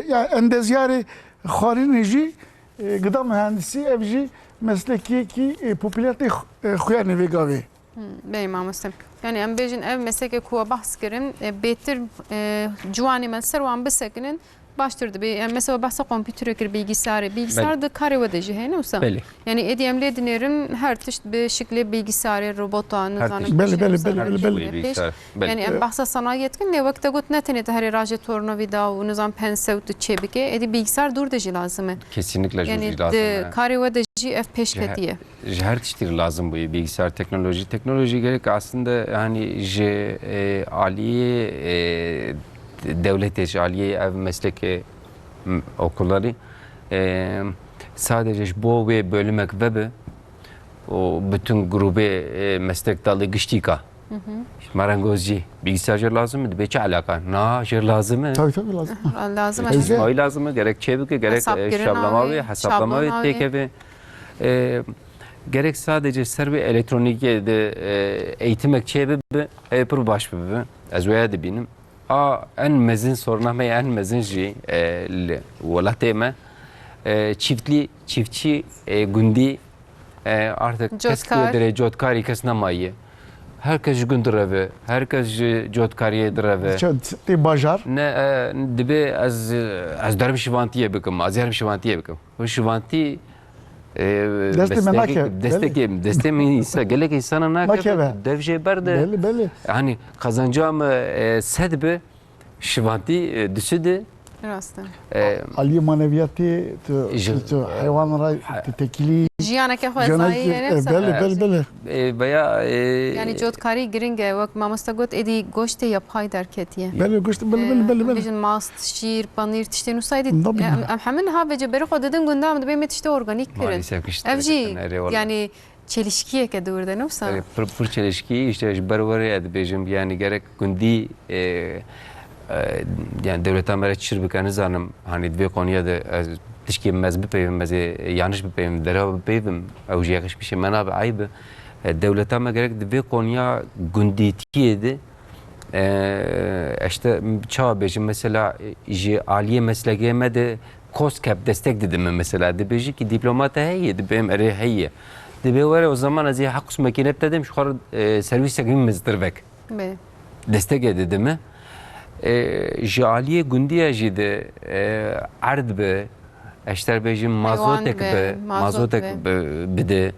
ya endezyarê xwarînê jî, e, gida mühendisî, ev jî meslekiyekî, e, popüler tê xu-, e, xuyanê vê gavê. Hmm, belê mamoste. Yani em bêjin ev meslekê ku we behs kirin, e, bêtir, e, ciwanê me ser wan bisekinin, baştir dibe. Yani mesela behsa kompîterê kir, bilgisayarê. Bilgisayar Belê. di karê we de jî heye, ne wisa? Belê. Yani êdî em lê dinêrin her tişt bi şiklê bilgisayarê, robota, Her nizanim tişt. Belê, belê, belê, belê, belê. Bilgisayar. Belê. Yani em behsa sanayiyê dikin, lê wek te got ne tenê di herê rajê tornovî da û nizam pensew tu çê bike, êdî bilgisayar dûr de jî lazim e. Kesinlikle Yani jû jî lazim di e. karê we de jî ev pêş Ji he-, ketiye. Ji her tiştî re lazim bûye bilgisayar, teknolojî. Teknolojî gerek aslında, yani, ji, e, aliyê, e, dewletê, ji aliyê ev meslekê, m, okullarî, e, sadece ji bo wê bölümek vebe û bütün grubê, e, meslek dalê giştîka. Hı hı. Marangozcî, bilgisayar jê lazim e, dibê çi alaka? Na, jê lazim e. Tabii, tabii, lazim. Lazim e. Çizmayî lazim e, gerek çê bike, gerek, e, Hesapkirina şablama wê, wê, hesaplama wê, şablona wê. têkeve. E, gerek sadece ser wê elektronikê de, e, eğitimek çê bibe, e, pir baş bibe. Ez weye dibînim. A, en mezin soruna me, en mezin jî, e, li welatê me, e, çiftli, çiftçi, e, gundî, e, artık kes Cotkar. dirê cotkarî kes nemaye. Her kes ji gund direve, her kes ji cotkariyê direve. Çend tê bajar? Ne, e, dibê ez, ez derim şivantiyê bikim, ez derim şivantiyê bikim. Û şivantî, e, Destê me meslekê, nake, destekê, belê. destê me însa-, gelek însana nake, Nakeve. dev jê berde. Belê, belê. Hani qazanca me, e, sed bi, şivantî, e, du sed e, Rast e. E, Aliyê maneviyatê tu, Ji- tu heywan ra he- tu tekilî Jiyaneke jiyaneke xwezayî ye, e, ne? Belê, belê, belê. E, veya, e, Yani cotkarî giring e. Wek mamoste got, êdî goştê yapay derketiye. Belê, goşt, belê, belê, belê, belê. Bêjin mast, şîr, panîr, tiştên wisa êdî. Tabii. Em, em hemin ha vece berê xwe didin gunda, em dibê me tiştê organîk kirin. Maalesef ki işte Ev jî, yani çelişkiyeke di wir de ne wisa? E, pir, pir çelişkî, işte ji ber werê ez dibêjim, yani gerek gundî, e, e, yani dewleta me re çir bike, nizanim, hani di vê konuya de ez tişkê mez bipeyvim, ez ê yanlış bipeyvim, derew bipeyvim, ew jî yakışmışê me nabe, eyb e. E, dewleta me gerek di vê konuya gundîtiyê de, e, işte çawa bêjim, mesela, e, ji aliyê meslekê me de KOSGEB destek didime mesela. Dibêjî ki diploma te heye, dibêm erê heye. Dibê were o zaman ez ê heqûs mekîne bitedim, ji xwe re, e, servîsek wî meztir vek. Bê. Destekê didime. E, ji aliyê gundiye jî de, e, erd bi, eşter bêjim mazotek bi, mazotek bi, bide.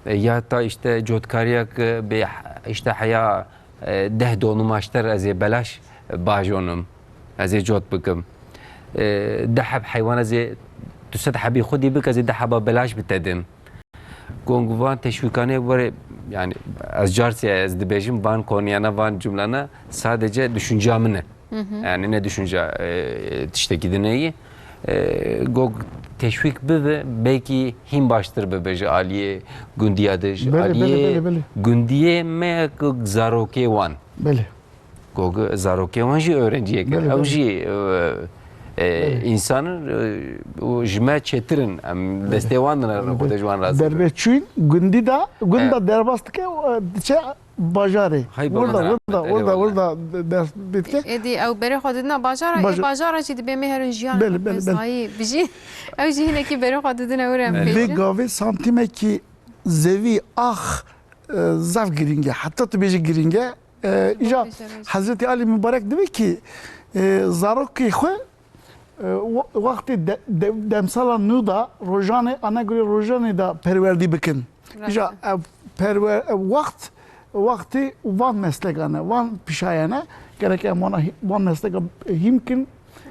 E, ya ta işte cotkariyek bê, işte heya, e, deh donuma ji te re ez ê belaş bajonim. Ez ê cot bikim. E, deh heb heywan ez ê, tu sed hebî xwedî bik, ez ê deh heba belaş bi te dim. Gong van teşwîkanê were, yani ez carsê ez dibêjim, van koniyana, van cumlana sadece düşünce min e. Hı hı. Yani ne düşünce, e, tiştekî din heye. E, gog teşwîk bibe, belkî hîn baştir bibe ji aliyê gundiya de, ji Belê, belê, aliyê belê, belê. gundiyê me ku zarokê wan. Belê. Gog zarokê wan jî öğrenciyek in. Belê, Ew belê. jî, e, e, Belê. insanin, e, û ji me çêtir in. Em Belê. destê wan din, Belê. xwe de ji wan razî bin. Derbe çûyîn, gundî de, gunda Evet. derbas dike, e, diçe bajarê. Hay baba Wurda, min wurda, rahmet, wurda, eyvallah. wurda ders bidike. Êdî ew berê xwe didina bajara, ê Baja- bajara jî dibê me herin jiyan Belê, belê, belê. xwezayî bijî. Ew jî hinekî berê xwe didine wir em Belê. Vê bêjin. gavê santîmekî zevî, ax, e, zaf girîng e. Heta tu bêjî girîng e. E, Ji bo îja pêşerojê. Hezretî Alî Mubarek dibê ki, e, zarokê xwe E, we-, wextê de-, de-, demsala nû de rojanê, ana gurê rojanê de perwerdî bikin. Rast Îja e. ev perwer-, ev wext, wextê van meslegan e, van pişayan e, gerek em wana hî-, van mesleka hîn kin,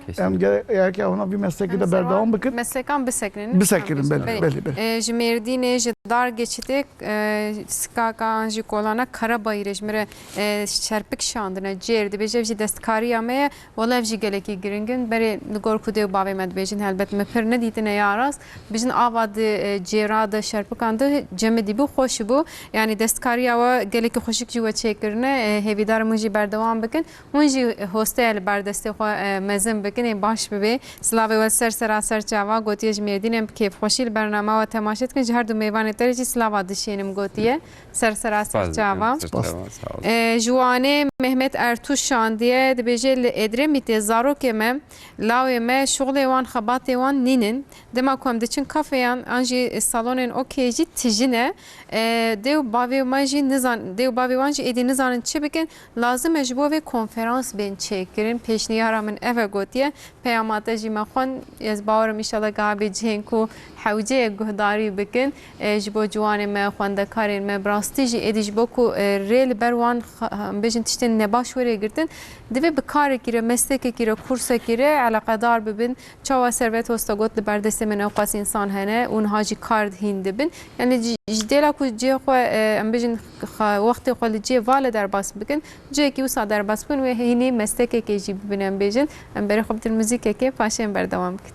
Kesinlikle. em gerek, gerek em wana vî meslekî de Em ser berdewam wan bikin. meslekan bisekinin. Bisekinin, Tamam, belê, belê. belê, belê. E, ji Mêrdînê, ji Dargeçitê, e, Sikaka an jî Kolana Karabayirê ji min re, e, şerpik şandine, cêr dibêje, ev jî destkariya me ye. Wele ev jî gelekî giring in. Berê li gor ku dê û bavê me dibêjin, helbet me pir nedîtine ya rast. Bijin ava di, e, cêra de şerpikan de cemidî bû, xweş bû. Yanî destkariya we gelekî xweşik jî we çêkirine. E, hêvîdar im hûn jî berdewam bikin. Hûn jî hosteya li ber destê xwe, e, mezin bikin, ê baş bibe. Silavê we ser sera ser çava gotiye ji Mêrdînê, em bi kêfxweşî li bernama we temaşe dikin. Ji her du mêvanê te re jî silava dişênim gotiye. Ser sera ser çava. Spas dikim, ser çava, sağ ol. E, ji Wanê Mehmet Ertuş şandiye, dibêje li Edremitê zarokê me, lawê me, şuxulê wan, xebatê wan nînin. Dema ku em diçin kafeyan an jî salonên okeyê jî tijî ne. E, dê û bavê me jî nizan-, dê û bavê wan jî êdî nizanin çi bikin. Lazim e ji bo vê konferans bên çêkirin. Pêşniyara min ev e gotiye. Peyama te jî me xwend, ez bawer im înşallah giha bê cihên ku hewceyê guhdarî bikin, e, ji bo ciwanên me, xwendekarên me, bi rastî jî êdî ji bo ku, e, rê li ber wan xa-, em bêjin tiştên nebaş were girtin, divê bi karekî re, meslekekî re, kursekî re eleqedar bibin. Çawa Servet Hosta got, li ber destê me newqas însan hene û niha jî kar hîn dibin. Yani ji, ji dêla ku cihê xwe, e, em bêjin, xa-, wextê xwe li cihê vale derbas bikin, cihekî wisa derbas bikin wê hînî meslekekê jî bibin, em bêjin. Em berê xwe bidin muzîkekê, paşê em berdewam bikin.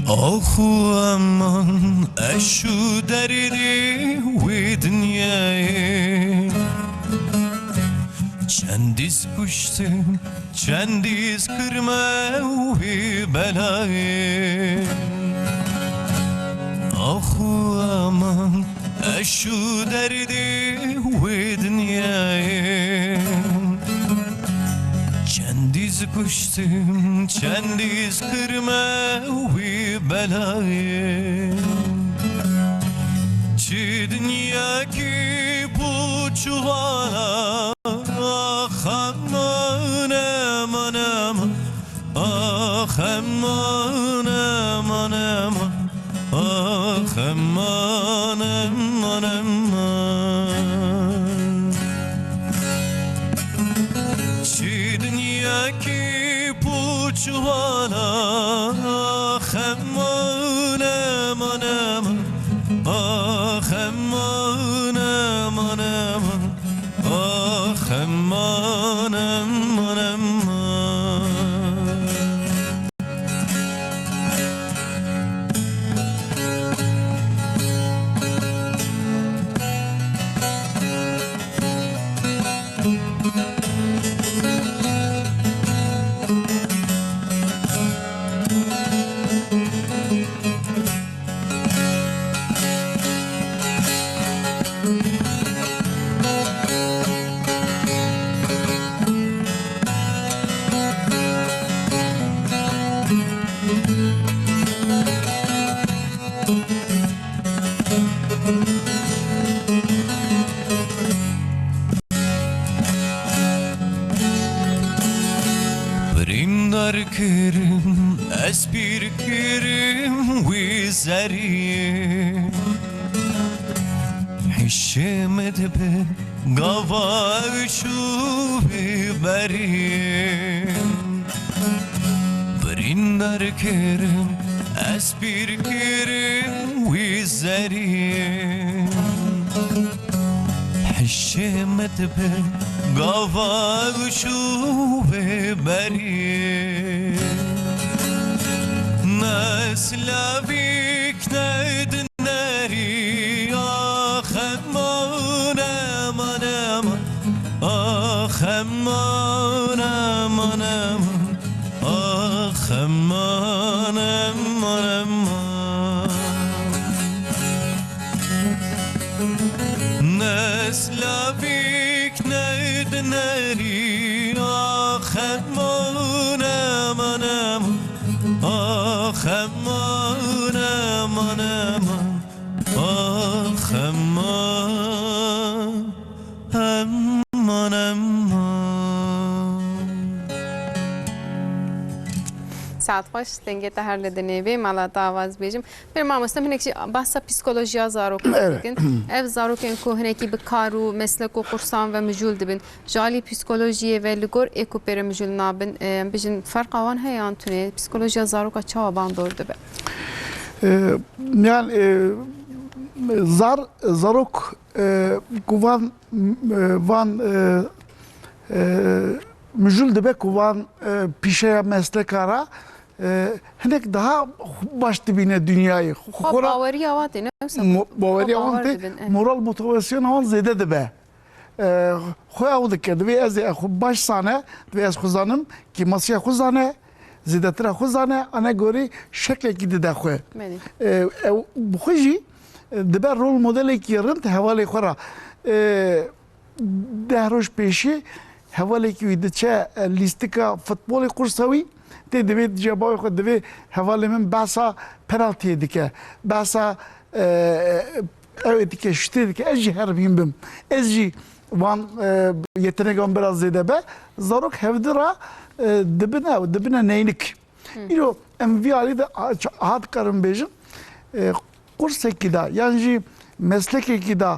Ax û eman, eş û derdê wê dinyayê. Çendîz kuştim, çendîz kirme wî belayê. Ax û eman, eş û derdê wê dinyayê. Çendîz kuştim, çendîz kirme wî belayê. Çi dinyekî pûç û vala, ax eman, eman, eman. Ax eman, eman, eman. Ax eman, eman, eman. Çi dinyekî pûç û vala, ax eman, eman, eman. Ax eman, eman, eman. Ax eman, eman, eman. Birîndar kirim, ez pîr kirim wî zeriyê. Hişê min dibe gava û çû wî beriyê. Birîndar kirim, ez pîr kirim wî zeriyê. Hişê min dibe gava û çû wê beriyê. Ne silavîk ne dinerî, ax eman, eman, eman. Ax eman, eman, eman. Ax eman, eman, eman. Ne silavîk ne dinerî, ax eman, eman, eman. Ax eman, eman, eman. Ax eman, eman, eman. Saet xweş, dengê te her li dinê bê, mala te awaz bêjim. Pêr mamoste, hinek jî bahsa psîkolojiya zarokan Evet. dikin. Ev zarokên ku hinekî bi kar û meslek û qursan ve mijûl dibin. Ji alî psîkolojiyê ve li gor ê ku pêre mijûl nabin, e, em bijin ferqa wan heye yan tune? Psîkolojiya zaroka çawa bandor dibe? E, yan, e, zar, zarok, e, ku van, e, van, e, e, mijûl dibe ku van, e, pîşeya mesleka ra, e, hinek daha baş dibîne dinyayê. Xwe Xwe ra baweriya wan tê, ne wisa mo-, baweriya wan bawer tê, dibin, eh. moral motivasyona wan zêde dibe. E, xwe ew dike, divê ez ê xwe baş zane, divê ez xwe zanim, kêmasiya xwe zane, zêdetir e xwe zane, ane gorî şeklekî dide xwe. Belê. E, ew bi xwe jî, e, dibe rol modelekî rind hevalê xwe ra. E, deh roj pêşî hevalekî wî diçe, e, lîstika futbolê qursa wî, tê divê diçe bavê xwe, divê hevalê min behsa penaltiyê dike, behsa, e, ew ê dike, şutê dike, ez jî herim hîn bim. Ez jî van, e, yetenekan biraz zêde be. Zarok hevdi ra, e, dibine, dibine neynik. Hı. Îro em vî alî de a-, ç-, aha dikarim bêjim, e, kursekî de, yan jî meslekekî de,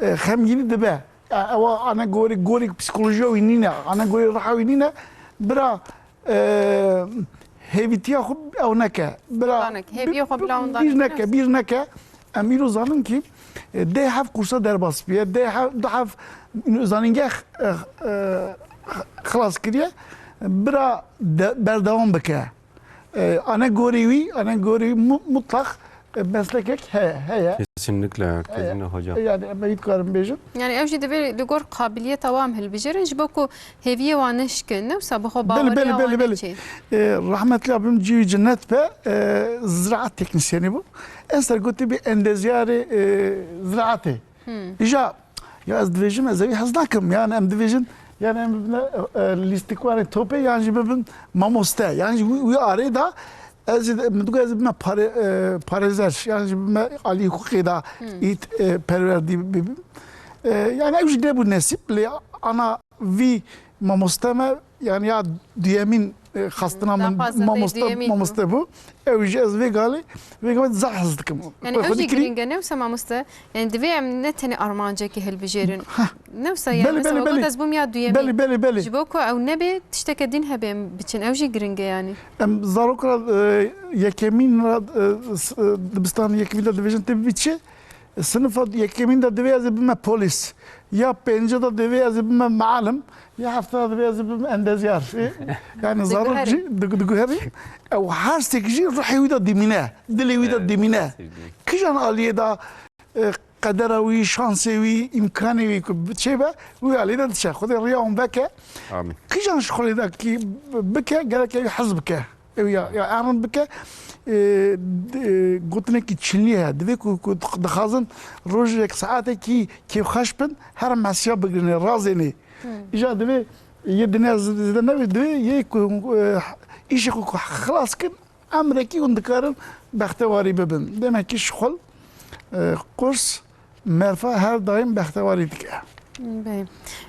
e, xemgînî dibe. E, ewa ane gorî, gorî psîkolojiya wî nîne, ane gorî riha wî nîne. Bira, e, hêvîtiya xwe ew neke. Bira, Danek, hêviyê xwe bi-, bila ew bîr danek neke, bîr neke. Em îro zanin kî, e, dê hev kursa derbas biye, dê hev, du hev zanîngeh, e, e, xilas kiriye. Bira de, berdewam bike. E, ane gorî wî, ane gorî wî mu-, mutlaq, e, meslekek heye, heye. Kesinlikle, Heye. kesinlikle hocam. Yani em wî dikarim bêjim. Yani ew jî divê li gor qabiliyeta wan hilbijirin, ji bo ku hêviyê wan neşkin, ne wisa bi xwe Belê, baweriya belê, wan belê, belê. neçê. E, rahmetli abim cî wî cennet be, e, ziraat teknisyenî bû. En sergotî bi endeziyarê, e, ziraatê. Hmm. Îja, ya ez dibêjim, ez ewî hez nakim. Yani em dibêjin, Yani em bibine e, lîstikvanê topê yan jî bibin mamoste. Yan jî wî, wî arê de ez jî, min digot ez bime pare, e, parêzer, yan jî bime alî huquqê de ît, e, perwerdî bibim. E, yani ew jî nebû nesîb, lê ana vî mamoste me, yani ya duyemîn, e, xastina min Daxwazin mamoste, duyemîn bû. Mamoste bû. Ew jî ez vê galê, vê galê zehf hez dikim. Yani Xwe ew jî dikirî. Giring e, ne wisa mamoste? Yani divê em ne tenê armancekê hilbijêrin. Ne wisa yani, Belê, mesela belê, we got belê. Ez bûm ya duyemîn. Belê, belê, belê. Ji bo ku ew nebe, tişteke din hebe em biçin. Ew jî giring e yani. Em zarok ra, e, yekemîn ra, e, s-, e, dibistan yekemîn de dibêjin te biçe. Sinifa yekemîn de divê ez ê bime polîs. Ya pêncî de divê ez ê bime muallim. Ya hefta de divê ez ê bime endezyar. E, yani zarok Diguherî. Jî dig-, diguherî. Ew her sek jî ruhê wî de dimîne. Dilê wî de dimîne. Kijan aliyê de e, qedera wî, şansê wî, îmkanê wî ku bi-, çêbe, wî alî de diçe. Xwedê riya wan veke. Amîn. Kijan ji xwelê de kî bike, gerek ew hez bike. Ew ya, ya erin bike. E, d-, e, gotinekî çinlî heye. Divê ku, ku dixwazin rojek, saetekî kêfxweş bin, her mesiya bigirine, razêne. Îja divê yê dinya zêde nebe, divê yê ku, e, îşê xwe ku xilas kin, emrekî hûn dikarin bextewarî bibin. Demekî şixul, e, qurs, merfa her daîm bextewarî dike. Bê.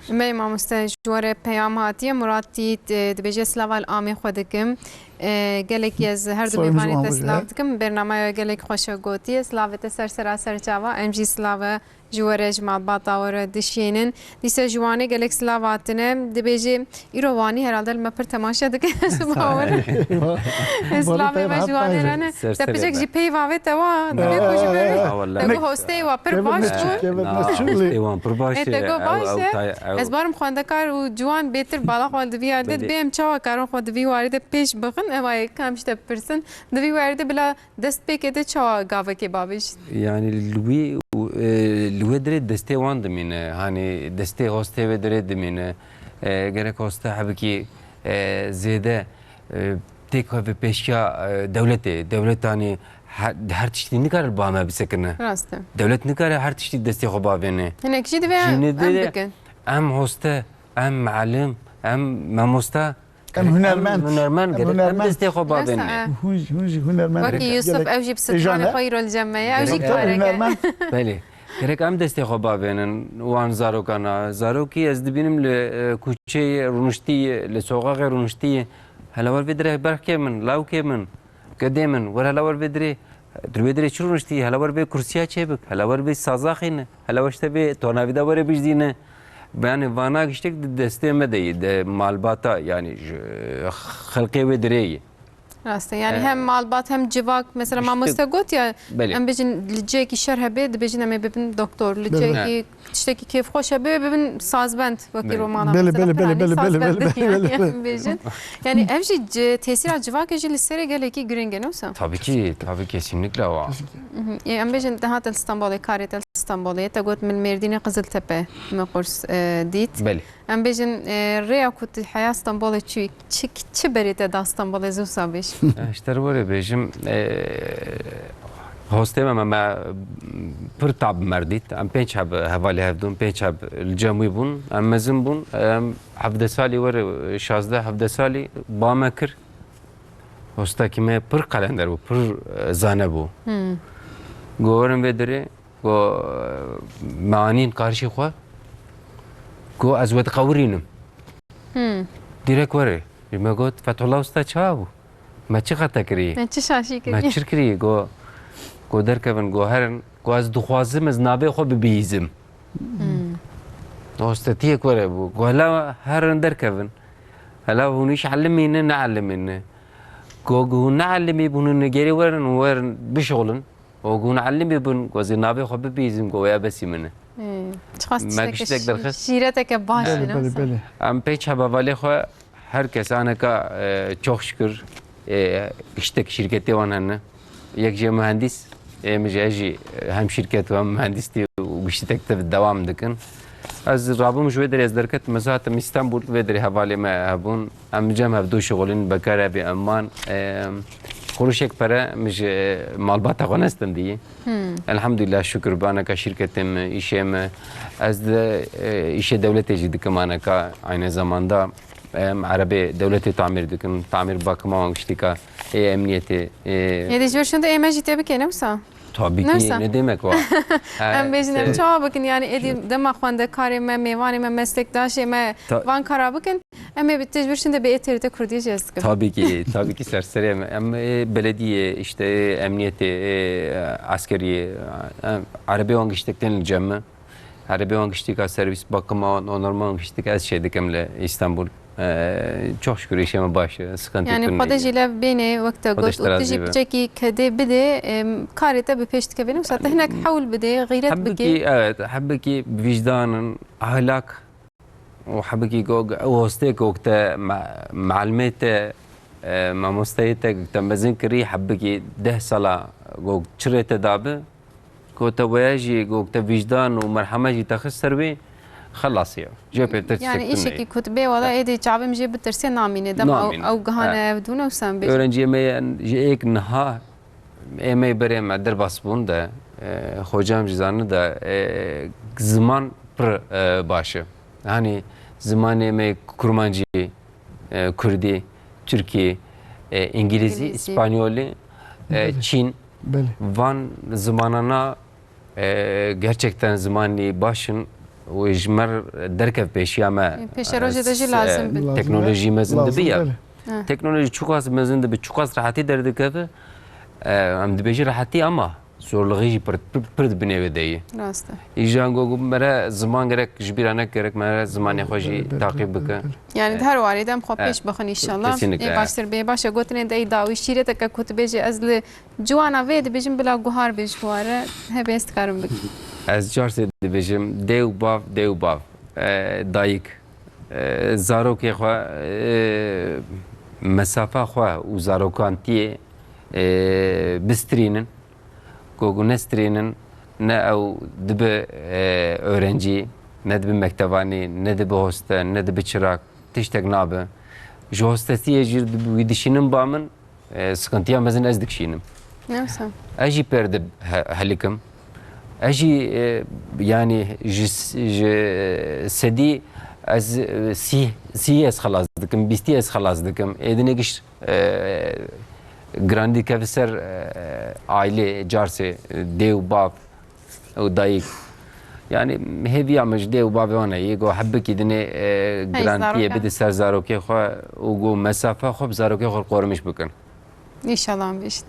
Bê mamoste, ji we re peyam hatiye. Murat Tît, e, dibêje, Silava li Amê xwe dikim. E, gelekî ez her du Silavê min ji mêvanê wan te re. Silav dikim. Bernameya gelek xweş e gotiye. Silavê te ser sera ser çava. Em jî silave ji we re, ji malbata we re dişînin. Dîsa ji Wanê gelek silav hatine. Dibêje, îro Wanî herhalde li me pir temaşe dike. Ez bawer. Silavê me ji Wanê re ne. Te picek jî peyva vê te wa. Dibê ku ji me. Te got hosteyê wa pir baş bû. Hosteyê wan pir baş e. Te got baş e. Ez barim xwendekar û ciwan bêtir bala xwe li divî yarî de. Dibê em çawa karin xwe divî warî de pêş bixin. Ev ayê kam ji te bipirsin. Divî warî de bila Destpêkê te çawa gavekê bavêjî? Yani li wî, e, li wê dirê destê wan dimîne. Hani destê hostê wê dirê dimîne. E, gerek hoste hebikî, e, zêde, e, têk xwe bi pêşiya, e, dewletê. Dewlet hani her, her tiştî nikare li ba me bisekine. Rast e. Dewlet nikare her tiştî destê xwe bavêne. Hinek jî divê em bikin. Em hoste, em muallim, em mamosta, Em hunermend. Hunermend gerek em destê xwe bavêne. Hûn jî, hûn jî hunermend. Wekî Yusuf, ew jî bi stranê xwe îro li cem me ye. Ew jî kareke. Belê. Gerek em destê xwe bavênin wan zarokana. Zarokî ez dibînim li, e, kuçeyê rûniştî, li soqaxê rûniştî. Hele wer vê dirê berxkê min, lawkê min, gedê min, wer hele wer vê dirê. Tu li wê dirê çi rûniştî? Hele wer vê kursiya çêbik, hele wer vê saza xîne, hele wer ji te vê tonavî de were bijdîne. Yani vana giştek di destê me de yî, di malbata, yani ji xelkê wê dirê yî. Rast e. Yani hem malbat hem civak, mesela mamoste got ya, em bêjin li cihekî şer hebe, dibêjin em ê bibin doktor. Li cihekî tiştekî kêfxweş hebe, bibin sazbend, wekî romana. Belê, mesela belê, belê, planê belê, sazbend belê, belê, belê, belê. Em bêjin. Yani ev jî ci-, tesîra civakê jî li serê gelekî giring e, ne wisa? Tabii ki, tabii, kesinlikle wa. Mhm. E, em bêjin, te hate li Stenbolê, karê te li Stenbolê, te got, min Mêrdînê Qiziltepe min qurs, e, dît. Belê. Em bêjin, e, rêya ku tu heya Stenbolê çûyî, çi, çi berê te da Stenbolê, zû wisa bêj? Eh, ji te re were bêjim, e, hostê me, me, me pir tab mer dît. Em pênc heb hevalê hevdûn, pênc heb li cem wî bûn. Em mezin bûn. Em hevdeh salî were, şazdeh hevdeh salî ba me kir. Hostekî me pir qelender bû, pir, e, zane bû. Hmm. Go werin vê dirê, go, e, me anîn qarşî xwe. Go ez we diqewirînim. Hmm. Direk were. Ji me got, Fethullah Usta çawa bû? Me çi xete kirî? Me çi şaşî kirî? Me çi kirî? Go, go derkevin, go herin, go ez dixwazim ez navê xwe bibihîzim. Hmm. Hostetiyek were bû. Go hela herin derkevin. Hela hûn îş elimîne, ne elimîne. Go, go hûn ne elimî bûn, hûn nigêrî werin, werin bişolin. O go hûn elimî bûn, go zî navê xwe bibihîzim, go ya besî min e. Hmm. Çiqas tişteke şîreteke baş e, ne wisa? Belê, belê. Em pênc heb hevalê xwe, her kes aneka, e, çok şükür, e, giştek şîrketê wan hene. Yek jê muhendîs, ê min jî, ez jî, e, hem şîrket û hem muhendîstî û giştek te dewam dikin. Ez rabûm ji wê derê, ez derketim, ez hatim Îstanbul, vê derê hevalê me hebûn. Em cem hevdû şixulîn, bekar hebî eman. E, Quruşek pere min ji malbata xwe nestin diyî. Hmm. Elhamdülillah, şükür, baneka şirketê min, îşê min. Ez de, e, îşê dewletê jî dikim aneka aynı zamanda. Em erebê dewletê tamîr dikim, tamîr bakima wan giştîka, ê emniyetê, ê Ê dê ji wir şûnde ê me jî tê bikê, ne wisa? Tabii Ne ki, wisa? ne demek o? Em bêjin, em çawa bikin, yani êdî dema xwendekarê me, mêvanê me, meslekdaşê me Ta- van kara bikin, em ê bi têj bir şûnde bi ê têrî te kurdî jî ez dikim. Tabii ki, tabii ki serserê em. Em ê belediyê, işte ê emniyetê, ê eskeriyê, em erebê wan giştek tên li cem min. Erebê wan giştîka servîs bakima wan, onarma wan giştîka ez şey dikim li İstanbul. Ee, çok şükür işê me baş e, sıkıntı Yani yapın xwe de jî lev bênê wek te Xwe de got û tu jî razî be. piçekî kedê bidê, em, karê te bi pêş dikeve. Ne wisa te hinek hewl bidê, xîret Hebikî, bikê. Evet, hebikî vicdanın, ahlak û hebikî gog, ew hostê gog te me-, mealmê te, e, mamosteyê te gog te mezin kirî, hebikî deh sala gog çirê te dabi, Ku te weya jî, ku te vicdan û merheme jî te xist ser wê, xelasî ye. Jê pêtir Yani tiştek tune ye. Îşekî ku tu bê wala êdî çavê min jê bitirsê namîne. Dema ew, Namîne. ew gihane He. ev dûne û sen bêjin. Öğrenciyê me yên ji êk niha ê me berê me derbas bûn de, e, hocam jî zanî de, e, ziman pir, e, baş e. Hani zimanê me kurmancî, e, kurdî, tirkî, e, îngilîzî, Îngilîzî. îspanyolî, e, Belê. çîn, Belê. Van zimanana, e, gerçekten zimanî baş in û ji me derkev pêşiya me. E, pêşerojê de jî E, lazim bin. Lazim e. teknolojî mezin Lazim, dibi ya. belê. Ha. Teknolojî çiqas mezin dibi, çiqas rehetî derdikeve, e, em dibêjin rehetî ama zorluğî jî pir, pir, pir di binê wê de ye. Rast e. Îjan got, got, mere ziman gerek ji bîra neke, gerek mere zimanê xwe jî Belê, belê, taqîb belê, bike. belê. Yani di her warê de em xwe E, pêş bixin inşallah. kesinlikle. Ê baştir bê. Baş e, gotinên de ey dawî şîreteke ku tu bêjî ez li ciwana vê dibêjim bila guhar bê ji xwe re. Hebê ez dikarim bikim. Ez carsê dibêjim, dê û bav, dê û bav, e, dayik, e, zarokê xwe, e, mesafa xwe û zarokantiyê, e, bistrînin. Ku, ku nestrînin, ne ew dibi, e, öğrencî, ne dibi mektevanî, ne dibi hoste, ne dibi çirak, tiştek nabe. Ji hostesiyê jî dibi wî dişînin ba min, e, sıkıntıya mezin ez dikişînim. Ne wisa? Ez jî pêr di he-, helikim. Ez jî, e, yani ji s-, ji sedî ez, e, sî, sî ez xelas dikim, bîstî ez xelas dikim. Êdinê giş e, girandî dikeve ser, e, ailê, carsê, dê û bav û dayik. Yani hêviya min ji dê û bavê wan heye, ku hebikî dinê, e, Hey, girantiyê zarokê. bide ser zarokê xwe û ku mesafa xwe bi zarokê xwe qorumîş bikin. Înşallah em bêjin.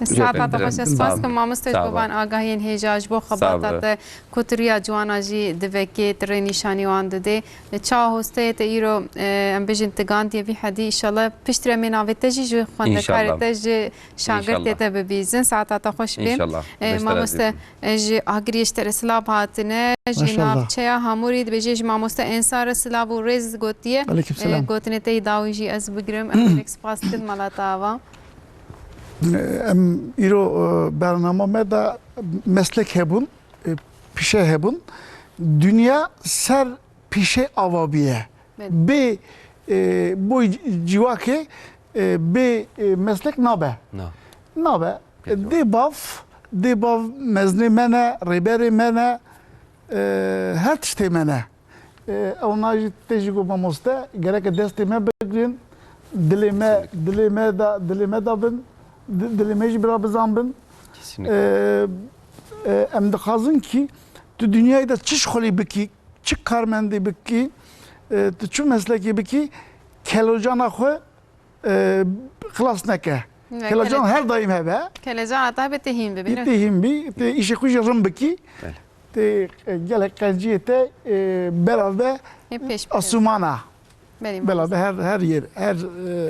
Saeta te xweş, ez spas dikim mamoste ji bo van agahiyên hêja, ji bo xebata te ku tu riya ciwana jî divekê, tu rê nîşanî wan didê. Çawa hosteyê te îro, e, em bêjin tigandiye vî hedî, înşallah piştre em ê navê te jî ji xwendekarê te, ji şagirtê te bibîzin. Saeta te xweş bê. Înşallah. E, mamoste, e, ji Agiriyê ji te re silav hatine, ji navçeya Hamûrî dibêje ji mamoste Ensar re silav û rêz gotiye. Aleyküm selam. E, gotinê te yî dawî jî ez bigirim. Em gelek spas dikin mala te ava. Em îro, e, bernama me de meslek hebûn, e, pîşe hebûn. Dinya ser pîşe ava bûye. Belê. Bê, e, boy civakê, e, bê, e, meslek nabe. Na. Nabe. Peki. Dê bav, dê bav mezinê me ne, rêberê me ne, e, her tiştê me ne. E, ewna jî tê jî got mamoste, gereke destê me bigirin, dilê me, Kesinlikle. dilê me da, dilê me da bin, di-, dilê me jî bira bizan bin. Kesinlikle. E, e, em dixwazin kî tu dinyayê de çi şixulî bikî, çi karmendî bikî, e, tu çi meslekî bikî, kelocana xwe, e, xilas neke. Ne, Kelecan kele-, her daîm hebe. Kelecana te hebe tê hîn bibî, ne? Tê hîn bî, tê îşê xwe jî rin bikî. Belê. Tê, e, gelek qenciyê te, e, berav be Ê pêş bikevin. asûmana. Belê, Bela mamoste. be her, her yer, her,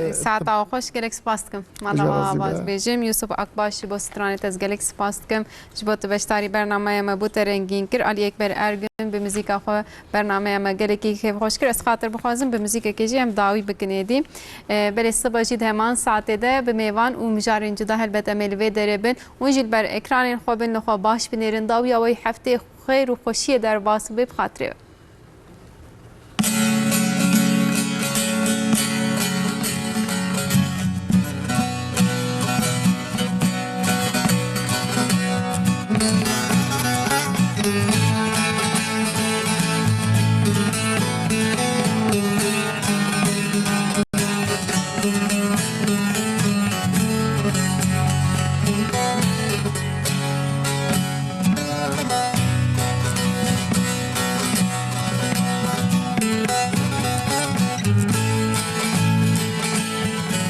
e, Saeta we xweş, gelek spas dikim. Mala Ji we razî avaz be. bêjim. Yusuf Akbaş ji bo stranê te ez gelek spas dikim. Ji bo tu beşdarî bernameya me bû te rengîn kir. Alî Ekber Ergin bi muzîka xwe bernameya me gelekî kêfxweş kir. Ez xatir bixwazim bi muzîkekê jî em dawî bikin êdî. E, belê siba jî di heman saetê de bi mêvan û mijarên cuda helbet em ê li vê derê bin. Hûn jî li ber ekranên xwe bin, li xwe baş binêrin. Dawiya wê heftê xêr û xweşiyê derbas bibe bi xatirê we.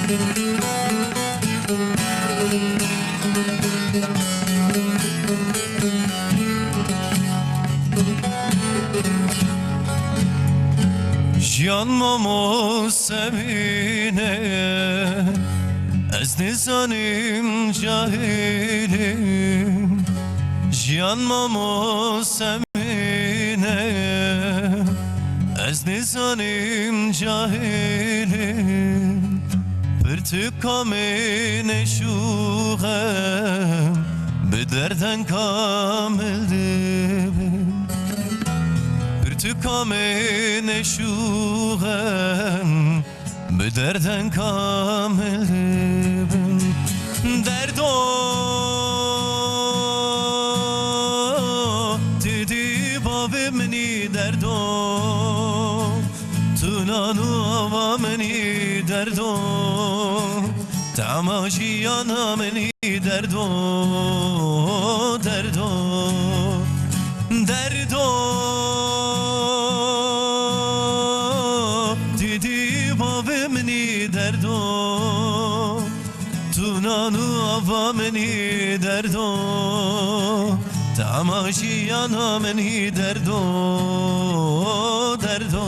Jiyan mamo semîne, ez nizanim cahîlim. Jiyan mamo semîne, ez nizanim cahîlim. Pirtûka min êşûxem bi derden kamil dibin. Pirtûka min êşûxem bi derden kamil dibin. Derdo, tu dî bavê min î derdo. Tu nan û ava min î derdo, tama jiyana min î derdo, derdo, derdo. Tu dî bavê min î derdo. Tu nan û ava min î derdo, tama jiyana min î derdo, derdo.